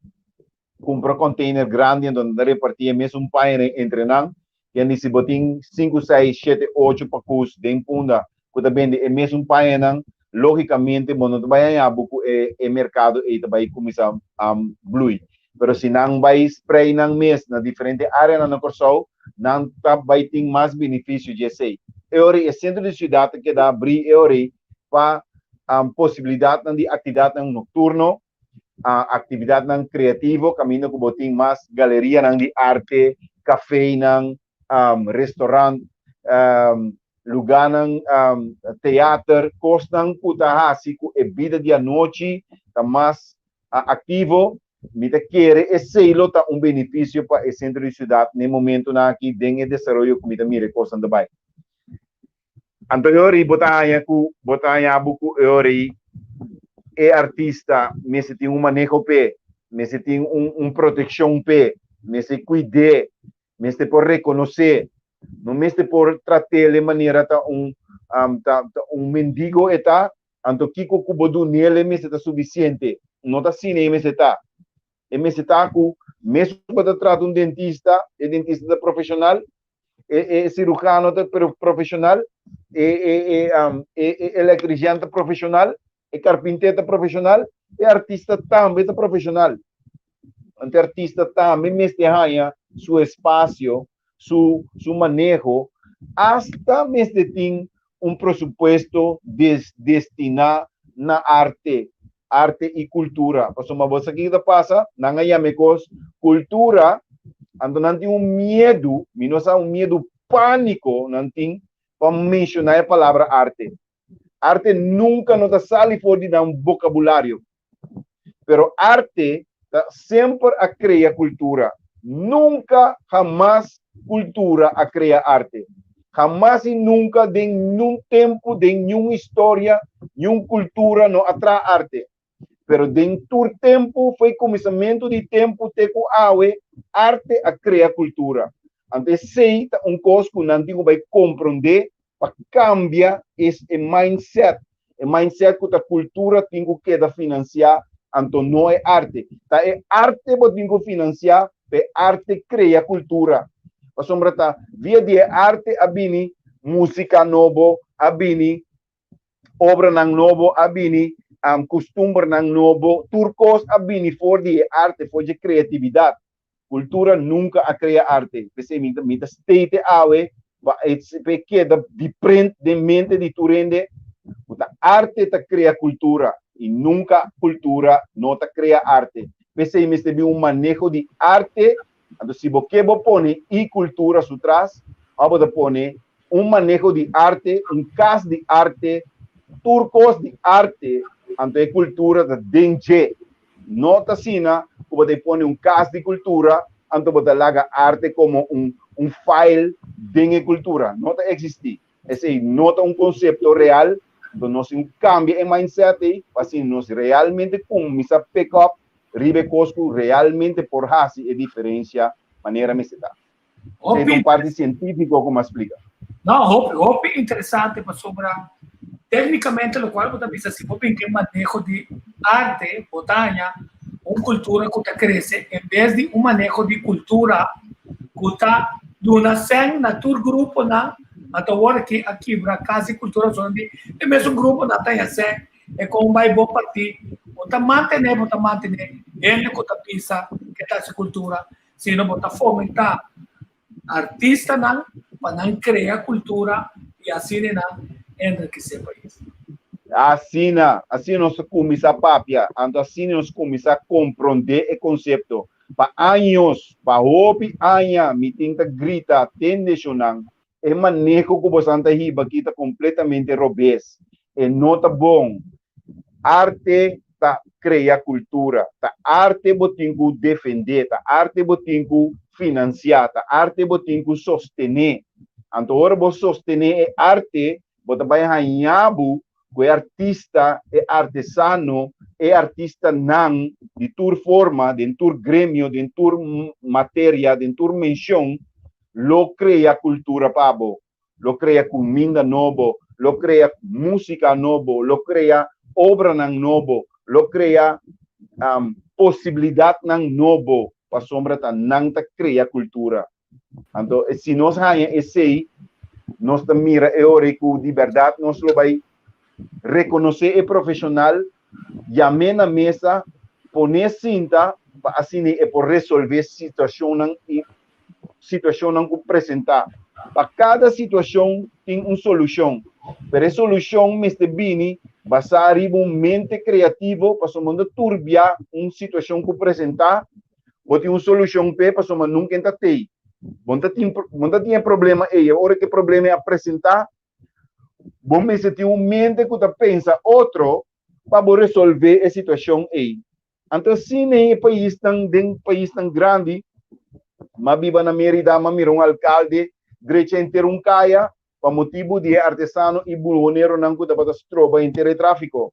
kumpra container grandi anto nan ta reparti e mesun paña entre nan. Kende si bo tin sinku, seis, shete, ocho pakus den Punda ku ta bende e mesun pañanan, logikamente bo no ta bai haña bo ku e e merkado ei ta bai kuminsá blui. Pero si nan bai sprei nan mes na diferente áreanan na Kòrsou, nan ta bai tin mas benefisio di esei. E ora ei e sentro di siudat ta keda abrí e ora ei pa posibilidatnan di aktividatnan nokturno, aktividatnan kreativo kaminda ku bo tin mas galerianan di arte, kafenan, restorant, lugánan, teater, kosnan ku ta hasi ku e bida di anochi ta mas aktivo. Mi ta kere esei lo ta un benefisio pa e sentro di siudat na e momentunan aki den e desaroyo ku mi ta mira e kosnan ta bai. Anto e ora ei bo ta haña ku bo ta haña bo ku e ora ei e artista mester tin un maneho p'e, mester tin un un protekshon p'e, mester kuid'é, mester por rekonos'é, no mester por trat'el e manera ta un ta ta un mendigo e ta, anto kiko ku bo dun'el e mester ta sufisiente. No ta asina e mester ta. E mester ta ku mes ku bo ta trata un dentista, e dentista ta profeshonal, e, e cirujano ta profesional, e, e, e, um, e, e electrician ta profesional, e carpinter ta profesional, e artista tambe ta profesional. Ante artista tambe mester haña su espacio, su, su maneho, hasta mester tin un presupuesto des, destiná na arte, arte i kultura. Pasobra bo sa kiko ta pasa? Nan a yama e kos kultura, anto nan tin un miedu, mi no sa un miedu pániko nan tin pa menshoná e palabra arte. Arte nunka no ta sali for di nan bokabulario. Pero arte ta semper a krea kultura. Nunka hamas kultura a krea arte. Hamas i nunka den niun tempu, den niun historia, niun kultura no a traha arte. Pero den tur tempu, fo'i kuminsamentu di tempu te ku awe, arte a krea kultura. Anto esei ta un kos ku nan tin ku bai komprondé pa kambia es e mindset, e mindset ku ta kultura tin ku keda finansiá anto no e arte. Ta e arte bo tin ku finansiá pa e arte krea kultura. Pasobra ta via di e arte a bini músika nobo, a bini obranan nobo, a bini kustumbernan nobo, tur kos a bini for di e arte, for dje kreatividat. Cultura nunca a crea arte. P'esei mi ta mi ta state awe pa e pa e keda di prent den mente di tur hende ku ta arte ta crea cultura i nunca cultura no ta crea arte. P'esei mester bin un maneho di arte, anto si bo ke bo pone i cultura su tras, ora bo ta pone un maneho di arte, un kas di arte, tur kos di arte, anto e cultura ta den dje. No ta asina ku bo ta pone un kas di kultura anto bo ta laga arte komo un un file den e kultura. No ta eksistí. Esei no ta un konsepto real. Anto nos tin ku kambia e mindset ei pa asina nos realmente kuminsá pick up riba e kos ku realmente por hasi e diferensia manera mester ta. Esei ta un parti sientífiko ku mi a splika. No, hopi, hopi interesante pasobra téknikamente lokual bo ta bisa si bo bin ku e maneho di arte bo ta haña un kultura ku ta krese en bes di un maneho di kultura ku ta duna sèn na tur gruponan anto awor aki a kibra kas di kultura pasobra di e mesun gruponan ta haña sèn e kon bai bo partí bo ta mantené bo ta mantené hende ku ta bisa ke ta hasi kultura sino bo ta fomentá artistanan pa nan krea kultura i asina nan enrikesé pais. Asina, asina nos ta kuminsá papia, anto asina nos kuminsá komprondé e konsepto. Pa años, pa hopi aña mi tin ta grita tende shonnan, e maneho ku bosan ta hiba aki ta kompletamente robes, e no ta bon. Arte. ta krea kultura, ta arte bo tin ku defendé, ta arte bo tin ku finansiá, ta arte bo tin ku sostené. Anto ora bo sostené e arte, bo ta bai haña bo ku e artista, e artesano, e artistanan di tur forma, den tur gremio, den tur materia, den tur menshon, lo krea kultura pa bo. lo krea kuminda nobo, lo krea músika nobo, lo krea obranan nobo, lo krea posibilidatnan nobo, pasobra ta nan ta krea kultura. Anto si nos haña esei, nos ta mira e ora ei ku di bèrdat nos lo bai rekonosé e profeshonal, yam'é na mesa, pon'é sinta pa asina e por resolvé situashonnan i situashonnan ku presentá. Pa kada situashon tin un solushon, pero e solushon mester bini basá riba un mente kreativo pasobra no ta turbiá un situashon ku presentá, bo tin un solushon p'e pasobra nunka e ta tei. Bo no ta tin bo no ta tin e problema ei, ora ku e problema ei a presentá bo mester tin un mente ku ta pensa otro pa bo resolvé e situashon ei. Anto asina e paisnan, den paisnan grandi, m'a biba na Merida, m'a mira un alkalde drecha henter un kaya pa motibu di e artesano i bulhoneronan ku tabata stroba henter e tráfiko.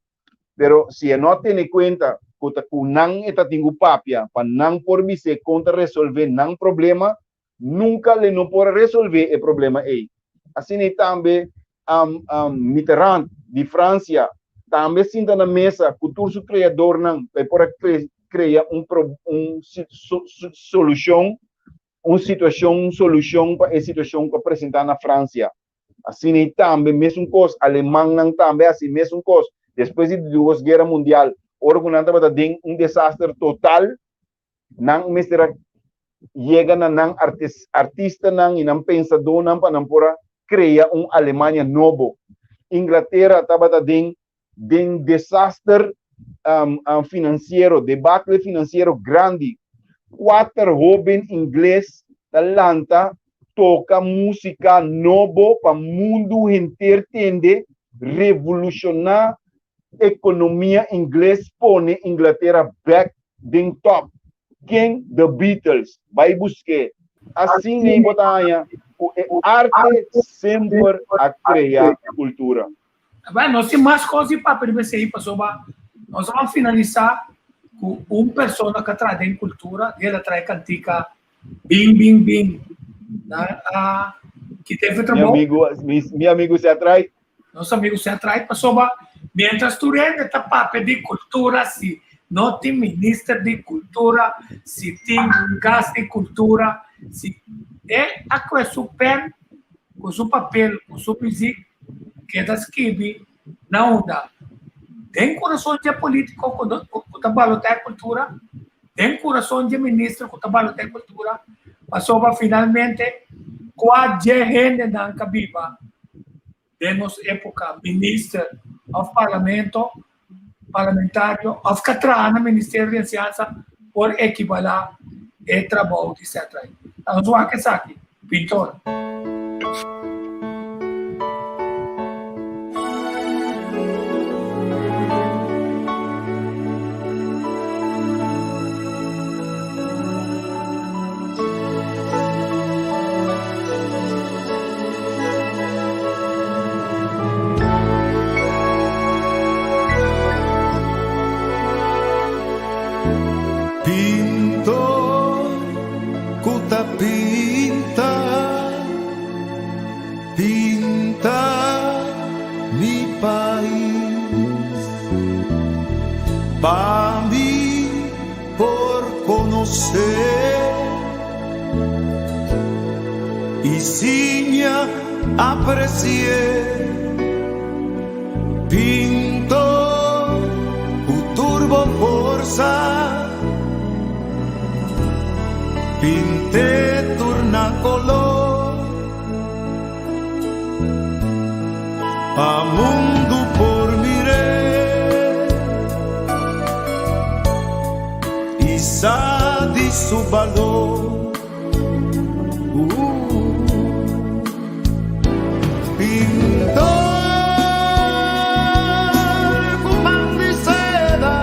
Pero si e no a tene kuenta ku ta ku nan e ta tin ku papia pa nan por bis'é kon ta resolvé nan problema, Nunka le no por a resolvé e problema ei. Asina ei tambe Mitterrand di Fransia tambe sinta na mesa ku tur su kreadornan pa e por a krea un un solushon, un situashon, un solushon pa e situashon ku a presentá na Fransia. Asina ei tambe mesun kos, alemannan tambe a hasi mesun kos. Despues di di dos guera mundial, ora ku nan tabata den un desaster total, Nan mester a yega na nan artistanan i nan pensadónan pa nan por a krea un Alemania nobo. Inglatera tabata den den desaster finansiero, debakle finansiero grandi. Kuater hóben ingles ta lanta toka músika nobo pa mundu henter tende, revolushoná ekonomia ingles pone Inglatera bek den top. Ken The Beatles? Bai busk'é. Asina ei bo ta haña ku e arte semper a krea kultura. Bueno, nos tin mas kos di papia riba esei pasobra nos a ban finalisá ku un persona ku a traha den kultura i el a traha e kantika Bin bin bin na a kita e Mi trabou. amigu, mi, mi amigu se atrai. Nos amigu se atrai pasobra mientras tur hende ta papia di kultura si no tin minister di kultura, si tin kas di kultura, si e a kohe su pen ku su papel ku su muzik keda skibi na unda den kurason dje politiko ku ku ta balotá e kultura, den kurason dje minister ku ta balotá e kultura, pasobra finalmente kua dje hendenan ka biba den nos epoka, minister òf parlamento, parlamentario òf ka traha na ministerio di enseñansa por ekibalá e trabou di Setrain. Ta nos wak esaki, pintor. Pintor ku ta pinta, pinta mi pais. Pa mi por konosé i siña apresié. Pintor ku tur bo forsa, pint'é tur na koló, pa mundu por mir'é i sa di su balor. Pintor ku man di seda.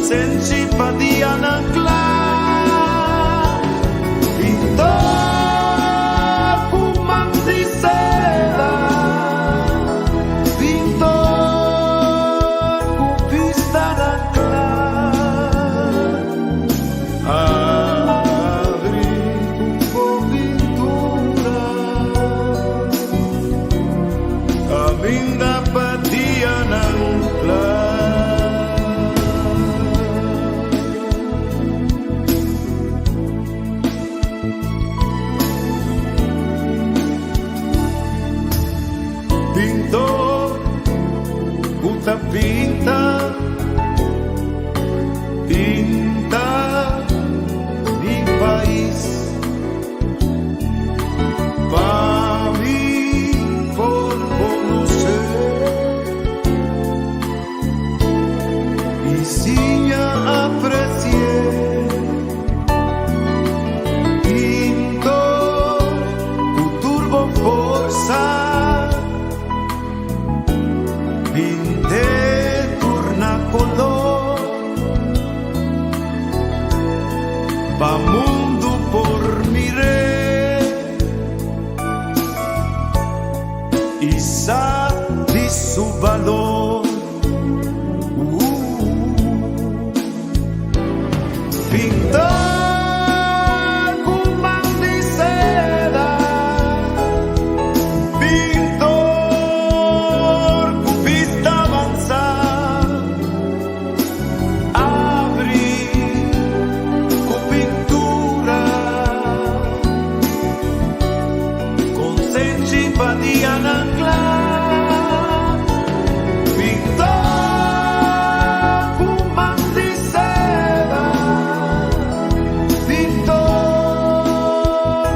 Konsenshi pa dianan kla. Pintor ku man di seda, pintor ku bistanan kla. Abri ku bo pintura, kaminda pa dianan kla. Pintor ku ta pinta, pinta mi pais pa mi por conoce. I siña apreci'é. Pintor ku tur bo forsa, pint'é tur na kolor, pa mundu por mir'é i sa di su balor. Pintor ku man di seda, pintor ku bista avansá, abri ku pintura, konsenshi pa dianan kla. Pintor ku man di seda, pintor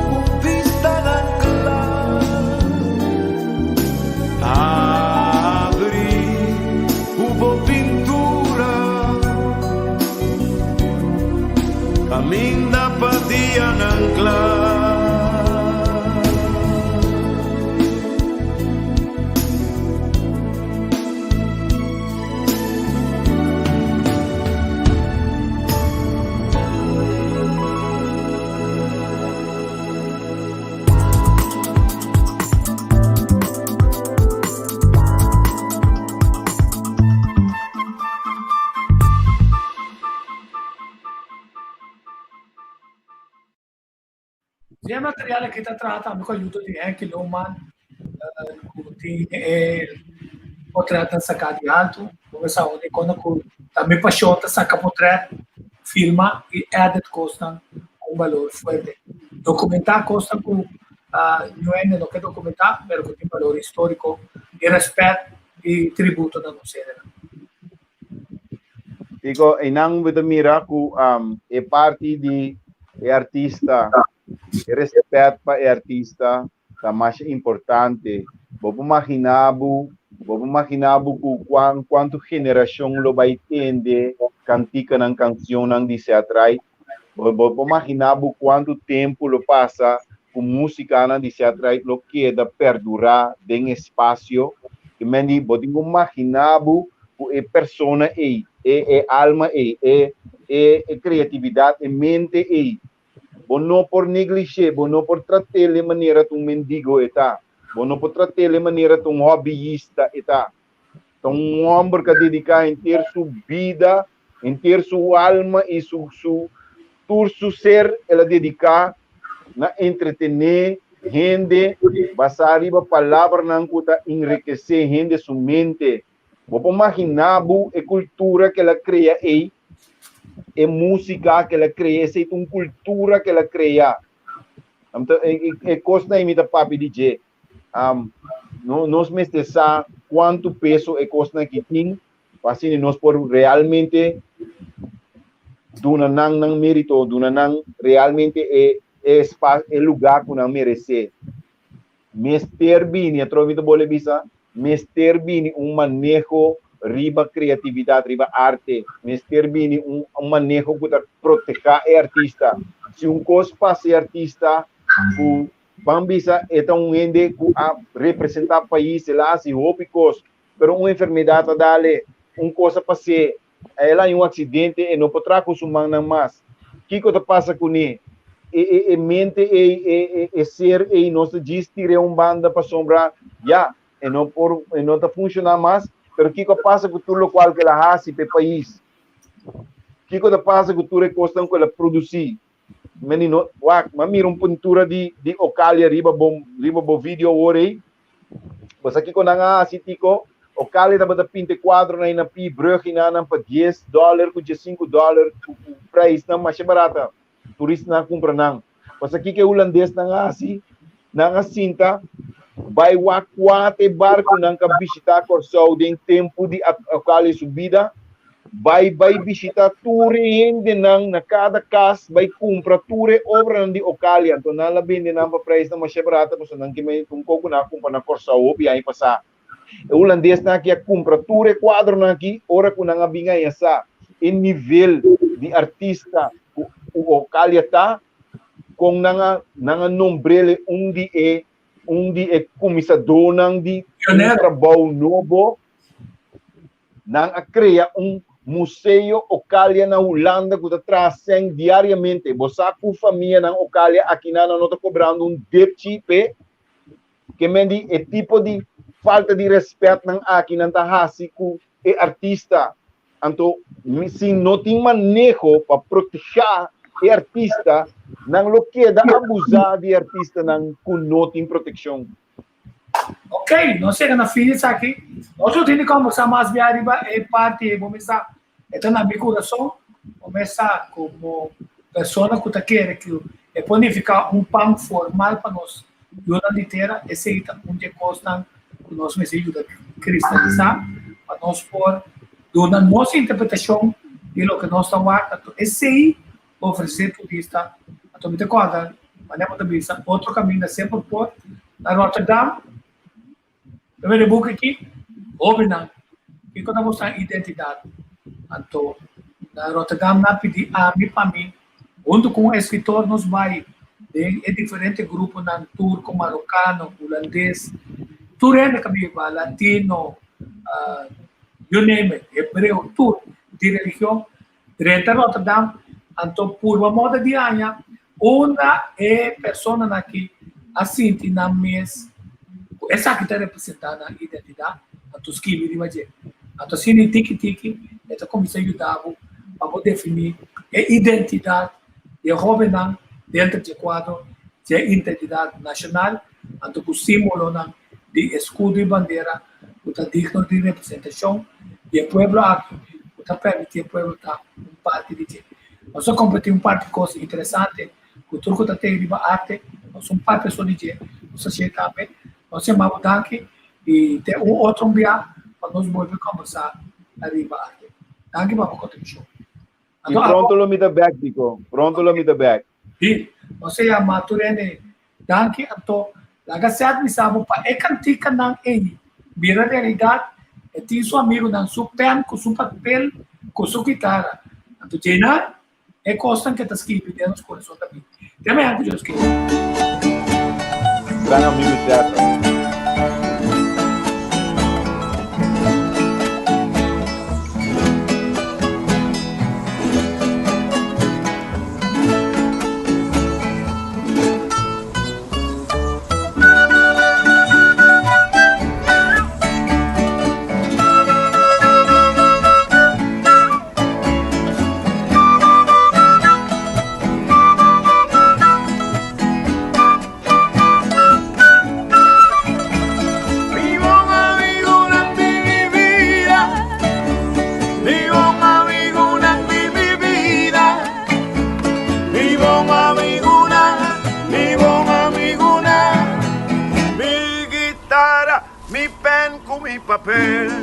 ku bistanan kla, abri ku bo pintura, kaminda pa dianan kla. E material aki ta traha tambe ku ayudo di Henky Lohman ku tin e potretnan saká di altu. Bo mester sa unda i ku ta mi pashon ta saka potret, filma i edit kosnan ku un balor fuerte. Dokumentá kosnan ku niun hende no ke dokumentá pero ku tin balor históriko i rèspèt i tributo na nos hendenan. Digo, einan bo ta mira ku e parti di e artista, e respet pa e artista ta masha importante. Bo por magina bo, bo por magina bo ku kuan kuantu generashon lo bai tende kantikanan, kansionnan di Ced Ride. Bo bo por magina bo kuantu tempu lo pasa ku musikanan di Ced Ride lo keda perdurá den espasio. Ke men di bo tin ku magina bo ku e persona ei, e e alma ei, e e e kreatividat, e mente ei, bo no por neglish'é, bo no por trat'é le manera ta un mendigo e ta, bo no por trat'é le manera ta un hòbiyista e ta. Ta un hòmber ku a dediká henter su bida, henter su alma i su su tur su ser el a dediká na entretené hende basá riba palabranan ku ta enrikesé hende su mente. Bo por maginá bo e kultura ku el a krea ei, e músika ku el a krea, esei ta un kultura ku el a krea. E kosnan ei mi ta papia di dje. Nos mester sa kuantu peso e kosnan aki tin, pa asina nos por realmente duna nan nan mérito, duna nan realmente e e lugá ku nan meresé. Mester bini, atrobe mi ta bole bisa, mester bini un maneho riba creatividad, riba arte. Mester bini un maneho cu ta proteha e artista. Si un cos pasa e artista cu ban bisa e ta un hende cu a representa pais, el a haci hopi cos, pero un enfermedad a dale, un cos a pas'e. El a haña un aksidente, e no por traha ku su mannan mas. Kiko ta pasa kuné? E, e, e mente ei, e, e, e ser ei, nos ta djis tir'é un banda pasobra ya, e no por, e no ta funshoná mas. Pero kiko a pasa ku tur lokual ku el a hasi pa e pais? Kiko ta pasa ku tur e kosnan ku el a produsí? Meni no, wak, m'a mira un pintura di, di Ocalia riba bo, riba bo video awor ei. Bo sa kiko nan a hasi, Tico? Ocalia tabata pinta e kuadronan ei na pi brug i nan pa dies dòler ku diesinku dòler, ku, ku preisnan masha barata. Turistanan a kumpra nan. Bo sa kiko e hulandesnan a hasi? Nan a sinta bai wak kua ta e barkunan ku a bishitá Kòrsou den tempu di Ocalia su bida. Bai bai bishitá tur e hendenan na kada kas, bai kumpra tur e obranan di Ocalia. Anto nan la bende nan pa preisnan masha barata pasobra nan ke mei un koko nan a kumpra na Kòrsou hopi aña pasá. E hulandesnan aki a kumpra tur e kuadronan aki ora ku nan a bin haña sa e nivel di artista ku Ocalia ta. Kon nan a nan a nombr'el e un di e un di e kumisadónan di un trabou nobo. Nan a krea un museo Ocalia na Hulanda ku ta traha sèn diariamente. Bo sa ku famianan Ocalia akinan nan no ta kobrando un depchi p'e? Ke men di e tipo di falta di rèspètnan aki nan ta hasi ku e artista. Anto si no tin maneho pa protehá e artista, nan lo keda abusá di e artistanan ku no tin protekshon. Ok, nos yega na fin di esaki. Nos lo tin di kombersá mas bia riba e parti ei. Bo mester sa, e ta na mi kurason. Bo mester sa komo persona ku ta kere ku e por nifiká un pan formal pa nos yunan di tera, esei ta un di e kosnan ku nos mester yuda kristalisá pa nos por duna nos interpretashon di loke nos ta wak. Anto esei ofresé turista. Anto mi ta kòrda manera bo ta bisa otro kaminda semper por na Rotterdam. Mi bende buki aki, Hóbennan, kiko ta boso identidat? Anto na Rotterdam nan a pidi ami pa mi huntu ku un eskritor nos bai den e diferente gruponan turko, marokano, hulandes, tur hende ka biba, latino, you name it, hebreo, tur di religion. Drenta Rotterdam, anto purba moda di aña unda e personanan aki a sinti nan mes ku esaki ta representá nan identidat, anto skibi riba dje. Anto asina i tiki tiki e ta kuminsá yuda bo pa bo definí e identidat di e hóbennan denter dje kuadro dje identidat nashonal, anto ku símbolonan di eskudo i bandera ku ta digno di representashon di e pueblo aki ku ta permití e pueblo ta un parti di dje. Nos a kompartí un par di kos interesante ku tur ku ta tei riba arte, nos un papia so di dje, nos a share tambe. Nos yama bo danki i te un otro bia pa nos bolbe kombersá riba arte. Danki pa bo kontribushon. I pronto lo mi ta bèk, Diko. Pronto lo mi ta bèk. Di, nos a yama tur hende danki anto laga Seth bisa bo pa e kantikanan ei bira realidat e tin su amigunan su pèn ku su papel ku su kitara anto djeinan e kosnan ke ta skibi den nos kurason ta bin te mañana ku Dios kere. Gran amigu Seth. Papel.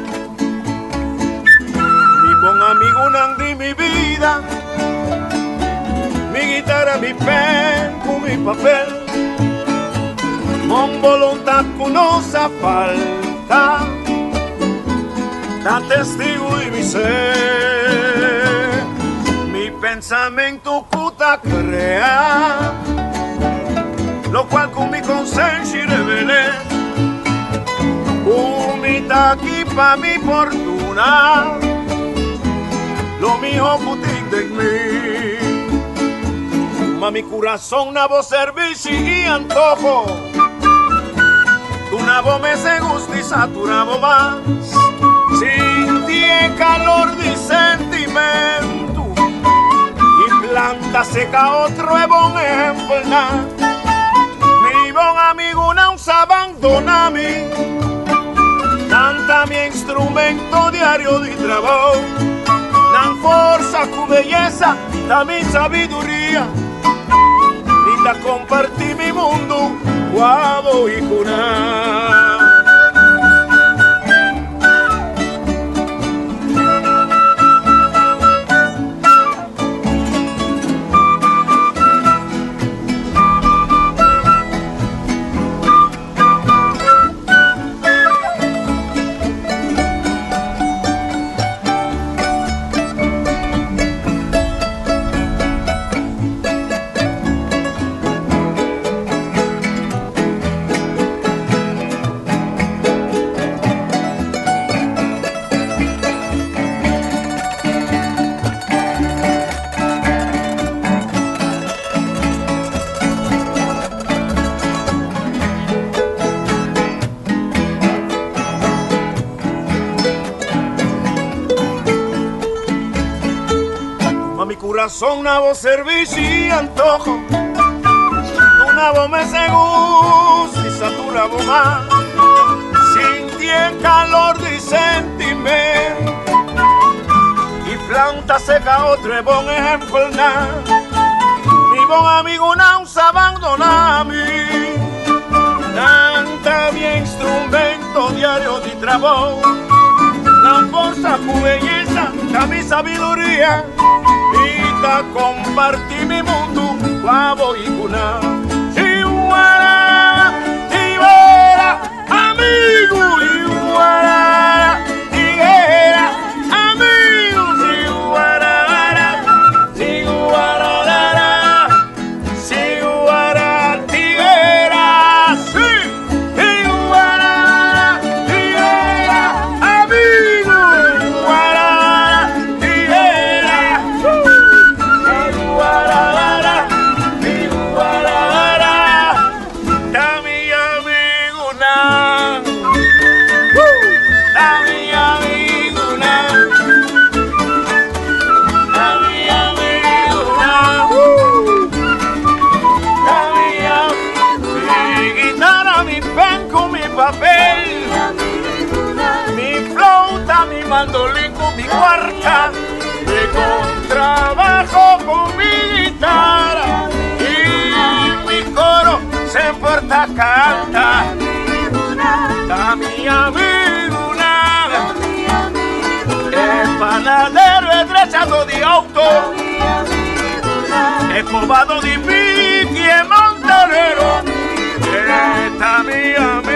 Mi bon amigunan di mi bida, mi guitarra, mi pen ku mi papel. Mon voluntad ku no sa falta, ta testigo di mi ser. Mi pensamento ku ta crea, locual ku mi consenshi revelé. Ku mi ta aki pa mi fortuna. Lo miho ku tin den mi. Tuma mi kurason na bo servisi i antoho. Duna bo mes e gusto i satura bo mas. Sinti e kalor di sentimentu i planta seka otro e bon ehempelnan. Mi bon amigunan sa bandona mi. Nan ta mi instrumento diario di trabou. Nan forsa ku beyesa ta mi sabiduria. Mi ta kompartí mi mundu ku abo i ku nan. Tuma mi kurason na bo servisi i antoho. Duna bo mes e gusto i satura bo mas. Sinti e kalor di sentimento i planta seka otro e bon ehempelnan. Mi bon amigunan sa bandona mi. Nan ta mi instrumento diario di trabou. Nan forsa ku beyesa ta mi sabiduria. Mi ta kompartí mi mundu ku abo i ku nan. Chihuara, tibera, amigu, chihuara, tiguera, amigu, chihuara, chihuara, chihuara, tiguera, sí, chihuara, tiguera, amigu, chihuara, tiguera, chihuara, chihuara, ta mi amigunan, ta mi amigunan, ta mi amigunan, ta mi Mi guitarra, mi pen ku mi papel, mi flauta, mi mandolin ku mi kuarta, mi kontrabajo ku mi guitarra i mi koro semper ta kanta. Ta mi amigunan, e panadero, e drechado di auto, e kobado di piki, e mantanero, e ta mi amigunan.